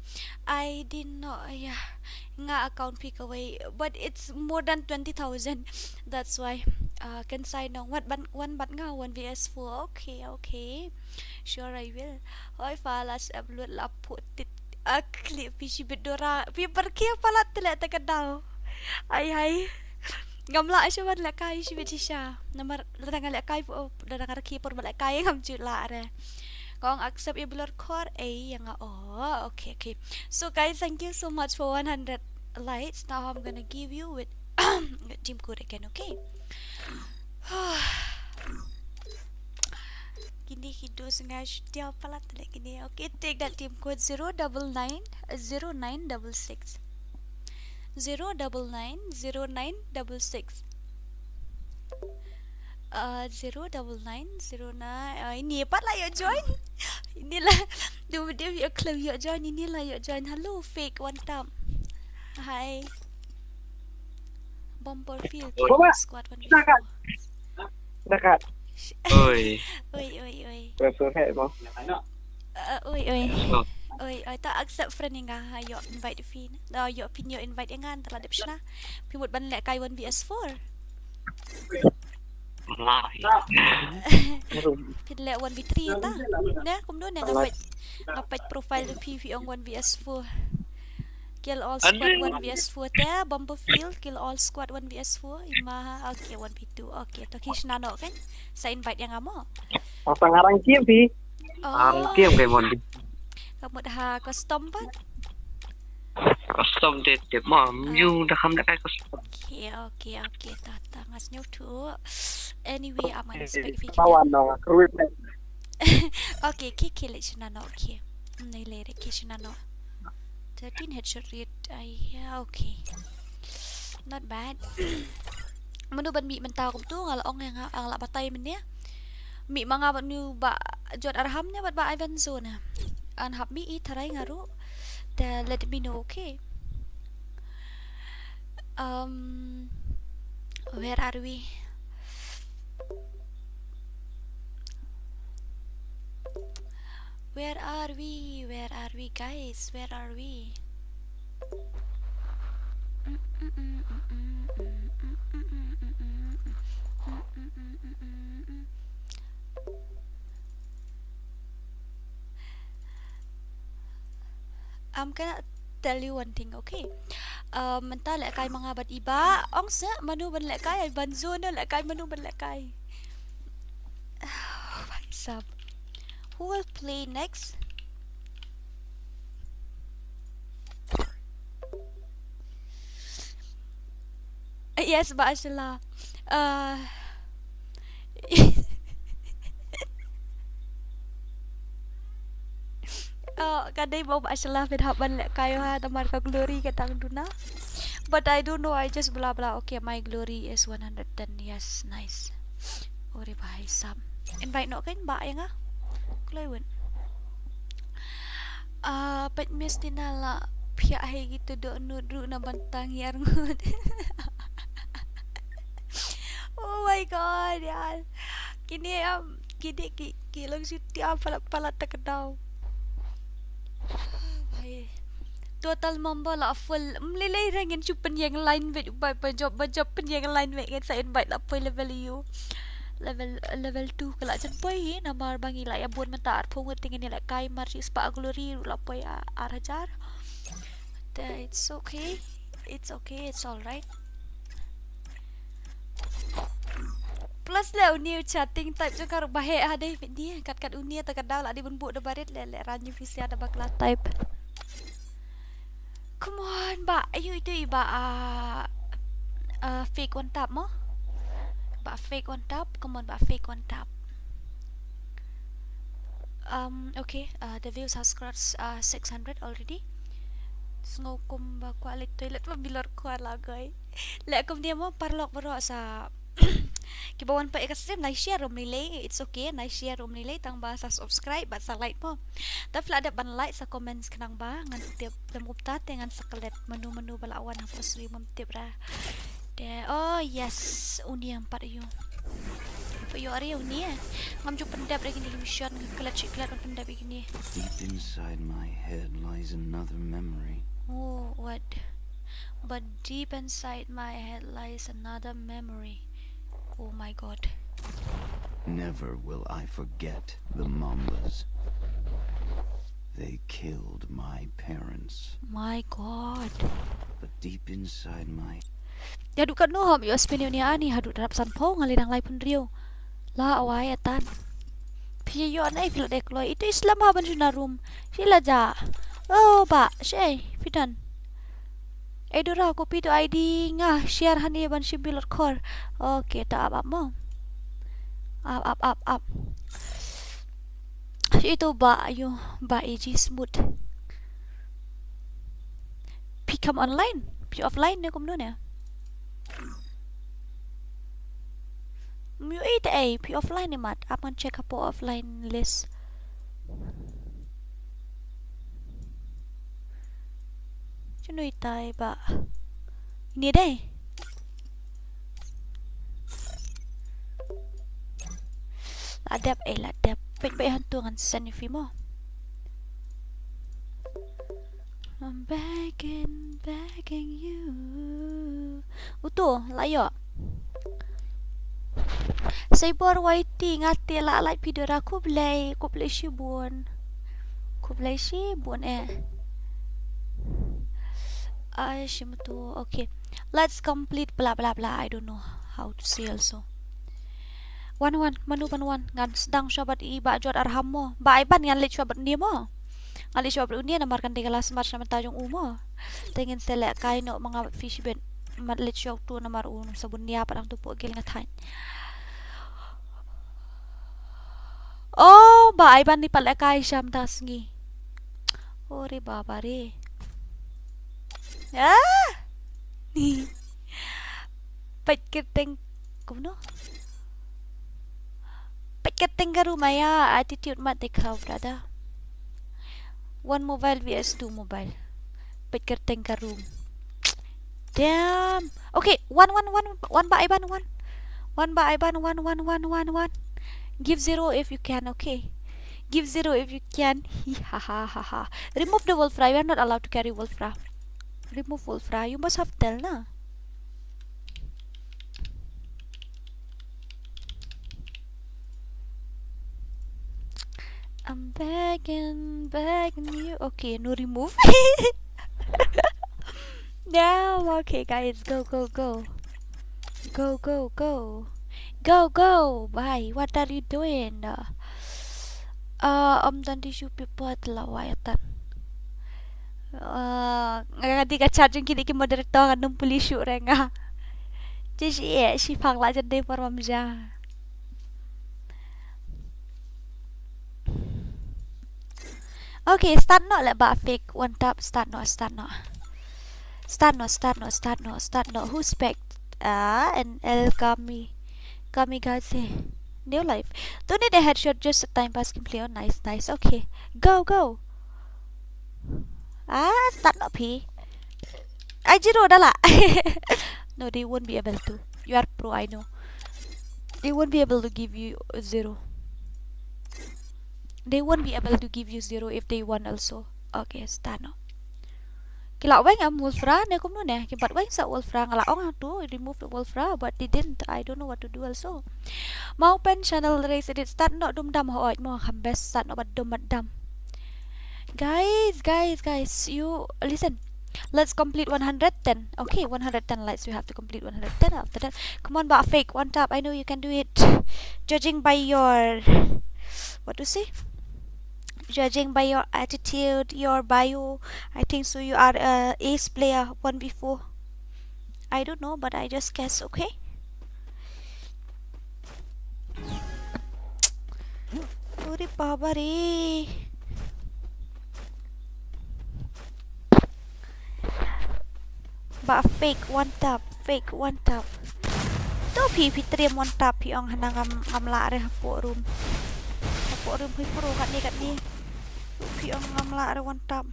I didn't know, yeah. Nga account phi kawei, but it's more than twenty thousand. That's why. Uh, kan sai nong. Wat ban, wan bad nga one v s four. Okay, okay. Sure I will. Hoi pha la sep lut la put tit. Ah, clip phi shibit Dora. Phi perkhia palat te leh te ka daw. Ai ai. Ngam lah shuh ban lehkai shibit shisha. Namar lada nga lehkai, lada nga rkhie por ba lehkai ngam ju lah re. Kong accept ïa blur core, eh, ïa nga, oh, okay, okay. So guys, thank you so much for one hundred likes. Now I'm gonna give you with team code again, okay? Kine ki dos nga shu tiaw palat leh kine. Okay, take that team code zero double nine, uh, zero nine double six. Zero double nine, zero nine double six. Uh, zero double nine, zero nine. Uh, ini pat la ïoh join. Ini la. Dum dum ïoh khlem ïoh join, ini la ïoh join. Hello, fake one tap. Hi. Bomber field, Mama, squad one. Dekat. Dekat. Oi. Oi, oi, oi. Pressure head mo. Uh, oi, oi. Oh. Oi, oi, ta accept friend ïa nga, ha, ïoh invite phi. Uh, ïoh phi ïoh invite ïa nga, ntar la dep shna. Phi mut ban lehkai one v s four. Phi leh one v three ta. Ne, kumno ne nga peit, nga peit profile phi, phi ong one v s four. Kill all squad one v s four te, Bumblefield, kill all squad one v s four, ima, okay, one v two, okay, to ki shna noh kan, sa invite ïa nga mo. Asa ngarang game phi. Oh. Ngarang game kai mon. Ka mut ha custom pat. Custom te tip mo, ym ju da kham da kai custom. Okay, okay, okay, ta, ta, nga sngewthuh. Anyway, I might expect phi. Pawan no, kruit. Okay, ki, ki leh shna noh, okay. Nei leh ki shna noh. Thirteen headshot rate, ai, yeah, okay. Not bad. Mano ban mih mynta kumto, nga la ong ïa nga, nga la batai mynne. Mih ma nga bad nu Bah Jot Arham ne bad Bah Ivan Zone ne. Ngan hap mih i tharai nga ruh. Te let me know, okay. Um, where are we? Where are we? Where are we, guys? Where are we? I'm gonna tell you one thing, okay? Um, mynta lehkai ma nga bad i Bah, ong seh mano ban lehkai, ban zone lehkai, mano ban lehkai. What's up? Who will play next? Yes, Bah Ashla. Uh, oh, ka dei ba u Bah Ashla phin hap ban lehkai ha, namar ka Glory ka dang duna. But I don't know, I just blah blah. Okay, my glory is one hundred ten. Yes, nice. Ore bhai sahab. Invite noh kein ba ïa nga. Kloi win. Ah, pat mes ti na la pia hai gitu do nud ru na bantang yar ngut. Oh my god, yaar. Kine, um, kine ki, ki long shuti apa la pala tak daw. Bhai. Total member la full. Mlilei reng in chupen yang line wait, bai, bai jop, bai jop pen yang line wait, ngen sa invite la poi level u. Level, level two ka la jan poi hi, namar ba ngi la ïa bun mynta arphew ngut, te ngi la kai mar shi spah glory ruh la poi a-, ar hajar. Te it's okay. It's okay, it's all right. Plus le uni u chatting type jong ka ruh ba heh ha dei ni, kat kat uni ta ka daw la dei bun bu da barit le, le ran yu fisia da bakla type. Come on, ba, ayu itu i ba, ah, ah, fake one tap mo? Ba fake one tap, come on, ba fake one tap. Um, okay, uh, the views has crossed, uh, six hundred already. Sngew kum ba kwah leit toilet ba bilor kwah lagoi. Le kum dia mo paralok baroh sa kiba wan pat ïa ka stream, nai share rum lei lei, it's okay, nai share rum lei lei, tang ba sa subscribe bad sa like mo. Te phi la dep ban like, sa comment khnang ba ngan tip lem kumta te ngan sa klet mano mano ba la wan hapoh stream, ngam tip ra. Te, oh yes, uni em pat ïa u. Pat ïa u ari uni eh. Ngam ju pyndep ra kine ki mission, nga klet shi klet ban pyndep ïa kine. Deep inside my head lies another memory. Oh, what? But deep inside my head lies another memory. Oh my god. Never will I forget the Mambas. They killed my parents. My god. But deep inside my Ïa duk katno hom ïoh spin ïa uni ani haduh dap sanphew, nga lei dang laiphew hynriew. La wai atan. Phi ïoh na i phi la dei kloi. Itu i slem ha ban shu na room. Shi la ja. Oh ba, shei, phi don. Ei dura ko pi tu I D nga share hani ban shim bilot khor. Okay, ta ap ap mo. Ap ap ap ap. Shi itu ba yu ba iji smooth. Phi kam online, phi offline ne kumno ne? Mu ite ei, phi offline ne mat, ap ngan check hapoh offline list. Chunui tai ba. Ini dei. La dep ei, la dep. Pek pek hantu ngan send ïa phi mo. I'm begging, begging you. Uto, la ïoh. Cyber Y T nga te la like video ra, khublei, khublei shibun. Khublei shibun eh. Ai shim tu, okay. Let's complete bla bla bla. I don't know how to say also. Wan wan, mano ban wan, ngan sdang shuwa bad i Bah Jot Arham mo. Bah Iban ngan leit shuwa bad une mo. Ngan leit shuwa bad une namar kan dei ka last match na bynta jong u mo. Te ngin sa lehkai noh ma nga bad phi shibit. Mat leit shuwa uto namar u sa bun nia pat hangto poh guild nga thait. Oh, Bah Iban ni pat lehkai sha mynta sngi. Ore baba re. Ah! Peit kyrteng kumno? Peit kyrteng ka room aya, attitude mat dei khaw brother. One mobile V S two mobile. Peit kyrteng ka room. Damn. Okay, one, one, one, one Bah Iban, one. One Bah Iban, one, one, one, one, one. Give zero if you can, okay. Give zero if you can. Hi ha ha ha ha. Remove the Wolfra. You are not allowed to carry Wolfra. Remove Wolfra. You must have tel na. I'm begging, begging you. Okay, no remove. Now, okay, guys, go, go, go. Go, go, go. Go, go. Bye. What are you doing? Uh, um, don't you people la wai atan. Uh, nga di ka chat jong kine ki moderator nga num puli shu renga. Just eh, shi phang la jan dei por mam ja. Okay, start noh le ba fake one tap, start noh, start noh. Start noh, start noh, start noh, start noh. Who spec? Ah, and El Kami. Kamikaze. New life. Don't need a headshot, just a time pass gameplay. Oh, nice, nice. Okay. Go, go. Ah, start noh phi. Ai zero dah lah. No, they won't be able to. You are pro, I know. They won't be able to give you a zero. They won't be able to give you zero if they want also. Okay, start noh. Ki la weng em Wolfra ne kumno ne? Ki bat weng sa Wolfra, nga la ong to remove the Wolfra, but they didn't. I don't know what to do also. Mau pen channel race edit, start noh dum dam, hooid mo, kham best start noh bad dum bad dam. Guys, guys, guys, you listen. Let's complete one hundred ten. Okay, one hundred ten likes. We have to complete one hundred ten after that. Come on, Bah Fake, one tap. I know you can do it. Judging by your, what to say? Judging by your attitude, your bio, I think so you are a ace player, one v four. I don't know, but I just guess, okay? Uri baba re. Bah Fake, one tap, Fake, one tap. To phi, phi triem one tap, phi ong hana ngam, ngam lah re hapoh room. Hapoh room phi pro katne, katne. To phi ong ngam lah re one tap.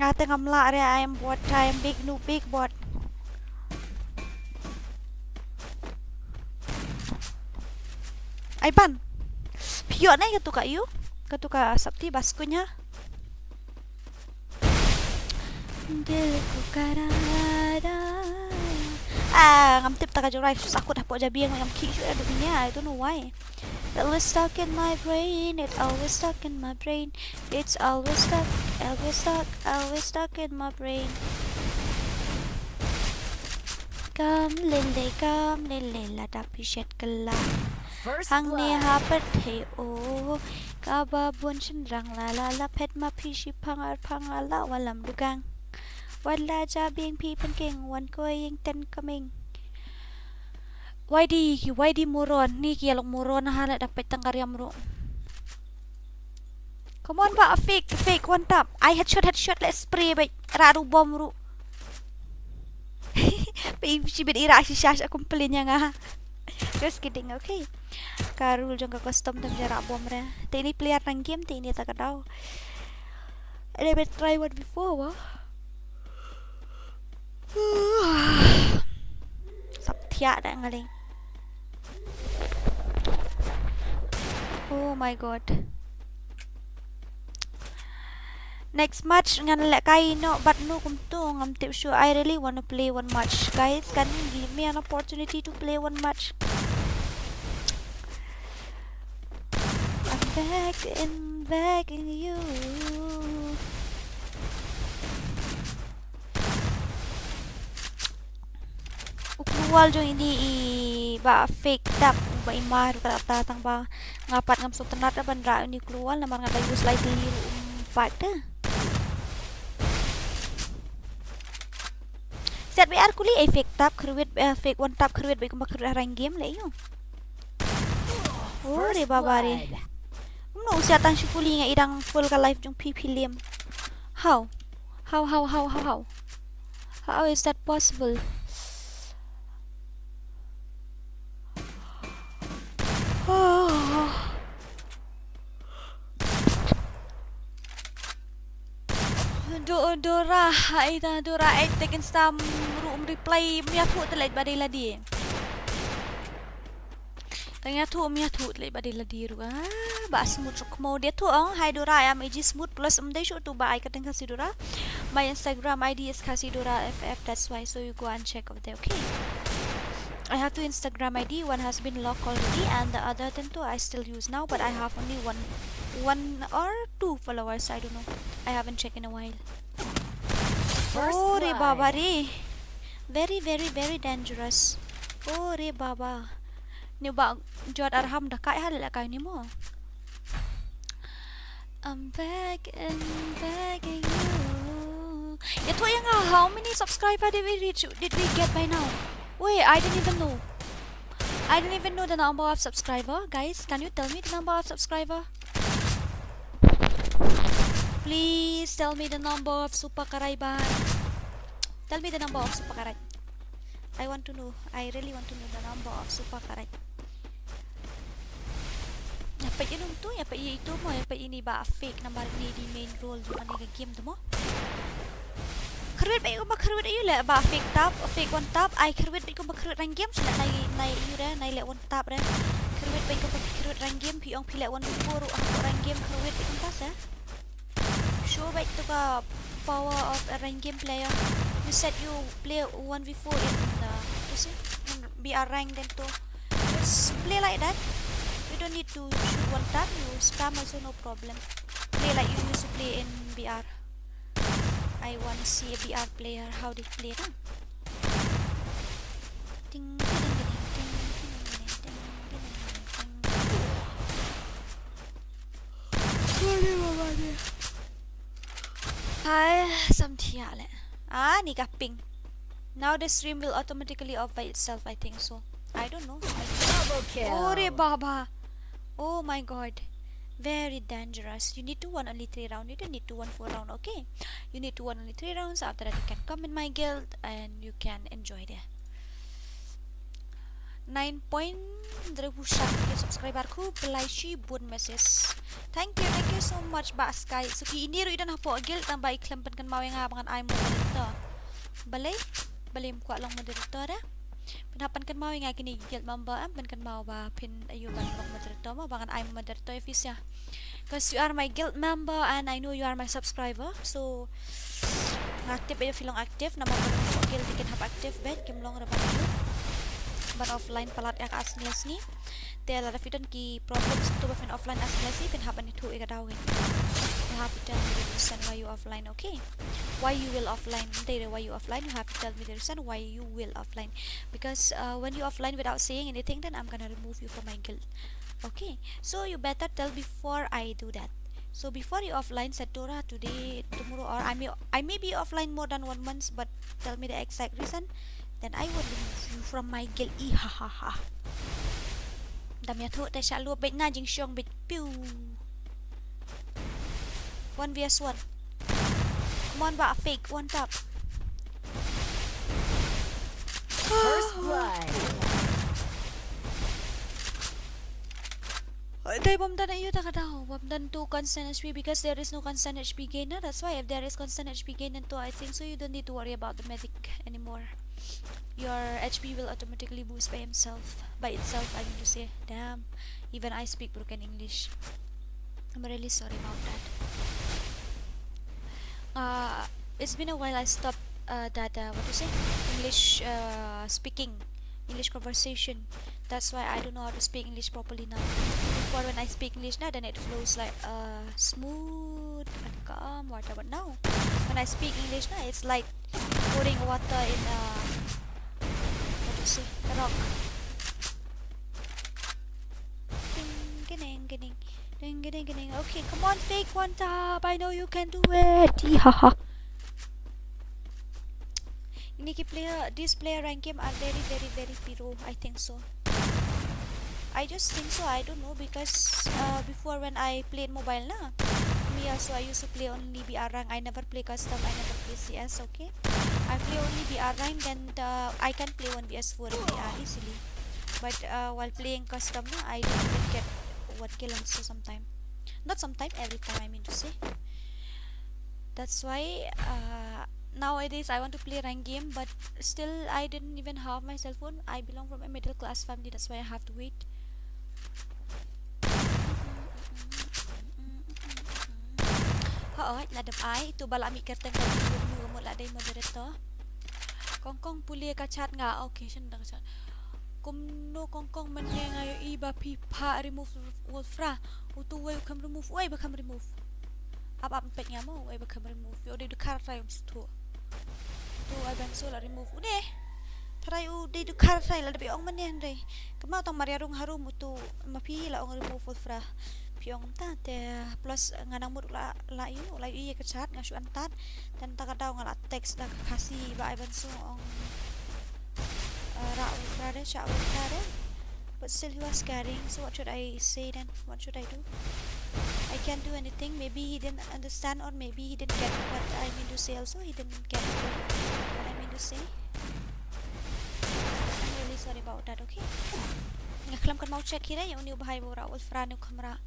Nga te ngam lah re, I am bot, I am big noob, big bot. Ai ban. Phi ïoh ne katu ka ïu, katu ka sapti ba skunya. Dil ko karara. Ah, ngam tip ta ka jurai, shu sakut hapoh jabieng, ngam ki shu adu nya, I don't know why. It always stuck in my brain, it always stuck in my brain. It's always stuck, always stuck, always stuck in my brain. Kam lele, kam lele, lada phi shet kylla. First hangne blood. Ha pyrthei o, kaba bun shynrang la la la phet ma phi shi phang ar phang la la wallam dugang. Wat la jabieng phi pynking, wan ko ïing ten kaming. Wai di, wai di moron, ni ki ïalong moron ha la da peit tang ka riam ruh. Come on, Bah Fake, Fake, one tap. Ai headshot, headshot, let's spray, bai. Ra ru bom ru. Bai, shi bit ira shisha sha complain ïa nga. Just kidding, okay. Ka rule jong ka custom tam jara bom re. Te ini player nang game, te ini ta ka daw. Ada bet try one before, wah. Sap thiah da nga leng. Oh my god. Next match ngan leh kai noh bad no kumto ngam tip shuh. I really wanna play one match. Guys, can you give me an opportunity to play one match? I'm begging, begging you. U klur wall jong ini i Bah Fake tap ba i mar ka ta tang ba nga pat ngam sngewtynnat ban rah ini klur wall namar nga da use lai tylli ruh um pat te. Set B R kuli ai Fake tap khrwit, eh, Fake one tap khrwit ba i kumba khrwit ha rang game le ïu. Oh, re baba re. Kumno u sia tang shu kuli nga i dang full ka life jong phi phi lem. How? How, how, how, how, how? How is that possible? Oh. Do, Dora, ai ta Dora, ai tekin stam ruh um reply, mia thu te leh ba dei lade. Tang ïathuh, ym ïathuh leh ba dei lade ruh. Ah, ba smooth ruh kmo. Dei thuh ong, hi Dora, I am A G Smooth plus ym dei shuh tu ba ai ka dang Khasi Dora. My Instagram I D is Khasi Dora F F, that's why, so you go and check over there, okay? I have two Instagram I D, one has been locked already and the other tento I still use now, but I have only one, one or two followers, I don't know. I haven't checked in a while. Oh re baba re. Very, very, very dangerous. Oh re baba. Ni ba jot arham da kai hal la kai ni mo. I'm begging, begging you. Ïathuh ïa nga, how many subscriber did we reach, did we get by now? Wait, I didn't even know. I didn't even know the number of subscriber. Guys, can you tell me the number of subscriber? Please tell me the number of Super Karai ba. Tell me the number of Super Karai. I want to know. I really want to know the number of Super Karai. Ïa peit ïa num tu, ïa peit ïa itu mo, ïa peit ïa ini ba fake namar ini dei main role jong kane ka game tu mo. Kyrwit beit kumba kyrwit ïa u leh ba fake tap, fake one tap, ai kyrwit beit kumba kyrwit rank game, shu leh nai, nai ïa u re, nai leh one tap re. Kyrwit beit kumba kyrwit rank game, phi ong phi leh one v four ruh hapoh rank game, kyrwit beit kumta se. Show beit to ka power of a rank game player. You said you play one v four in, uh, tu si, in B R rank then to just play like that. You don't need to shoot one tap, you spam also no problem. Play like you used to play in B R. I wanna see a B R player how they play now. Ting, ting, ting, ting, ting, ting, ting, ting, ting, ting. Hai, sam thiah le. Ah, ni ka ping. Now the stream will automatically off by itself, I think so. I don't know. I don't know. Double kill. Ore baba. Oh my god. Very dangerous. You need to win only three round. You don't need to win four round, okay? You need to win only three rounds. After that, you can come in my guild and you can enjoy there. Nine point, hynriew phew san ki subscriber, khublei shibun message. Thank you, thank you so much, Bah Sky. So ki ini ruh i don hapoh guild, tang ba i khlem pynkynmaw ïa nga ba ngan ai moderator. Balei? Balei ym kwah long moderator de? Phin hap pynkynmaw ïa nga kine ki guild member, em, pynkynmaw ba phin ïoh ban long moderator mo, ba ngan ai moderator ïa phi sha. 'Cause you are my guild member and I know you are my subscriber. So nga tip ba phi long active, namar ba long guild ki hap active beit, kim long re ban ïoh ban offline palat ïa ka ar sngi. Te lada phi don ki problems to ba phin offline ar sngi, phin hap ban ïathuh ïa ka daw. You have to tell me the reason why you offline, okay? Why you will offline? Dei re why you offline, you have to tell me the reason why you will offline. Because, uh, when you offline without saying anything, then I'm gonna remove you from my guild. Okay, so you better tell before I do that. So before you offline, Satora, today, tomorrow, or I may, I may be offline more than one month, but tell me the exact reason, then I will remove you from my guild. Ih, ha, ha, ha. Dam ïathuh te sha lup beit na jingshong beit piu. One v one. Come on, ba fake, one tap. First blood. Dei bym don ïa u ta ka daw, bym don tu constant H P because there is no constant H P gain na. That's why if there is constant H P gain then tu I think so you don't need to worry about the medic anymore. Your H P will automatically boost by himself, by itself, I mean to say. Damn, even I speak broken English. I'm really sorry about that. Uh, it's been a while I stopped, uh, that, uh, what to say, English, uh, speaking, English conversation. That's why I don't know how to speak English properly now. Before, when I speak English na, then it flows like, uh, smooth and calm, whatever. Now, when I speak English na, it's like pouring water in a, what to say, a rock. Ding, ding, ding, ding. Ding, ding, ding, ding. Okay, come on, fake one tap. I know you can do it. Ihaha. Ini ki player, this player rank game are very, very, very piro, I think so. I just think so, I don't know, because, uh, before when I played mobile na, me also I used to play only B R rank. I never play custom, I never play C S, okay? I play only B R rank, then the, I can play one v one v four in B R easily. But, uh, while playing custom na, I didn't even get one kill also sometime. Not sometime, every time, I mean to say. That's why, uh, nowadays I want to play rank game, but still I didn't even have my cell phone. I belong from a middle class family, that's why I have to wait. Hooid, la dep ai, tu ba la mih kyrteng ka tu, nu mut la dei moderator. Kong kong pule ka chat nga, okay, shen da ka chat. Kumno kong kong mynne nga ïohi ba phi phah remove Wolfra. Utu uwei u kham remove, uwei ba kham remove. Ap ap peit nga mo, uwei ba kham remove. Ïoh dei dkhar trai um suthu. Tu ai ban su la remove. Une. Trai u dei dkhar trai la dep ong mynne hynrei. Kynmaw tang mar ïa rung harum utu ma phi la ong remove Wolfra. Phi ong ta te plus nga nang mut la, la ïoh, la ïoh ïa ka chat nga shu antad. Te ta ka daw nga la text da ka Khasi ba ai ban su ong, uh, ra Wolfra de, sha Wolfra de. But still he was carrying, so what should I say then? What should I do? I can't do anything. Maybe he didn't understand, or maybe he didn't get what I mean to say also. He didn't get what I mean to say. I'm really sorry about that, okay? Nga khlem kynmaw check hi re, ïa une u bhai ba u rah Wolf Run u kham rah.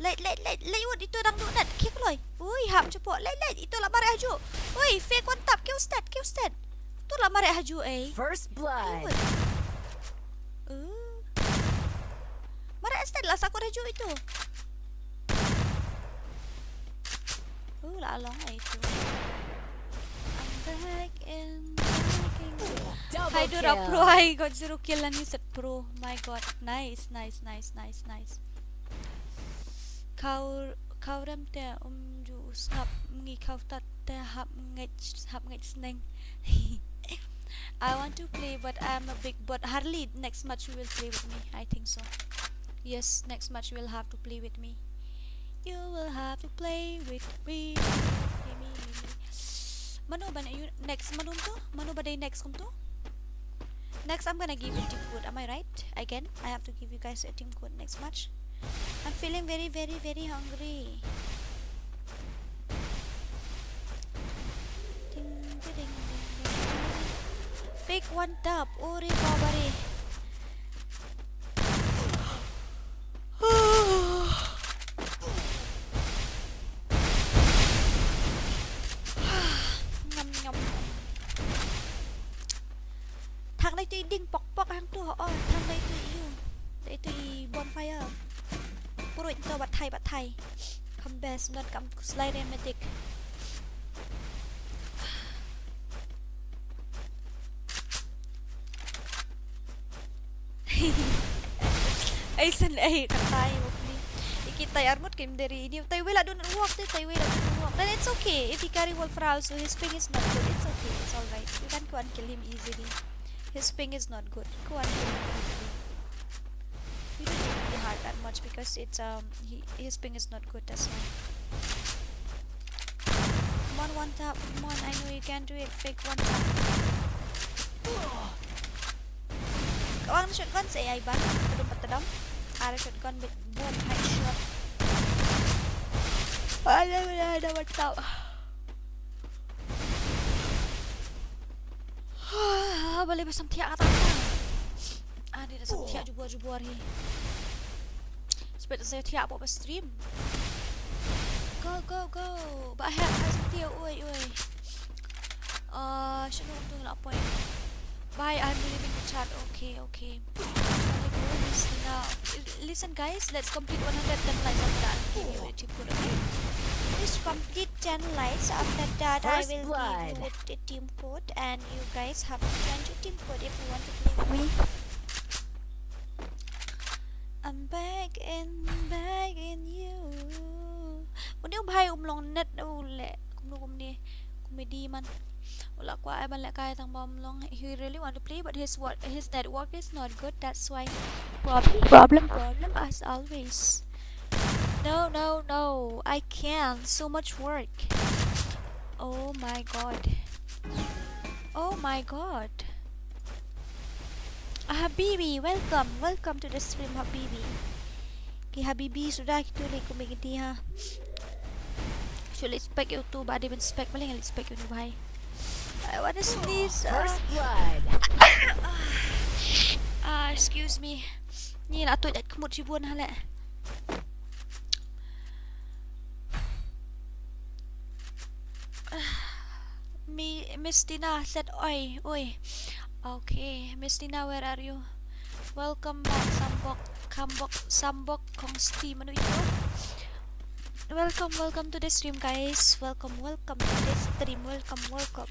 Leit, leit, leit, leit, wat ito dang duh net, khie kloi. Ui, hap jubor, leit, leit, ito la mareh hajuh. Ui, fake one tap, kiew stet, kiew stet. Ito la mareh hajuh, eh. First blood. Ui. Uh. Mareh stet la sakut hajuh ito. Uh, la long, eh, ito. I'm back in, back in. Double Hai Dora kill. Pro, I got zero kill and you said pro. My God. Nice, nice, nice, nice, nice. Khaw, khaw rem te um ju sngap ngi khaw tat te hap ngeit, hap ngeit sneng. I want to play, but I'm a big bot. Harley, next match you will play with me. I think so. Yes, next match you will have to play with me. You will have to play with me. Me, me, me, me. Mano ba ne-, you, next, mano to? Mano ba dei next kumto? Next, I'm gonna give you team code. Am I right? Again, I have to give you guys a team code next match. I'm feeling very, very, very hungry. Ding, ding, ding, ding, ding. Fake one tap. Ore baba re. Ngam, ngam, ngam. Thang dei tu i ding pok pok hang tu ho. Thang dei tu i u. Dei tu i bonfire. Purut tu bat thai, bat thai. Kam best not kam kuslai re medik. Ai san ai ka tai mo pli. Iki tai armut kim deri ini tai wela don't work, tai wela don't work. Then it's okay. If he carry Wolf Run also, his ping is not good. It's okay. It's all right. You can go and kill him easily. His ping is not good. Go and kill him easily. You don't need to be hard that much because it's, um, he, his ping is not good. That's why. Come on, one tap. Come on, I know you can do it. Fake one tap. Kawang shotgun sa ai ban. Tadum patadum. Ara shotgun with boom headshot. Ada, ada, ada, one tap. Balei ba sam thiah kata kata. Ah, dei da sam thiah jubor jubor hi. Spet sa thiah hapoh ba stream. Go, go, go. Ba hek ha sam thiah, oi, oi. Ah, shano tu la point. Bye, I'm leaving the chat. Okay, okay. Listen, guys, let's complete one hundred ten likes after that. I'll give you a team code, okay? Please complete ten likes. After that, I will give you a team code, and you guys have to join the team code if you want to play with me. I'm back and back in you. Une u bhai um long net u leh. Kumno kumne. Comedy man. U la kwah ai ban lehkai tang ba um long. He really want to play, but his what, his network is not good. That's why problem, problem, problem as always. No, no, no. I can't. So much work. Oh my God. Oh my God. Ah, Habibi, welcome. Welcome to the stream, Habibi. Ki Habibi sudah kita leh kumne kita ha. Shu leh spek ïa utu ba dei ban spek, balei nga leh spek ïa une u bhai. I wanna sneeze. Ah. First blood. Ah, excuse me. Ni la tu jat kmut shibun ha leh. Mi, Miss Tina said oi, oi. Okay, Miss Tina, where are you? Welcome back, Sambok, Kambok, Sambok, Kongsti, mano ito? Welcome, welcome to the stream, guys. Welcome, welcome to the stream. Welcome, welcome.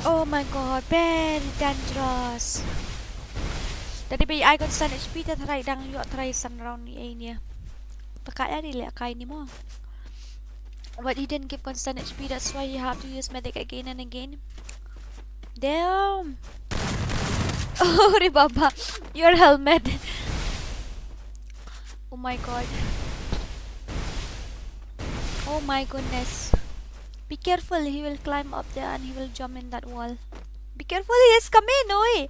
Oh my God, very dangerous. Tadi ba ai constant H P te tharai dang ïoh tharai san round ni ai ni. Paka ya di leh kai ni mo. But he didn't give constant H P, that's why he have to use medic again and again. Damn. Oh, Rebaba, your helmet. Oh my god. Oh my goodness. Be careful, he will climb up there and he will jump in that wall. Be careful, he is coming, oi.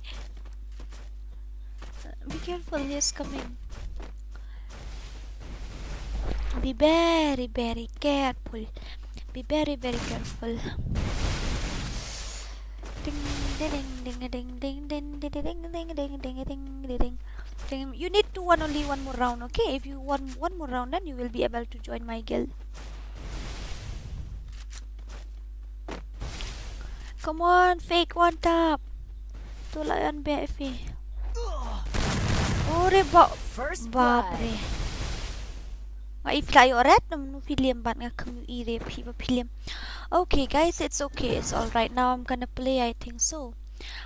Be careful, he is coming. Be very, very careful. Be very, very careful. Ding, ding, ding, ding, ding, ding, ding, ding, ding, ding, ding, ding, ding, ding, ding. Ding. You need to win only one more round, okay? If you won one more round, then you will be able to join my guild. Come on, fake one tap. Tu layan be fi. Ore ba. First bap blood. Re. Nga i fly oret nam nu film bat nga kemu i re phi ba film. Okay, guys, it's okay. It's all right. Now I'm gonna play, I think so.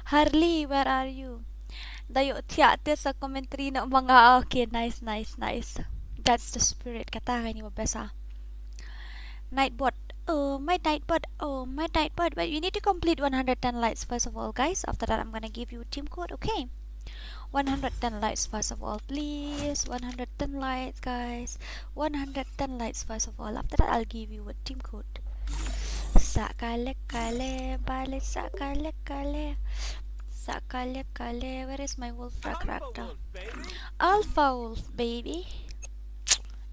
Harley, where are you? Da yo thiah te sa commentary na manga. Okay, nice, nice, nice. That's the spirit. Kata ka ni ba besa. Nightbot. Oh, my Nightbot. Oh, my Nightbot. But you need to complete one hundred ten likes first of all, guys. After that, I'm gonna give you a team code, okay? One hundred ten likes first of all, please. One hundred ten likes, guys. One hundred ten likes first of all. After that, I'll give you a team code. Sa kale kale bale, sa kale kale. Sa kale kale. Where is my wolf character? Alpha wolf, baby.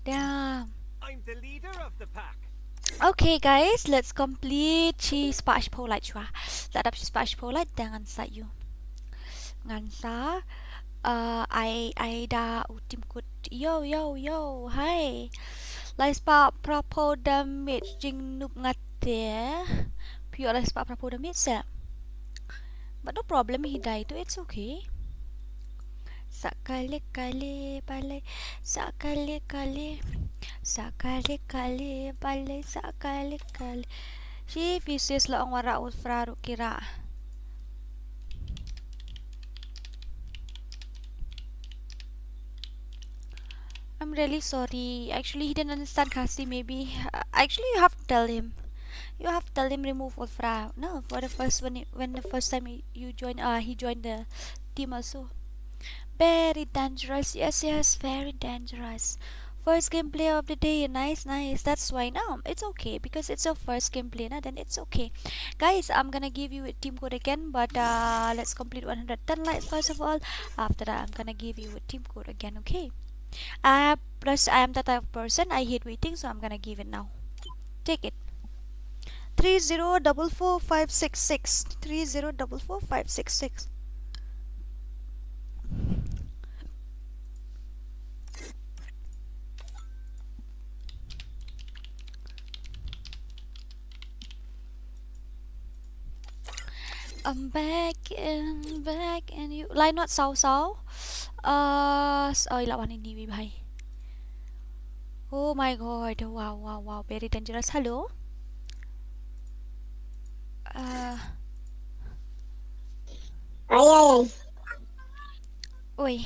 Damn. I'm the leader of the pack. Okay, guys, let's complete. Shi spah shiphew likes shuwa. Lada dap shi spah shiphew likes, te ngan sa ïoh. Ngan sa, uh, ai, ai da u team code. Yo, yo, yo, hi. Lai spah phra phew damage, jingnob nga te. Phi ïoh lai spah phra phew damage se. But no problem, he died too, it's okay. Sa kale kale bale, sa kale kale, sa kale kale bale, sa kale kale. Shi Vicious la ong wa rah u Fra ruh ki rah. I'm really sorry. Actually, he didn't understand Khasi. Maybe, uh, actually, you have to tell him. You have to tell him remove Wolfra. No, for the first when he, when the first time he, you join, uh, he joined the team also. Very dangerous. Yes, yes, very dangerous. First gameplay of the day. Nice, nice. That's why now it's okay because it's your first gameplay, na? Then it's okay. Guys, I'm gonna give you a team code again, but, uh, let's complete one hundred ten likes first of all. After that, I'm gonna give you a team code again, okay? Uh, plus, I am the type of person I hate waiting, so I'm gonna give it now. Take it. Three zero double four five six six. Three zero double four five six six. I'm back and back and you line not saw saw. Uh, s-, oh, ila wan ini wi bhai. Oh my god, wow, wow, wow, very dangerous. Hello. Uh, Ay, ay, ay. Oi.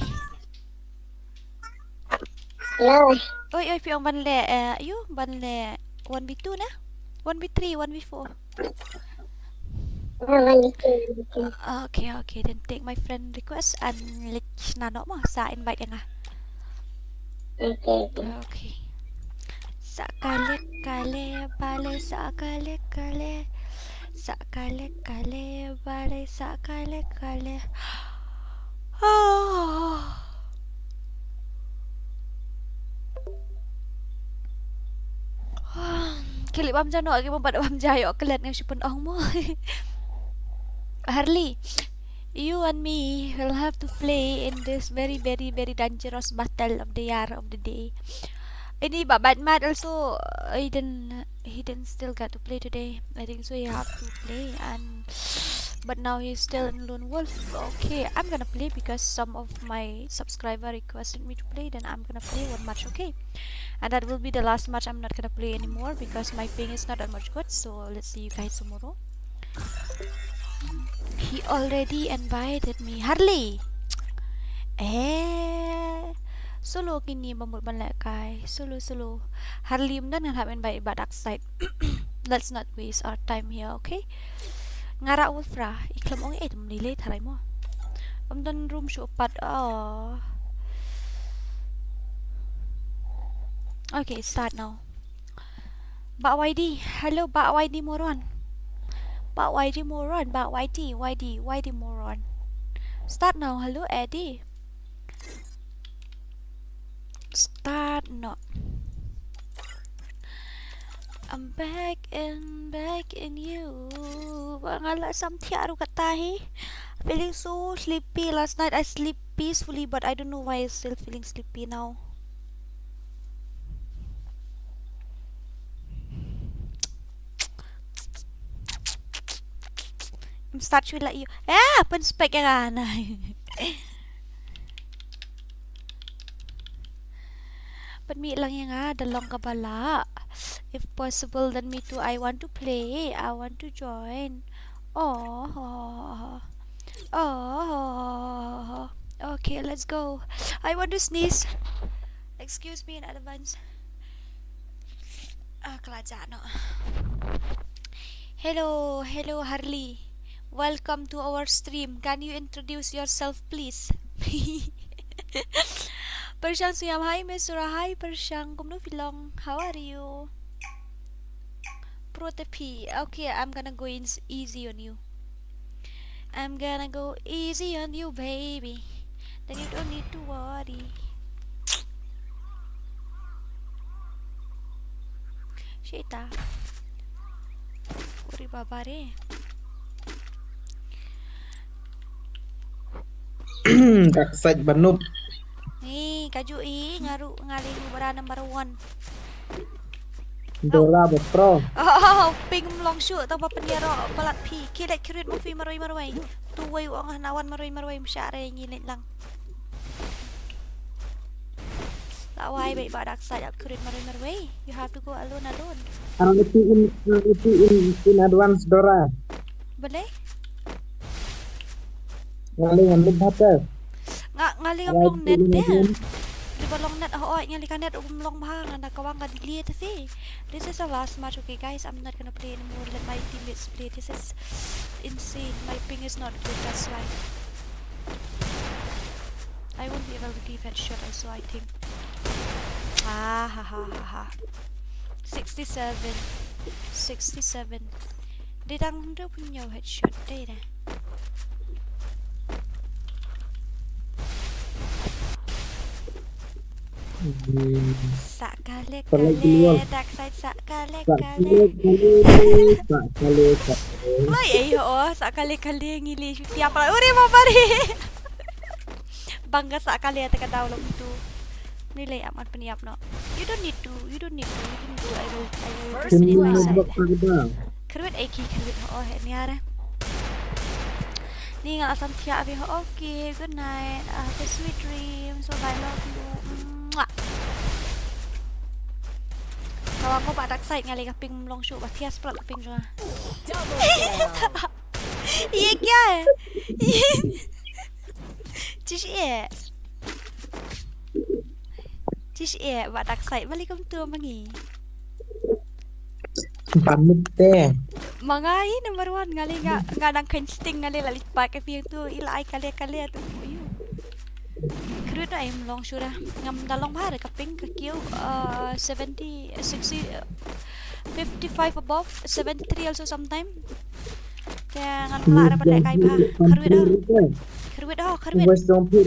Hello. Oi, oi, phi ong ban leh, eh, you ban leh one v two na? One v three, one v four. Ah, one v three, one v three. Okay, okay, then take my friend request and let na no mo sa invite ïa nga. Okay, okay. Okay. Sa kale kale bale, sa kale kale. Sa kale kale bale, sa kale kale. Ah. Ki lip bam jano, ki bam bad bam jayo, kelet ngi shu pynong mo. Harley, you and me will have to play in this very, very, very dangerous battle of the year, of the day. Ini ba bat mat also, uh, Aiden, Aiden still got to play today. I think so he have to play and, but now he's still in lone wolf. Okay, I'm gonna play because some of my subscriber requested me to play. Then I'm gonna play one match, okay? And that will be the last match. I'm not gonna play anymore because my ping is not that much good. So let's see you guys tomorrow. He already invited me. Harley. Eh. Solo kine ba mut ban lehkai. Solo, solo. Harley um don ngan hap invite ba Dark Side. Let's not waste our time here, okay? Nga rah Wolfra. I khlem ong eh, tum lei lei tharai mo. Ym don room shuh pat. Oh. Okay, start now. Bah Y D, hello Bah Y D moron. Bah Y D moron, Bah Y D, Y D, Y D moron. Start now, hello Eddie. Start now. I'm back in, back in you. Ba nga la sam thiah ruh kata hi. Feeling so sleepy. Last night I sleep peacefully, but I don't know why I still feeling sleepy now. Em start shu la ïoh. Ah, pynspek ïa nga. Pynmih lang ïa nga da long kaba lah. If possible, then me too. I want to play. I want to join. Oh. Oh. Okay, let's go. I want to sneeze. Excuse me in advance. Ah, ka la jah noh. Hello, hello Harley. Welcome to our stream. Can you introduce yourself, please? Pyrshang Siam, hi Miss Sura, hi Pyrshang. Kumno phi long? How are you? Pro te phi. Okay, I'm gonna go in s- easy on you. I'm gonna go easy on you, baby. Then you don't need to worry. Shita. Uri baba re. Dak sait banup. Ni kaju i ngaru ngali ubara number one. Dora ba pro. Oh, ping mlong shu tang ba pynïaroh palat phi. Ki leh krit mo phi marwei marwei. Tu wei u ong hana wan marwei marwei msha re ngi leh lang. La wai bai ba dak sait ap krit marwei marwei. You have to go alone alone. Ang iti in, ang iti in, in advance Dora. Boleh? Ngali ngan lut bha te. Nga ngali ngam long net de. Ri ba long net, oh, oh, ngali ka net um long bha, nga na kawang ka delete te si. This is the last match, okay guys, I'm not gonna play anymore. Let my teammates play. This is insane. My ping is not good, that's why. I won't be able to give headshot also, I think. Ah ha ha ha ha. Sixty-seven. Sixty-seven. Dei tang hynriew phew hynñiew headshot dei da. Sa kale kale, dark side sa kale kale. Sa kale kale, sa kale kale. Oi, eh, oh, sa kale kale ngi leh shu tiap la. Uri mo bari. Bang ka sa kale te ka daw long tu. Ni leh amat pynïap noh. You don't need to, you don't need to, you don't need to. I will, I will just in my side. Kyrwit aiki kyrwit ho, oh, he ni are. Ni nga la sam thiah phi ho. Okay, good night. Uh, have a sweet dreams. Bye bye, love you. Mwah. Kawang ko ba dak sait ngali ka ping mlong shu ba thiah splat ka ping jong nga. Double kill. Ye kya hai? Chish eh. Chish eh, ba dak sait. Balik kum tu mangi. Pamit te. Mangai number one ngali nga, nga nang khein sting ngali la lit pa ka ping tu ila ai kale kale tu. Ayu. Kyrwit ai mlong shu da. Ngam da long bha re ka ping ka kiew, uh, seventy, sixty, uh, fifty-five above, seventy-three also sometime. Te ngan mlah re ba leh kai bha. Kyrwit ah. Kyrwit ah, kyrwit. West jong phi.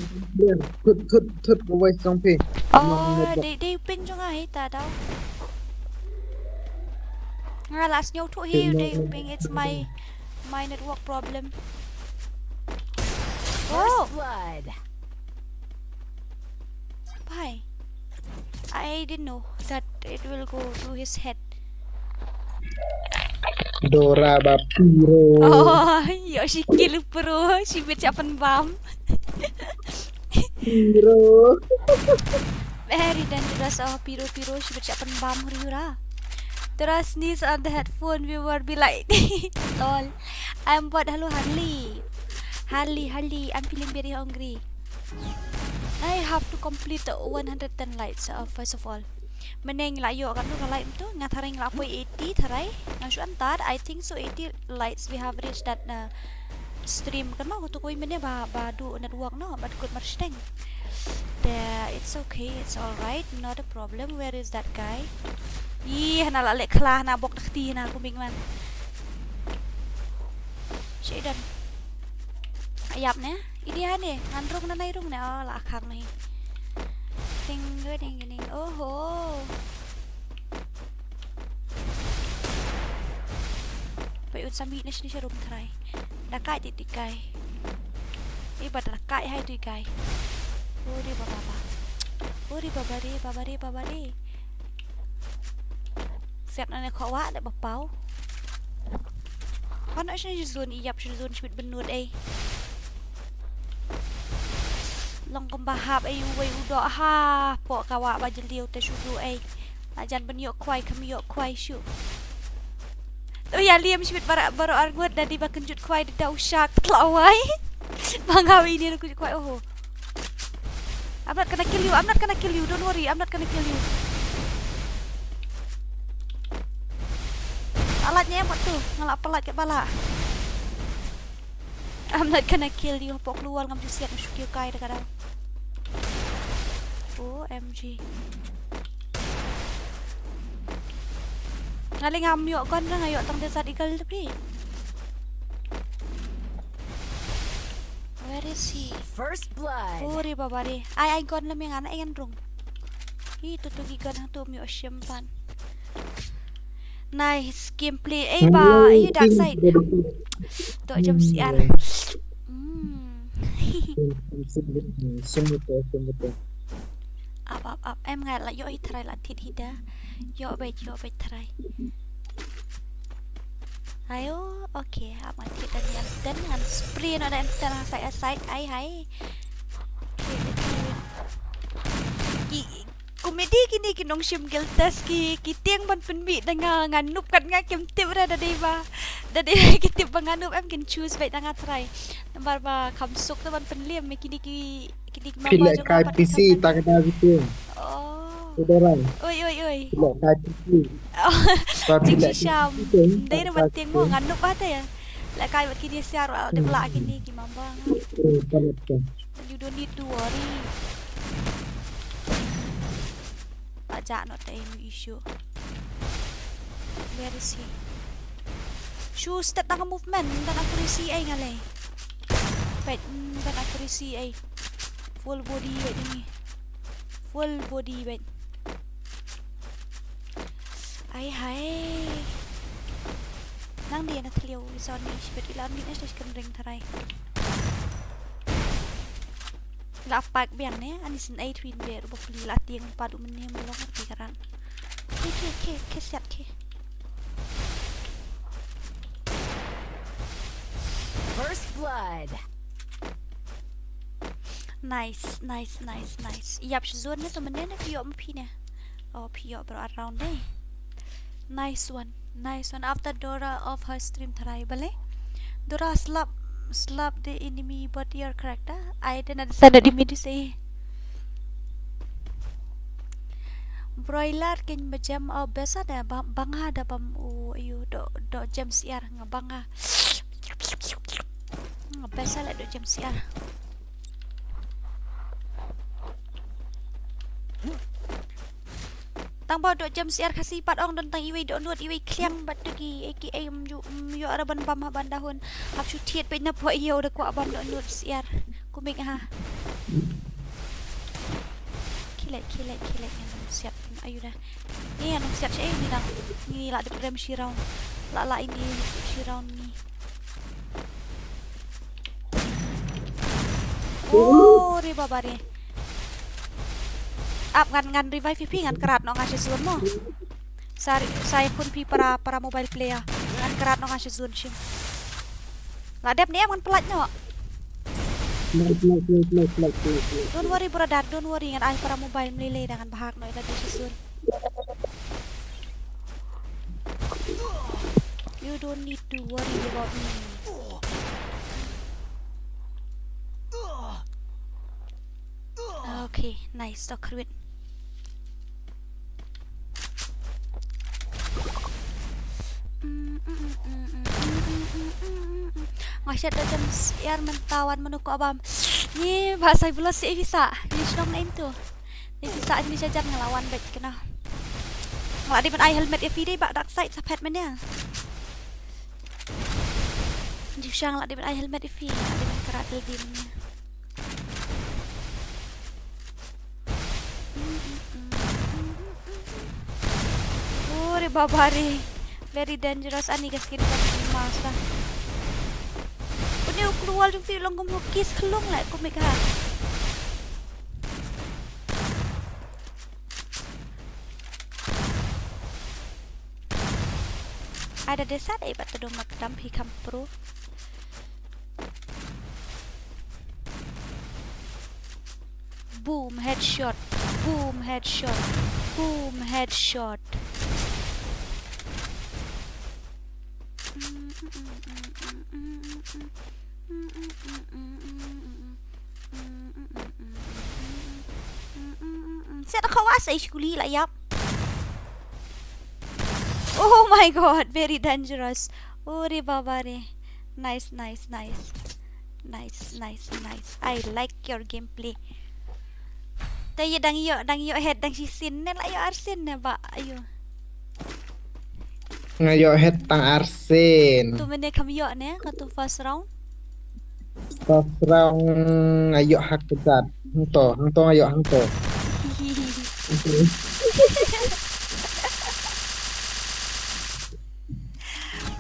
Thut, thut, thut, west jong phi. Oh, dei, dei ping jong nga hi ta daw. Nga la sñiaw thuh hi dei ping, it's my, my network problem. Oh. First blood. Bye. I didn't know that it will go to his head. Dora ba piro. Oh, yo shi kill pro, shi bit siap pynbam. Piro. Very dangerous, oh, piro piro, shi bit siap pynbam ri ura. Dora sneeze on the headphone, viewer be like, lol. I'm bored, hello Harley. Harley, Harley, I'm feeling very hungry. I have to complete the one hundred ten lights, uh, first of all. Mynne ngi la ïoh katno ka light mynta, nga tharai ngi la poi eighty tharai. Nga shu antad, I think so eighty lights we have reached that, uh, stream kan mo, katu kawei mynne ba, ba duh network noh, bad kut marshiteng. Te, it's okay, it's alright, not a problem. Where is that guy? Ih, hana la leh khla, hana bok da kti, hana kumne man. Shaidan. Ïap ne? Ini hane, ngan rung na nai rung ne, oh, la khang ne. Ting, ding, ding, ding. Oho. Peit un sa mih na shane sharum trai. Da kai ti ti kai. Eh, ba da kai hai ti kai. Uri baba ba. Uri baba re, baba re, baba re. Siat na ne khawa da ba pau. Hana shane zone, ïap shane zone shibit bynnud ei. Long kumba hap ei uwei u doh ha. Pok ka wah ba jylliew te shu duh ei. La jan ban ïoh khwai, kham ïoh khwai shuh. To ïa liam shibit baroh, baroh arngut da dei ba kynjut khwai da u shark tla wai. Ba nga wi ni kynjut khwai, oho. I'm not gonna kill you, I'm not gonna kill you, don't worry, I'm not gonna kill you. Alat nyem wat tu, nga la palat kat ba la. I'm not gonna kill you, pok luar ngam ju siat na shu kiew kai da ka dau. O M G. Nga leh ngam ïoh gun, nga ïoh tang Desert Eagle te phi. Where is he? First blood. Uri baba re. Ai, ai gun lem ïa nga, na ïa ngan rung. Hi, tu tu ki gun hangtu ym ïoh shim pan. Nice gameplay. Ei ba, ei dark side. Doh jump scare. Hmm. Ap, ap, ap. Em nga la ïoh hi trai, la thied hi da. Ïoh beit, ïoh beit trai. Ayo, okay. Ap ngan thied da ni, ngan spray noh da em tang side, side. Ai hai. Okay, okay. Ki, kumne kine ki nongshim guild test ki, ki tieng ban pynmih da nga, nga noob kat nga, kim tip re da dei ba. Da dei ki tip ba nga noob, em kin choose beit da nga trai. Namar ba kham suk te ban pynliem ïa kine ki, kine ki mamba jong nga pat. Phi leh kai P C tang da P C. Oh. Oi, oi, oi. Phi leh kai P C. Oh. Jingshisha. Dei re ban tieng mo, nga noob ba te. Leh kai bad kine siar, dei ba la kine ki mamba nga. You don't need to worry. Ba jah noh te, no issue. Where is he? Shu stet tang movement, ym don accuracy ei nga lei. Peit, ym don accuracy ei. Full body beit jong ngi. Full body beit. Ai hai. Nang dei na thliew i son ni shibit, i la mih na sha kynreng tharai. La pak biang ne, ani sin ai twin be, ruh ba pli la tieng pat u mynne, mynlong ti karan. Ke, ke, ke, ke siat ke. First blood. Nice, nice, nice, nice. Ïap sha zone ne, to mynne ne phi ïoh ma phi ne. Oh, phi ïoh baroh around ne. Nice one, nice one. After Dora off her stream tharai bale. Dora slap, slap the enemy but your character. I didn't understand what you mean to say. Broiler kin ba jem, oh, besa da ba, banga da bam u, ayu, doh, doh jem siar nga banga. Nga besa la doh jem siar. Tang ba doh jem siar Khasi pat ong don tang iwei dohnud iwei khliang bad tu ki, eh, ki, eh, ym ju, ym ïoh ra ban bam ha ban dahun. Hap shu thied peit na poi ïew da kwah bam dohnud siar. Kumik ha. Khie leit, khie leit, khie leit, ngan ym siat. Ayu da. Ni ngan ym siat shi ei ni dang. Ni la dep rem shi round. La la ini shi round ni. Oh, re baba re. Ap ngan, ngan revive phi, ngan krat noh nga sha zone mo. Sa, sa ïakhun phi para, para mobile player. Ngan krat noh nga sha zone shim. La dep ne em ngan pynlait noh. Don't worry brother, don't worry, ngan ai para mobile mlei lei da ngan bhag noh ïa la dep sha zone. You don't need to worry about me. Okay, nice, to khrwit. Nga Shet da jam siar mynta wan mano ko abam. Ni ba sai bula si visa. Ni shnong na into. Ni visa ni sajan nga la wan bek kena. Nga la dei ban ai helmet ïa phi dei ba dark side sa phet mynne. Jingshisha nga la dei ban ai helmet ïa phi, nga la dei ban krat lagi mynne. Ore baba re. Very dangerous ani ka skin ka master. Une u kloi jong phi u long kum u kis khlong leh kum ïa ka. Ada desa dei ba to dong mak tam hi kam pro. Boom, headshot. Boom, headshot. Boom, headshot. Set khawas ai shkuli la ïap. Oh my god, very dangerous. Ore baba re. Nice, nice, nice. Nice, nice, nice. I like your gameplay. Te ïa dang ïoh, dang ïoh head dang shisien ne la ïoh arsien ne ba ayo. Nga ïoh head tang arsien. Tu mynne kham ïoh ne ka tu first round. First round nga ïoh hak kedat. Hangto, hangto nga ïoh hangto.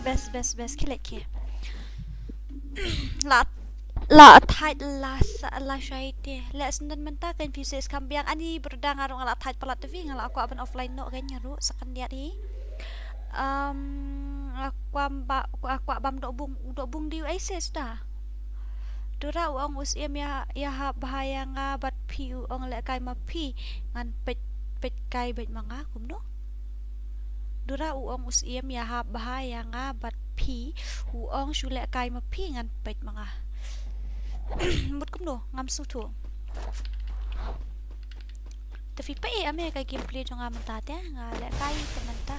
Best, best, best. Khie leit khie. La, la thait la sa la shai te. Leh sendon mynta kan phi ses kam biang ani brother nga ruh nga la thait palat te phi nga la kwah ban offline noh kan nga ruh sa kan diat hi. Um, nga kwah ba, nga kwah bam doh bung, doh bung diu ai ses da. Dura u ong u siem ïa, ïa hap bha ïa nga bad phi u ong leh kai ma phi ngan peit, peit kai beit ma nga kumno. Dura u ong u siem ïa hap bha ïa nga bad phi u ong shu leh kai ma phi ngan peit ma nga. Mut kumno ngam sngewthuh. Te phi peit ïa me ka gameplay jong nga mynta te nga leh kai te mynta.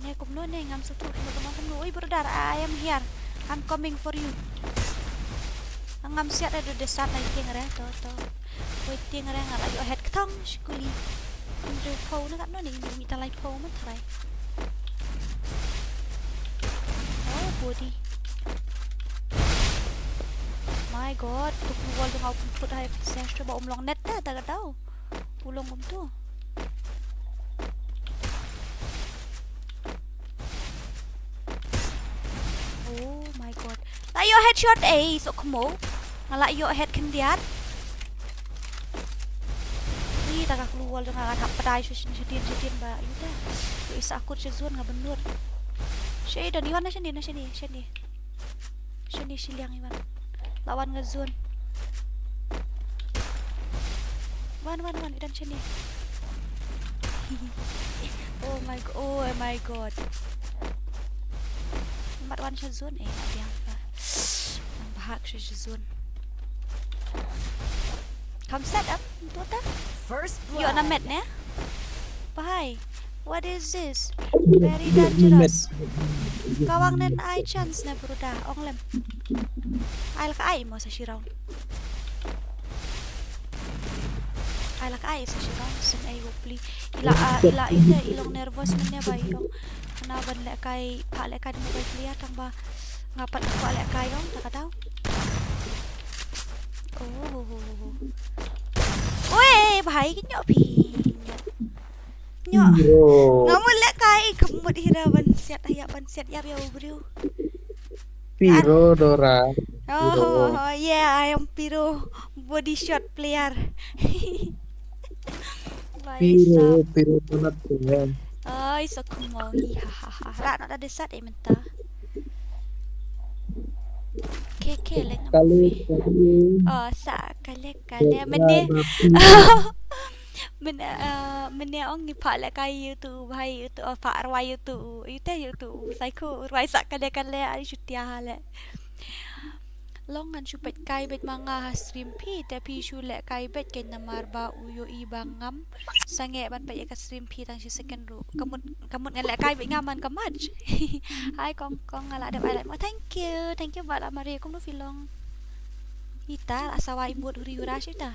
Ne kumno ne ngam sngewthuh kumno kumno kumno. Oi brother, I am here. I'm coming for you. Ngam siat da du desat na ïing re to to. Waiting re nga la ïoh head ktong shkuli. Ndu pho na kat no ni ndu mi ta lai pho ma trai. Oh body. My god, tuk wall dong au pun put hai fix ya shto ba um long net ta ta ga dau. U long um tu. Oh my god. La ïoh headshot eh, sok mo. Nga la ïoh head khyndiat. Ni ta ka klur wall jong nga, nga hap padai sha sha sha dien sha dien ba ïu ta. Ïoh i sa kut sha zone nga bynnud. Sha i don i wan na shane na shane shane. Shane shiliang i wan. La wan nga zone. Wan wan wan i don shane. Oh my god, oh my god. Mat wan sha zone eh, na biang ba. Nang bahak sha sha zone. Kam set up, tu ta. First ïoh na blood. Met ne? Bahai. What is this? Very dangerous. Kawang nen ai chance ne bruda, ong lem. Ai la ka ai mo sa shi round. Ai la ka ai sa shi round, sim ai go pli. Ila, ah, ila ite, ilong nervous mene ba ilong. Ana ban leh kai, pa leh kai mo ba pli atang ba. Nga pat nga kwah leh kai ong, ta ka dau. Oh. Oi, bhai, ki nyoh phi. Nyoh. Nyoh. Bro. Nga mut leh kai, ka mut hira ban siat, aya ban siat, ïap ïa u briew. Piro Dora. Oh, yeah, I am Piro. Body shot player. Piro, Piro banat player. Ai, so kumau hi, ha, ha, ha. Ra na da desat eh mynta. Ke, ke, leh. Kale, kale. Oh, sa, kale, kale. Kale, mene. Kale. Mene, eh, mene ong ngi phah leh kai ïa utu u bhai, ïa utu, eh, phah rwai ïa utu u, ïa utu, ïa utu u psycho, rwai sa kale kale, ai shutia ha leh. Long ngan shu peit kai beit ma nga ha stream phi, te phi shu leh kai beit kein namar ba u ïohi ba ngam sangeh ban peit ïa ka stream phi tang shi second ruh. Ka mut, ka mut ngan leh kai beit nga man ka match. Hai Kong Kong, nga la dep ai like mo. Thank you, thank you Bah Lamari, kumno phi long? Ita la sawa i mut huri hura shi ta.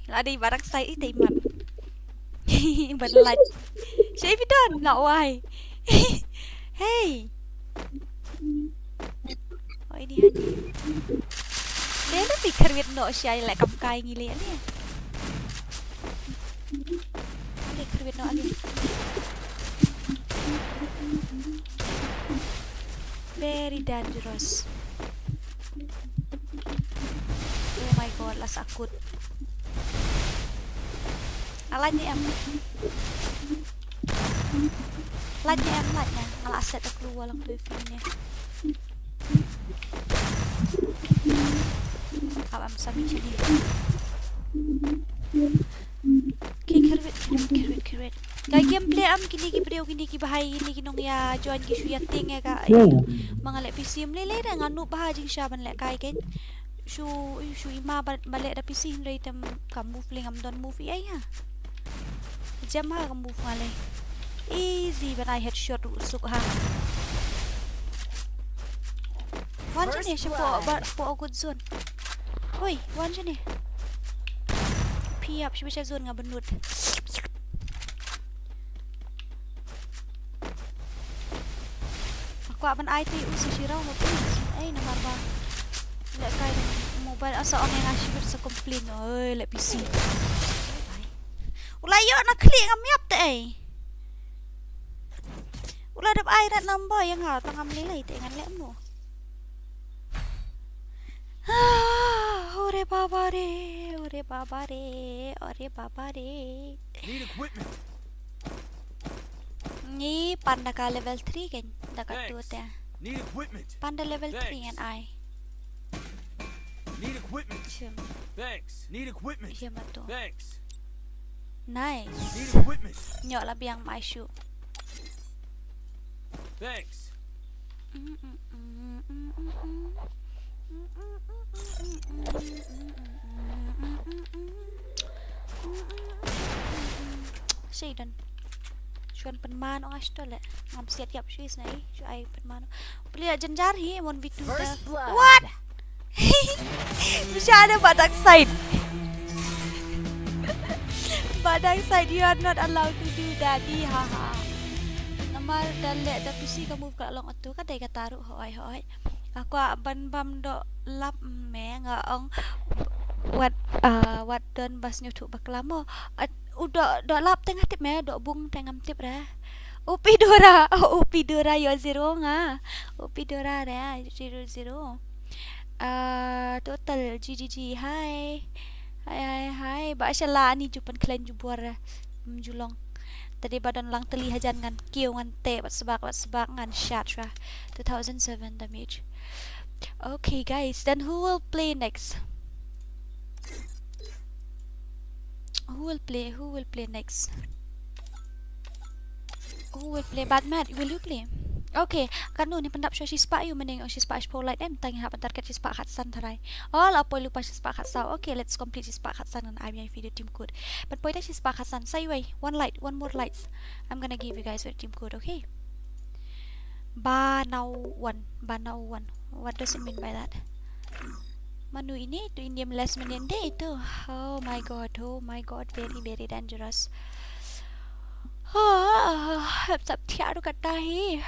La dei barang sai ita i mat. Ban like. Shi phi don la wai. Hey. Oh, ini hani. Lele pi kharwit no shi ai leh kam kai ngi le ani. Lele kharwit no ani. Very dangerous. Oh my god, la sakut. Alan ni em. Lait ne em, lait ne. Nga la set da klur lang tu i film ne. Ka bam sami chini. Ki kyrwit, kyrwit, kyrwit, kyrwit. Ka gameplay am kini ki briew kini ki bahai kini ki nongïajoin ki shu ïating ïa ka. Wow. Ma nga leh P C em lei lei da nga nuh bha jingshisha ban lehkai kein. Shu, shu ima ba, ba leh da P C hynrei te ka move lei ngam don move ïa ïa. Jem ha ka move nga lei. Easy ban ai headshot ruh suk ha. Wan shane sha po ba, po good zone. Hoi, wan shane. Phi ap shi ba sha zone nga bynnud. Kwah ban ai te u sa shirau mo please. Ai namar ba lehkai mobile asa ong nga shibit sa complain. Oi leh P C. U la ïoh na khlieh ngam ïap te ai. U la dep ai rat number ïa nga tang ngam lei lei te ngan leh mo. Ah, ore baba re, ore baba re, ore baba re. Need equipment. Ngi pan da ka level three kein da ka tu te. Need equipment. Pan da level three ngan ai. Need equipment. Shim. Thanks. Need equipment. Shim atu. Thanks. Nice. Need equipment. Nyok la biang mai shu. Thanks. Shaydan. Shuan pynman ong ash to le. Ngam siat yap shu is nai. Shu ai pynman. Pli a janjar hi mon vitu da. First blood. What? Bisa ada badak side. Badak side, you are not allowed to do that. Ih, ha ha. Namar da le da P C ka move ka long atu ka dei ka taru hoi hoi. Aku ban bam do lap me nga ong wat, ah, wat don bas nyu thu bakla mo. At u do, do lap tengah tip me, do bung tengah tip re. Upi Dora, oh, Upi Dora yo zero nga. Upi Dora re zero zero. Ah, total G G G. Hai. Hai hai hai. Ba shala ani jupan klen jubor re. Mjulong. Tadi ba don lang teli hajan ngan kiew ngan te bat sebak bat sebak ngan shot ra. Two thousand seven damage. Okay guys, then who will play next? Who will play? Who will play next? Who will play? Bad Mad, will you play? Okay, kanu ni pendap shu shispah yu mending shispah shiphew light em tang ha pentarget shispah khatsan tharai. Oh, la poi lupa shispah khatsaw. Okay, let's complete shispah khatsan ngan ai video team code. But poi da shispah khatsan. Sa yu wei, one light, one more lights. I'm gonna give you guys with team code, okay? Ba now one, ba now one. What does it mean by that? Manu ini tu ini last minute deh itu. Oh my god, oh my god, very very dangerous. Ah, hep sap tiaru kata hi.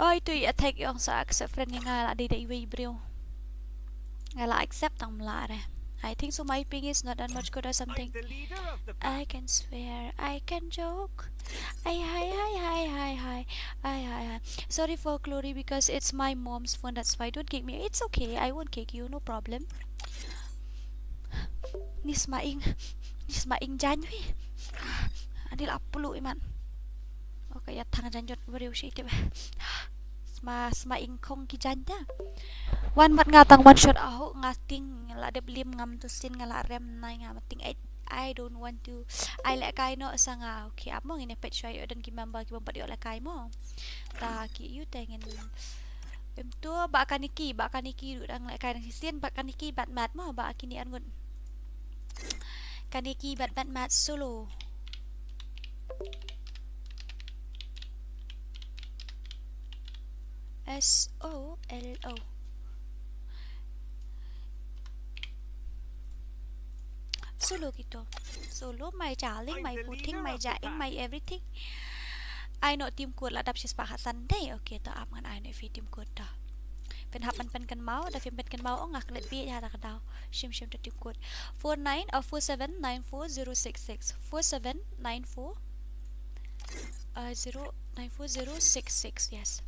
Ai tu i attack yong sa accept friend nga la dei da iwei briew. Nga la accept tang mla re. I think so my ping is not that much good or something. I can swear, I can joke. Ai hai hai hai hai hai. Ai hai hai. Sorry for Glory because it's my mom's phone, that's why don't kick me. It's okay, I won't kick you, no problem. Nisma ing. Nisma ing janwi. Ani la pulu iman. Okay, ya thang janjot beriu shi tip. Sma, sma ing kong ki janja. Wan mat nga tang one shot ahu nga ting la dep lim ngam tu sin nga la rem nai nga mating. I, I don't want to. I lehkai no sa nga. Okay, ap mo ngin pet shoi odan ki member ki bom pat yo lehkai mo. Ta ki yu te ngin Em tu ba ka Niki, ba ka Niki ruh dang lehkai dang shisien, ba ka Niki bad Mat mo, ba kine arngut. Ka Niki bad, bad Mat solo. S O L O. Solo kito. Solo, my darling, my puting, my jaing, my everything. Ai noh team code la dap shispah ha Sunday. Okay, to ap ngan ai noh phi team code to. Phin hap ban pynkynmaw, da phim pynkynmaw ong nga klet beit ha ta ka daw. Shim shim to team code. Four nine, uh, four seven nine four zero six six. Four seven nine four, uh, zero nine four zero six six, yes.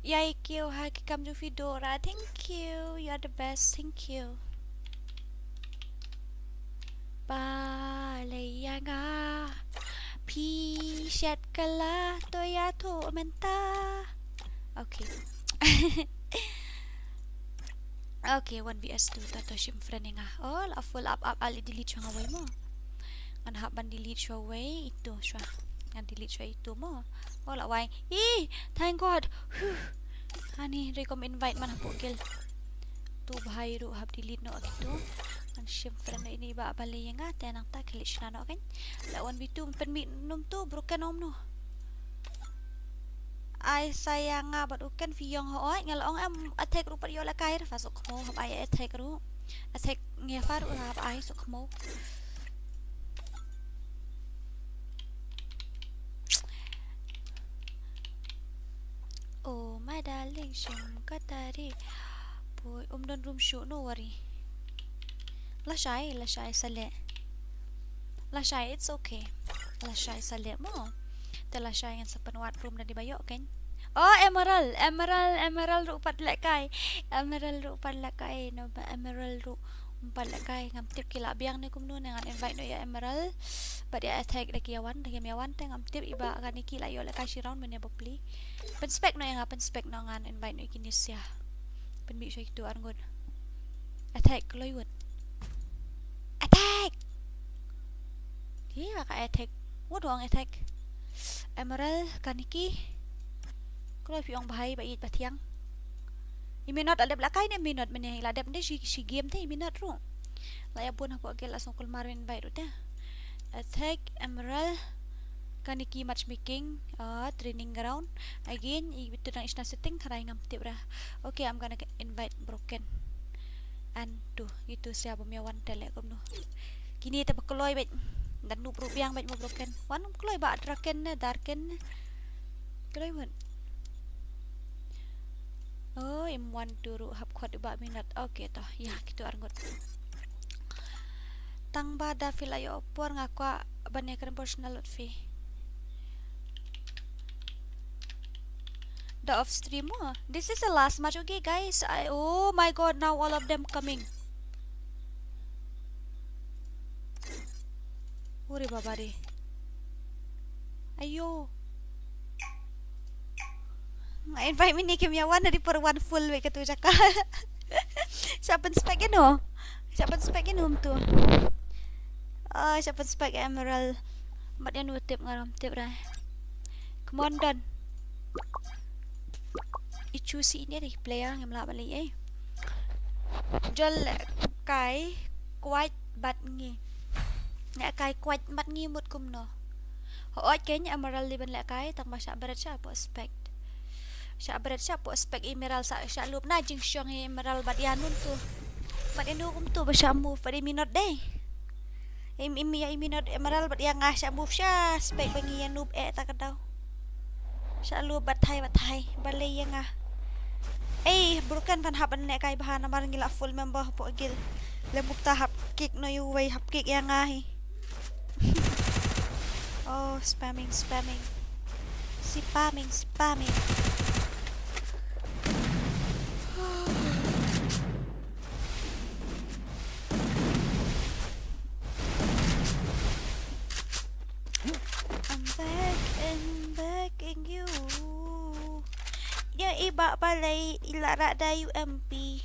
Yai kiew ha ki kam jong phi Dora. Thank you. You are the best. Thank you. Balei ïa nga phi shet kylla, to ïathuh mynta. Okay. Okay, one V S two, ta to shim friend ïa nga. Oh, la full up, up, ah, la delete shuwa nga wei mo. Ngan hap ban delete shuwa wei itu shuwa. Ngan delete shuwa itu mo. Oh, la wai. Ih, thank God. Huh. Ani, re kom invite man hapoh guild. Tu bhai ruh hap delete noh kitu. Ngan shim friend noh ine i Bah Balei ïa nga, te nangta khie leit shna noh kan. La one V two pynmih nym tu, broken nym no. Ai sa ïa nga bad u Ken phi ïong hooid, nga la ong em attack ruh pat ïoh lehkai, pha suk khmo hap ai attack ruh. Attack ngi pha ruh hap ai suk khmo. Oh my darling, shim ka tari. Poi, um don room shuh, no worry. Lashai, lashai sa leh. Lashai, it's okay. Lashai sa leh mo. Te lashai ngan sa pynwad room da dei ba ïoh kan. Oh, Emerald, Emerald, Emerald ruh pat lehkai. Emerald ruh pat lehkai, no ba Emerald ruh. Em pat lehkai, ngam tip ki la biang ne kumno ne, ngan invite noh ïa Emerald. Bad ïa Attack da ki ïa wan, da kim ïa wan te ngam tip, i Bah kane ki la ïoh lehkai shi round mynne ba pli. Pynspek noh ïa nga, pynspek noh, ngan invite noh ïa kine sha. Pynmih shuwa kitu arngut. Attack, kloi wut. Attack! Ïa ka Attack. Wut ong Attack. Emerald, kane ki. Kloi phi ong bha hi ba ïeit ba thiang. I Minot la dep lehkai ne Minot mynne, la dep ne shi, shi game te i Minot ruh. La ïa bun hapoh guild, la sngewkulmar invite ruh te. Attack, Emerald, kane ki matchmaking, ah, training ground. Again, i bitu dang i shna setting, tharai ngam tip ra. Okay, I'm gonna invite Broken. An tu, itu sha bym ïa wan te leh kumno. Kine te ba kloi beit. Da noob ruh biang beit mo Broken. Wan ym kloi ba Draken ne, Darken ne. Kloi wut. Oh, im wan tu ruh hap khot i Bah Minot. Okay to, ïa kitu arngut. Tang ba da phi la ïoh por nga kwah ban ïakren personal bad phi. Da off stream mo. This is the last match, okay guys. I, oh my God, now all of them coming. Uri baba re. Ayo. Nga invite mynne kim ïa wan, da dei por wan full wei katu jaka. Shah pynspek ïa no. Shah pynspek ïa no mynta. Ah, shah pynspek Emerald. Bad ïa no tip, nga ram tip ra. Come on, Don. I chu si ine dei player ngim lah ban leh ei. Jol lehkai kwait bad ngi. Lehkai kwait bad ngi mut kumno. Hooid kein Emerald dei ban lehkai, tang ba shah bret shah poh spec. Shah bret shah poh spec Emerald, shah, shah lup na jingshong Emerald bad ïa no tu. Bad ïa no kumtu ba shah move bad i Minot dei. Im, im, ïa i Minot Emerald bad ïa nga shah move shah spec ba ngi ïa noob eh ta ka daw. Shah lup batai batai, balei ïa nga. Ei, Broken, phan hap ban lehkai bha namar ngi la full member hapoh guild. Lem mukta hap kick noh ïa uwei, hap kick ïa nga hi. Oh, spamming, spamming. Spamming, spamming. I'm begging, begging you. Ïa i Bah Balei i la rah da U M P.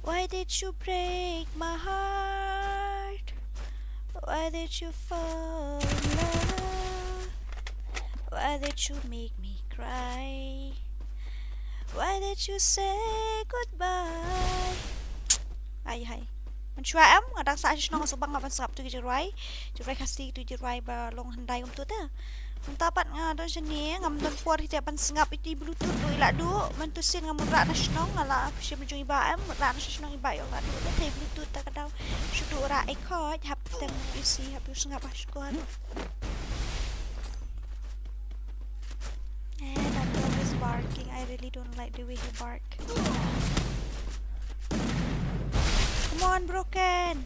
Why did you break my heart? Why did you fall in love? Why did you make me cry? Why did you say goodbye? Ai hai. Mynshuwa em nga dang sah sha shnong nga sngewbang nga ban sngap tu ki jingrwai. Jingrwai Khasi tu jingrwai ba long hyndai kumtu te. Mynta pat nga don shane ngam don por hi te ban sngap iti Bluetooth tu i la duh. Mynta sien ngam rah na shnong nga la shim jong i Bah em, rah na shnong i Bah ïoh la duh te Bluetooth ta ka daw. Shu duh rah i khot hap tem isi hap ïoh sngap ha shnong. Eh, that dog is barking. I really don't like the way he bark. Come on, Broken.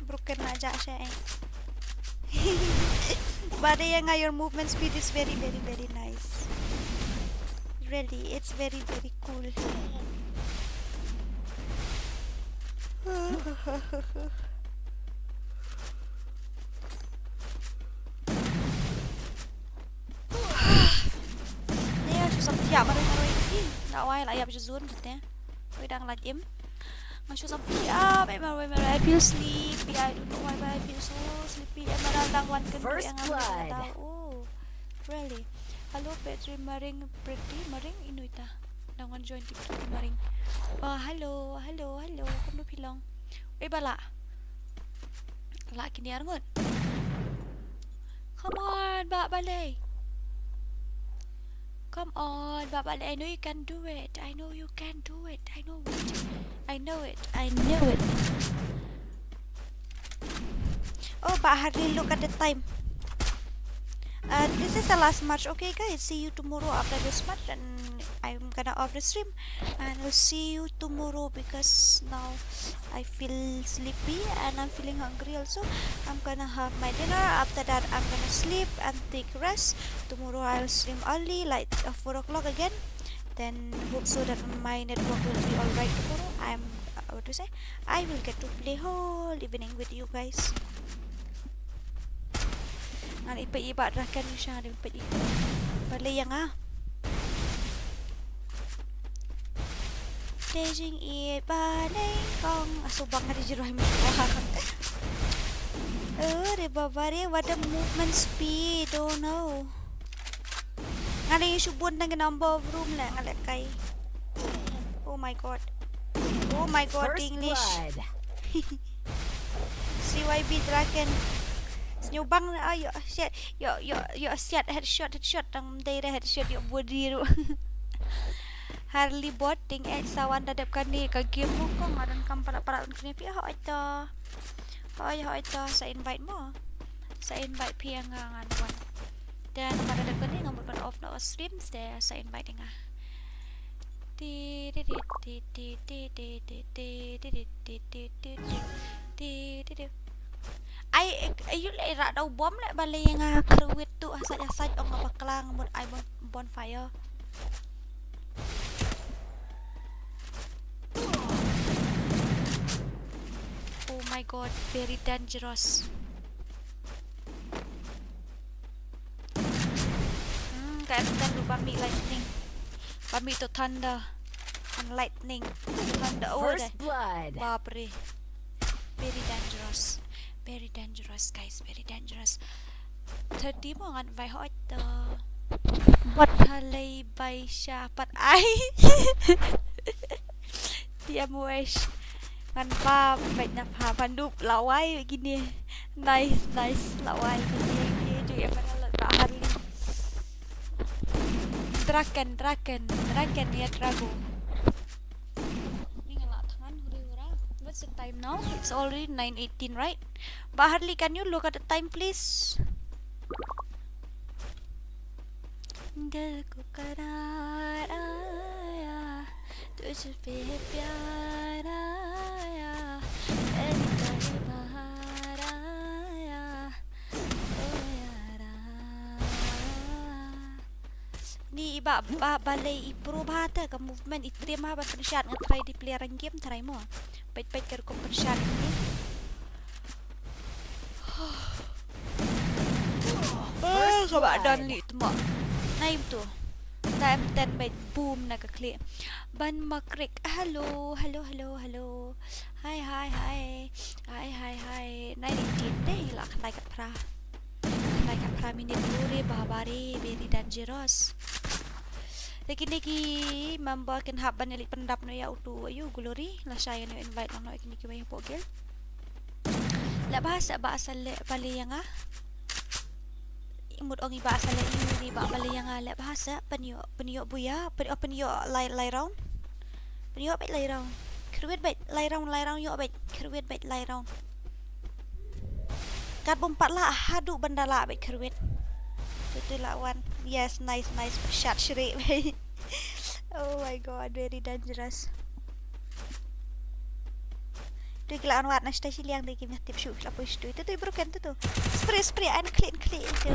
Broken na ja sha eh. But yeah, nga, your movement speed is very, very, very nice. Really, it's very, very cool. Ïa, shu sam thiah marwei marwei. Ih, nga wai la ïap sha zone te. Wei dang lait im. Nga shu sam thiah marwei marwei. I feel sleepy. I don't know why, but I feel so sleepy. Emerald dang wan kynduh ïa nga. First blood. Oh, really? Hello, Petri Maring, Pretty Maring, ino ita? Dang wan join Pretty Maring. Oh, hello, hello, hello. Kumno phi long? Wei ba lah. Lah kine arngut. Come on, Bah Balei. Come on, Bah Balei. I know you can do it. I know you can do it. I know it. I know it. I know it. Oh, Bah Harley, look at the time. Uh, this is the last match. Okay, guys, see you tomorrow after this match, and I'm gonna off the stream, and I'll see you tomorrow because now I feel sleepy and I'm feeling hungry also. I'm gonna have my dinner. After that, I'm gonna sleep and take rest. Tomorrow I'll stream early, like, uh, four o'clock again. Then hope so that my network will be alright tomorrow. I'm, uh, what to say? I will get to play whole evening with you guys. Ngan ïa peit ïa i Bah Draken ni sha, ngan ïa peit ïa i Bah Balei ïa nga. Te jingïeit ba nyngkong. Ah, sngewbha nga da jingrwai mynshuwa. Oh, re baba re, what a movement speed, oh no. Nga dang ïa shu bun tang ki number of room leh nga leh kai. Oh my god. Oh my god, English. First blood. C Y B Draken. Sngewbang, ah, ïoh shit. Ïoh, ïoh, ïoh shit, headshot, headshot, tang dei da headshot, ïoh body ruh. Harley bot, ting eh, sa wan da dep kane ka game mo kong, nga donkam para para un kine phi, hooid to. Hooid, hooid to, sa invite mo. Sa invite phi ïa nga ngan wan. Te namar da dep kane nga mut ban off noh ka stream, te sa invite ïa nga. Ti, ti, ti, ti. Ai, ai, ïoh leh rah da u bom leh balei nga kyrwit tu, ha sait, ha sait, ong nga bakla, nga mut ai bon-, bonfire. Oh my god, very dangerous. Hmm, ka em ten ruh ba mih lightning. Ba mih to thunder and lightning. Thunder, oh, first blood. Bapre. Very dangerous. Very dangerous, guys. Very dangerous. Thirty mo ngan bai hot to. Bot halei bai sha pat ai. Tiam wesh. Ngan ba bait na pha ban dup lawai gini. Nice, nice, lawai gini. Gini ju ya mana la ba hari. Draken, draken, draken ya drago. Ni nga la thangan huri hura. What's the time now? It's already nine eighteen, right? Bah Harley, can you look at the time, please? Dil ko karaar aaya, tujh pe hai pyaar aaya, pehli pehli baar aaya, o yaara. Ni i Bah, Bah Balei i pro bha te ka movement i trim ha ban pynshad nga try di player rank game try mo. Peit peit ka rukom pynshad ni. Oh, ka ba don li tmo. Nai tu. Time ten bait boom na ka klik. Ban makrik. Hello, hello, hello, hello. Hi, hi, hi. Hi, hi, hi. Nai ni tin dei la khandai kat phra. Ka phra minit, ure baba re, very dangerous. Te kine ki member kin hap ban ïaleit pyndap noh ïa utu, ayu, Glory, lashai ïa u invite noh ïa kine kiwei hapoh guild. Leh bha seh ba sa leh balei ïa nga. Mut ong i ba sa leh ïa u, i ba balei ïa nga, leh bha seh, pynïoh, pynïoh buya, pyn-, oh, pynïoh lai, lai round. Pynïoh beit lai round. Kyrwit beit lai round, lai round ïoh beit. Kyrwit beit lai round. Kat bym pat lah haduh ban da lah beit kyrwit. Tu tu lah wan. Yes, nice, nice. Shot shri beit. Oh my god, very dangerous. Tu ki la wan wat na stai shiliang de ki meh tip shu la poi shu. Tu tu broken tu tu. Spray, spray, and clean, clean tu.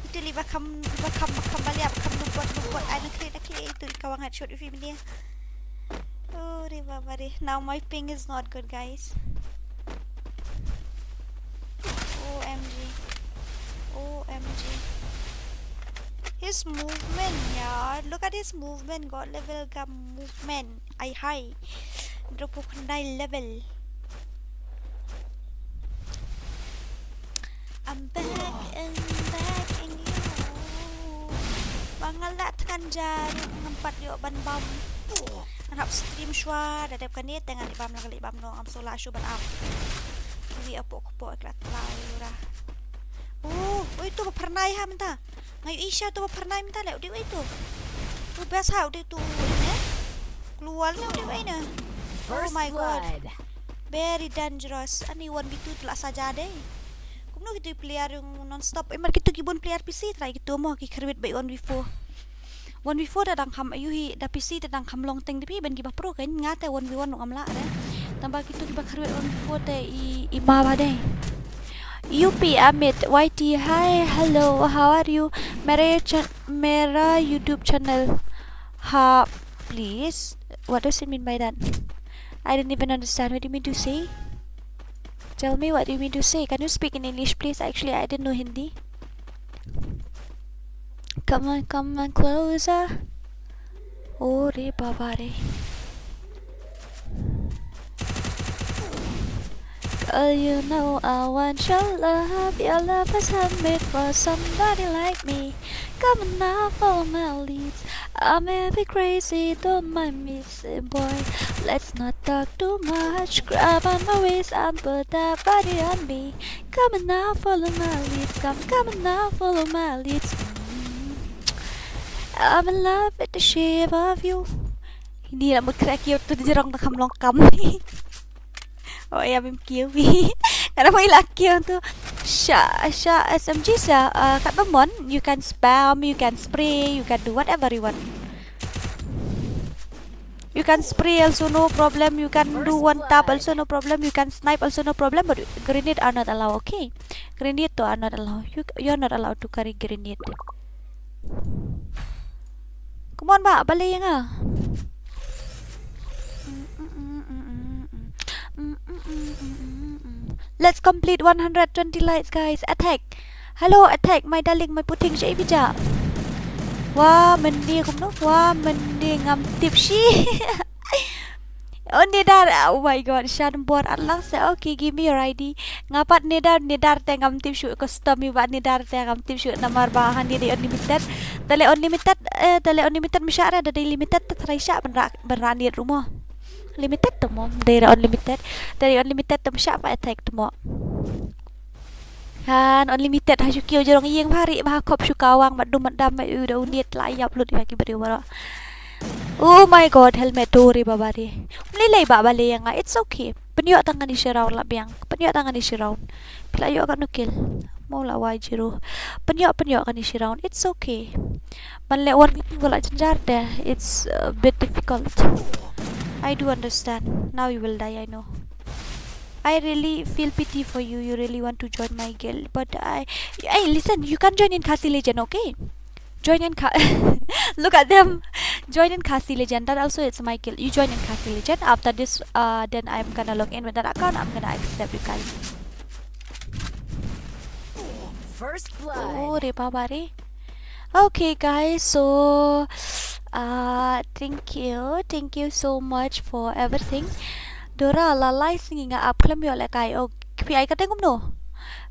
Itu li ba kham, ba kham, ba kham balia, ba kham lubot, lubot, and clean, clean. Itu li ka wang headshot fi media. Oh, re baba re. Now my ping is not good, guys. O M G. O M G. His movement, yaar. Look at his movement. God level ka movement. Ai hai. Dua phew khyndai level. I'm back and back and you. Ba nga la thngan jarum ngam pat ïoh ban bam. Ngan hap stream shuwa da dep kane te ngan leh bam la ka leh bam noh ngam shu lah shuh ban ap. Kiwi apoh kpoh ek la tla ura. Oh, oi tu ba phyrnai ha mynta. Nga ïohi sha tu ba phyrnai mynta leh u dei wei tu. U best ha u dei tu ne. Kluar ne u dei wei ne. Oh my god. Very dangerous. Ani one v two tu la saja dei. Kumno kitu player ïa u non stop. Emar kitu ki bun player P C trai kitu mo ki kyrwit beit one v four. One v four te dang kham ïohi da P C te dang kham long teng de phi ban kiba pro kan nga te one v one ngam lah re. Tang ba kitu kiba kyrwit one v four te i, i ma ba dei. U P Amit Y T, hi, hello, how are you? मेरा चै-, मेरा YouTube channel, हाँ, please. What does it mean by that? I don't even understand. What do you mean to say? Tell me what do you mean to say. Can you speak in English, please? Actually, I didn't know Hindi. Come on, come on, closer. Oh, re baba re. Girl, you know I want your love. Your love is handmade for somebody like me. Come on now, follow my leads. I may be crazy, don't mind me, say boy. Let's not talk too much. Grab on my waist and put that body on me. Come on now, follow my leads. Come, come on now, follow my leads. Mm. I'm in love with the shape of you. Hindi la mut kra kiew tu di rong da kham long kam. Oh ya, mim kiew bi. Kada mai la kiew tu. Sha, sha S M G sha, uh, kat ba mon, you can spam, you can spray, you can do whatever you want. You can spray also, no problem. You can do one tap also, no problem. You can snipe also, no problem. But grenade are not allowed, okay? Grenade to are not allowed. You, you're not allowed to carry grenade. Come on, ba, balei ïa nga. Let's complete one hundred twenty likes, guys. Attack. Hello, Attack, my darling, my puting, shaei phi ja. Wa, mynde kumno? Wa, mynde ngam tip shi. Oh, Nidar. Oh my god, shan bor atlang se. Okay, give me your I D. Nga pat Nidar, Nidar te ngam tip shuh, custom ïa ba Nidar te ngam tip shuh namar ba hangne dei unlimited. Te leh unlimited, eh, te leh unlimited mashah re, da dei limited te tharai shah ban rah, ban rah nit ruh mo. Limited te mo, dei re unlimited. Te dei unlimited te mashah ba Attack te mo. Han unlimited ha shu kiew jrong ïing bha ri bha khop shu kawang mat dum mat dam mat u da u nit la ïap lut ïa ki briew baroh. Oh my god, helmet to re baba re. Mlei lei ba balei ïa nga, it's okay. Pynïoh tang kane shi round la biang. Pynïoh tang kane shi round. Phi la ïoh katno kill? Mo la wai zero. Pynïoh, pynïoh kane shi round. It's okay. Ban leh one v two ka la jynjar te. It's a bit difficult. I do understand. Now you will die, I know. I really feel pity for you. You really want to join my guild, but I, hey, listen, you can't join in Khasi Legend, okay? Join in Kha-, look at them. Join in Khasi Legend. That also it's my guild. You join in Khasi Legend. After this, uh, then I'm gonna log in with that account. I'm gonna accept you guys. First blood. Oh, re baba re. Okay, guys. So, uh, thank you. Thank you so much for everything. Dora, la lai sngi nga ap khlem ïoh lehkai. Oh, phi ai ka teng kumno?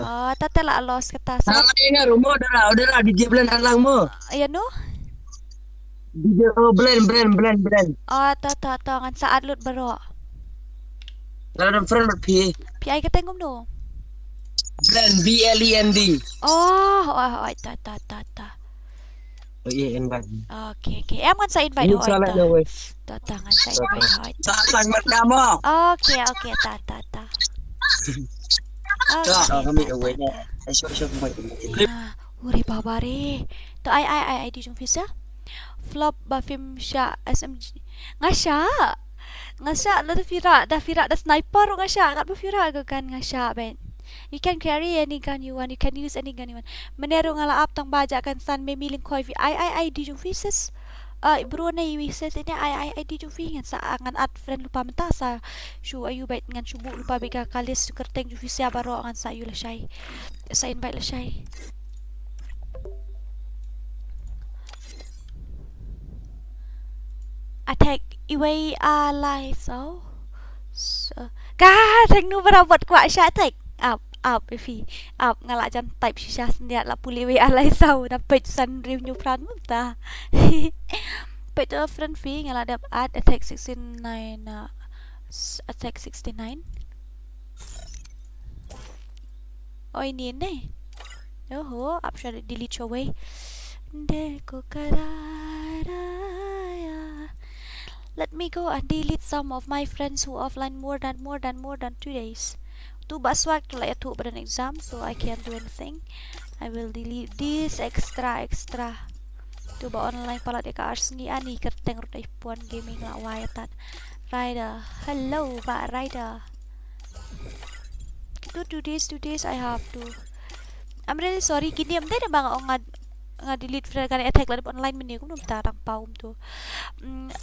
Oh, ta te la lost kata. Sa la ïa nga ruh mo, da la, da la D J Blend halang mo. Ïa no? D J, oh, Blend, Blend, Blend, Blend. Oh, ta, ta, ta, ngan sa add lut baroh. Nga don friend bad phi. Phi ai kyrteng kumno? Blend, B L E N D. Oh, oh, oh, ta, ta, ta, ta. Oh, iya, invite. Okay, okay. Em ngan sa invite. Ini hoi, salah ta. Dah, weh. Ta, ta, ngan sa invite, hoi. Sa tang mat ka mo. Okay, okay, ta, ta, ta. Okay, ta, kami ta, away ta, na. Ta. Ay, show, show, kami. Ah, uri baba re. To ai, ai, ai, ai, di jong phi sa. Flop ba phim shah S M G. Nga shah. Nga shah, na da phi rah, da phi rah da sniper ruh nga shah, ngat ba phi rah ka gun nga shah, ben. You can carry any gun you want, you can use any gun you want. Mynne ruh nga la ap tang ba jah kynsan, me mi lyngkhoi phi, ai, ai, ai, di jong phi sis. Ah, bro ne i wi sis, ine, ai, ai, ai, di jong phi, ngan sa, ngan add friend lypa mynta sa. Shu ayu bait ngan shu buh lypa bad ka list kyrteng jong phi sa baroh ngan sa ayu lashai. Sa invite lashai. Attack iwei alai saw. So, ka theng nu barabot kwah sha attack. Ap, ap, ifi. Ap, nga la jan type shisha syndiat la pule iwei alai saw. Na page san riw hynñiew phran mynta. Page to friend phi nga la dep add attack sixty-nine, uh, s-, attack sixty-nine. Oi, ni ne. Oho, ap sha delete sha wei. De ko karara ya. Let me go and delete some of my friends who offline more than, more than, more than two days. Tu ba swak tu la ïathuh ba don exam, so I can't do anything. I will delete this extra, extra. Tu ba online palat ïa ka ar sngi ani kyrteng ruh dei Puan Gaming la wai tat. Rider. Hello, ba Rider. Two, two days, two days, I have to. I'm really sorry, kine em dei ba nga ong nga, nga delete friend kan attack la dep online mynne kumno mynta tang pau kumto. Mm,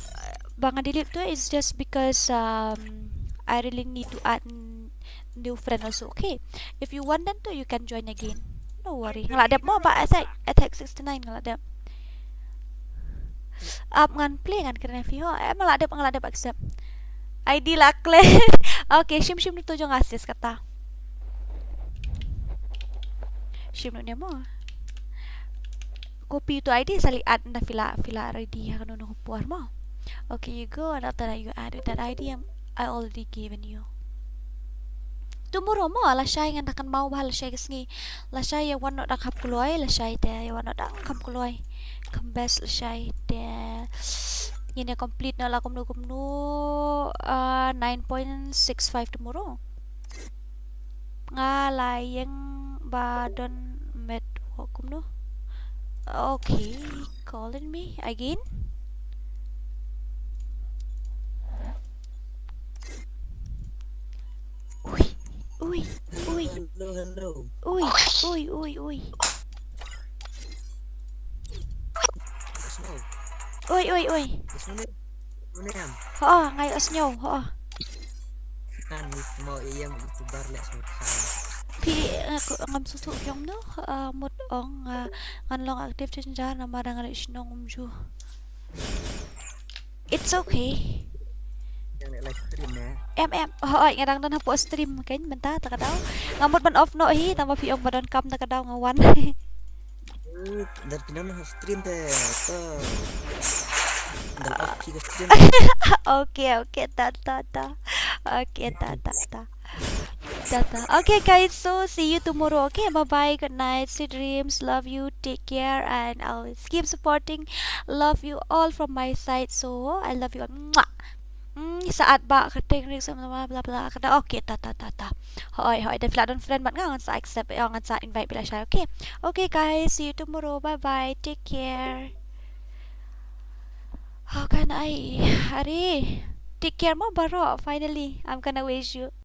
ba nga delete to is just because, um, I really need to add n-, new friend also, okay? If you want them to, you can join again. No worry. Nga la dep mo ba attack, attack sixty-nine nga la dep. Ap ngan play ngan kren phi ho. Eh, nga la dep, nga la dep accept. I D la klet. Okay, shim shim tu jong asis kata. Shim ne mo. Copy to I D sa leit add na phi la, phi la ready ha kano kano ka por mo. Okay, you go and after that you add with that I D, um, I already given you. Tomorrow mo, lashai ngan da kynmaw ba lashai ka sngi. Lashai ïa wan noh da kham kloi, lashai te ïa wan noh da kham kloi. Kham best lashai te. Ngin ïa complete noh la kumno kumno, uh, nine point six five tomorrow. Nga la ïeng ba don met work kumno. Okay, calling me again. Ui, ui, ui. Hello, hello. Ui, ui, ui, ui. Ui, ui, ui. Ho, nga ïohsngew, ho. Kan ni mo ïa ïa YouTuber leh sngewthuh. Phi, eh, ngam sngewthuh ïa kumno, eh, mut ong, eh, ngan long active challenger namar nga leh shnong um ju. It's okay. Yang leh live stream eh. Em, em, hooid, nga dang don hapoh stream kan mynta, ta ka daw. Nga mut ban off noh hi, tang ba phi ong ba donkam ta ka daw nga wan. Eh, dar phi nang stream te, ta. Dar off phi ka stream. Okay, okay, ta, ta, ta. Okay, ta, ta, ta. Ta, ta. Okay, guys, so see you tomorrow. Okay, bye bye, good night, sweet dreams, love you, take care, and always keep supporting. Love you all from my side. So I love you all. Mwah. Mm, sa add ba ka teng ring sama bla bla bla. Kata, okay, ta, ta, ta, ta. Hoi, hoi, da phi la don friend bad nga, ngan sa accept, eh, ngan sa invite phi lashai, okay. Okay, guys, see you tomorrow. Bye bye. Take care. How can I? Are. Take care mo baroh. Finally, I'm gonna wish you.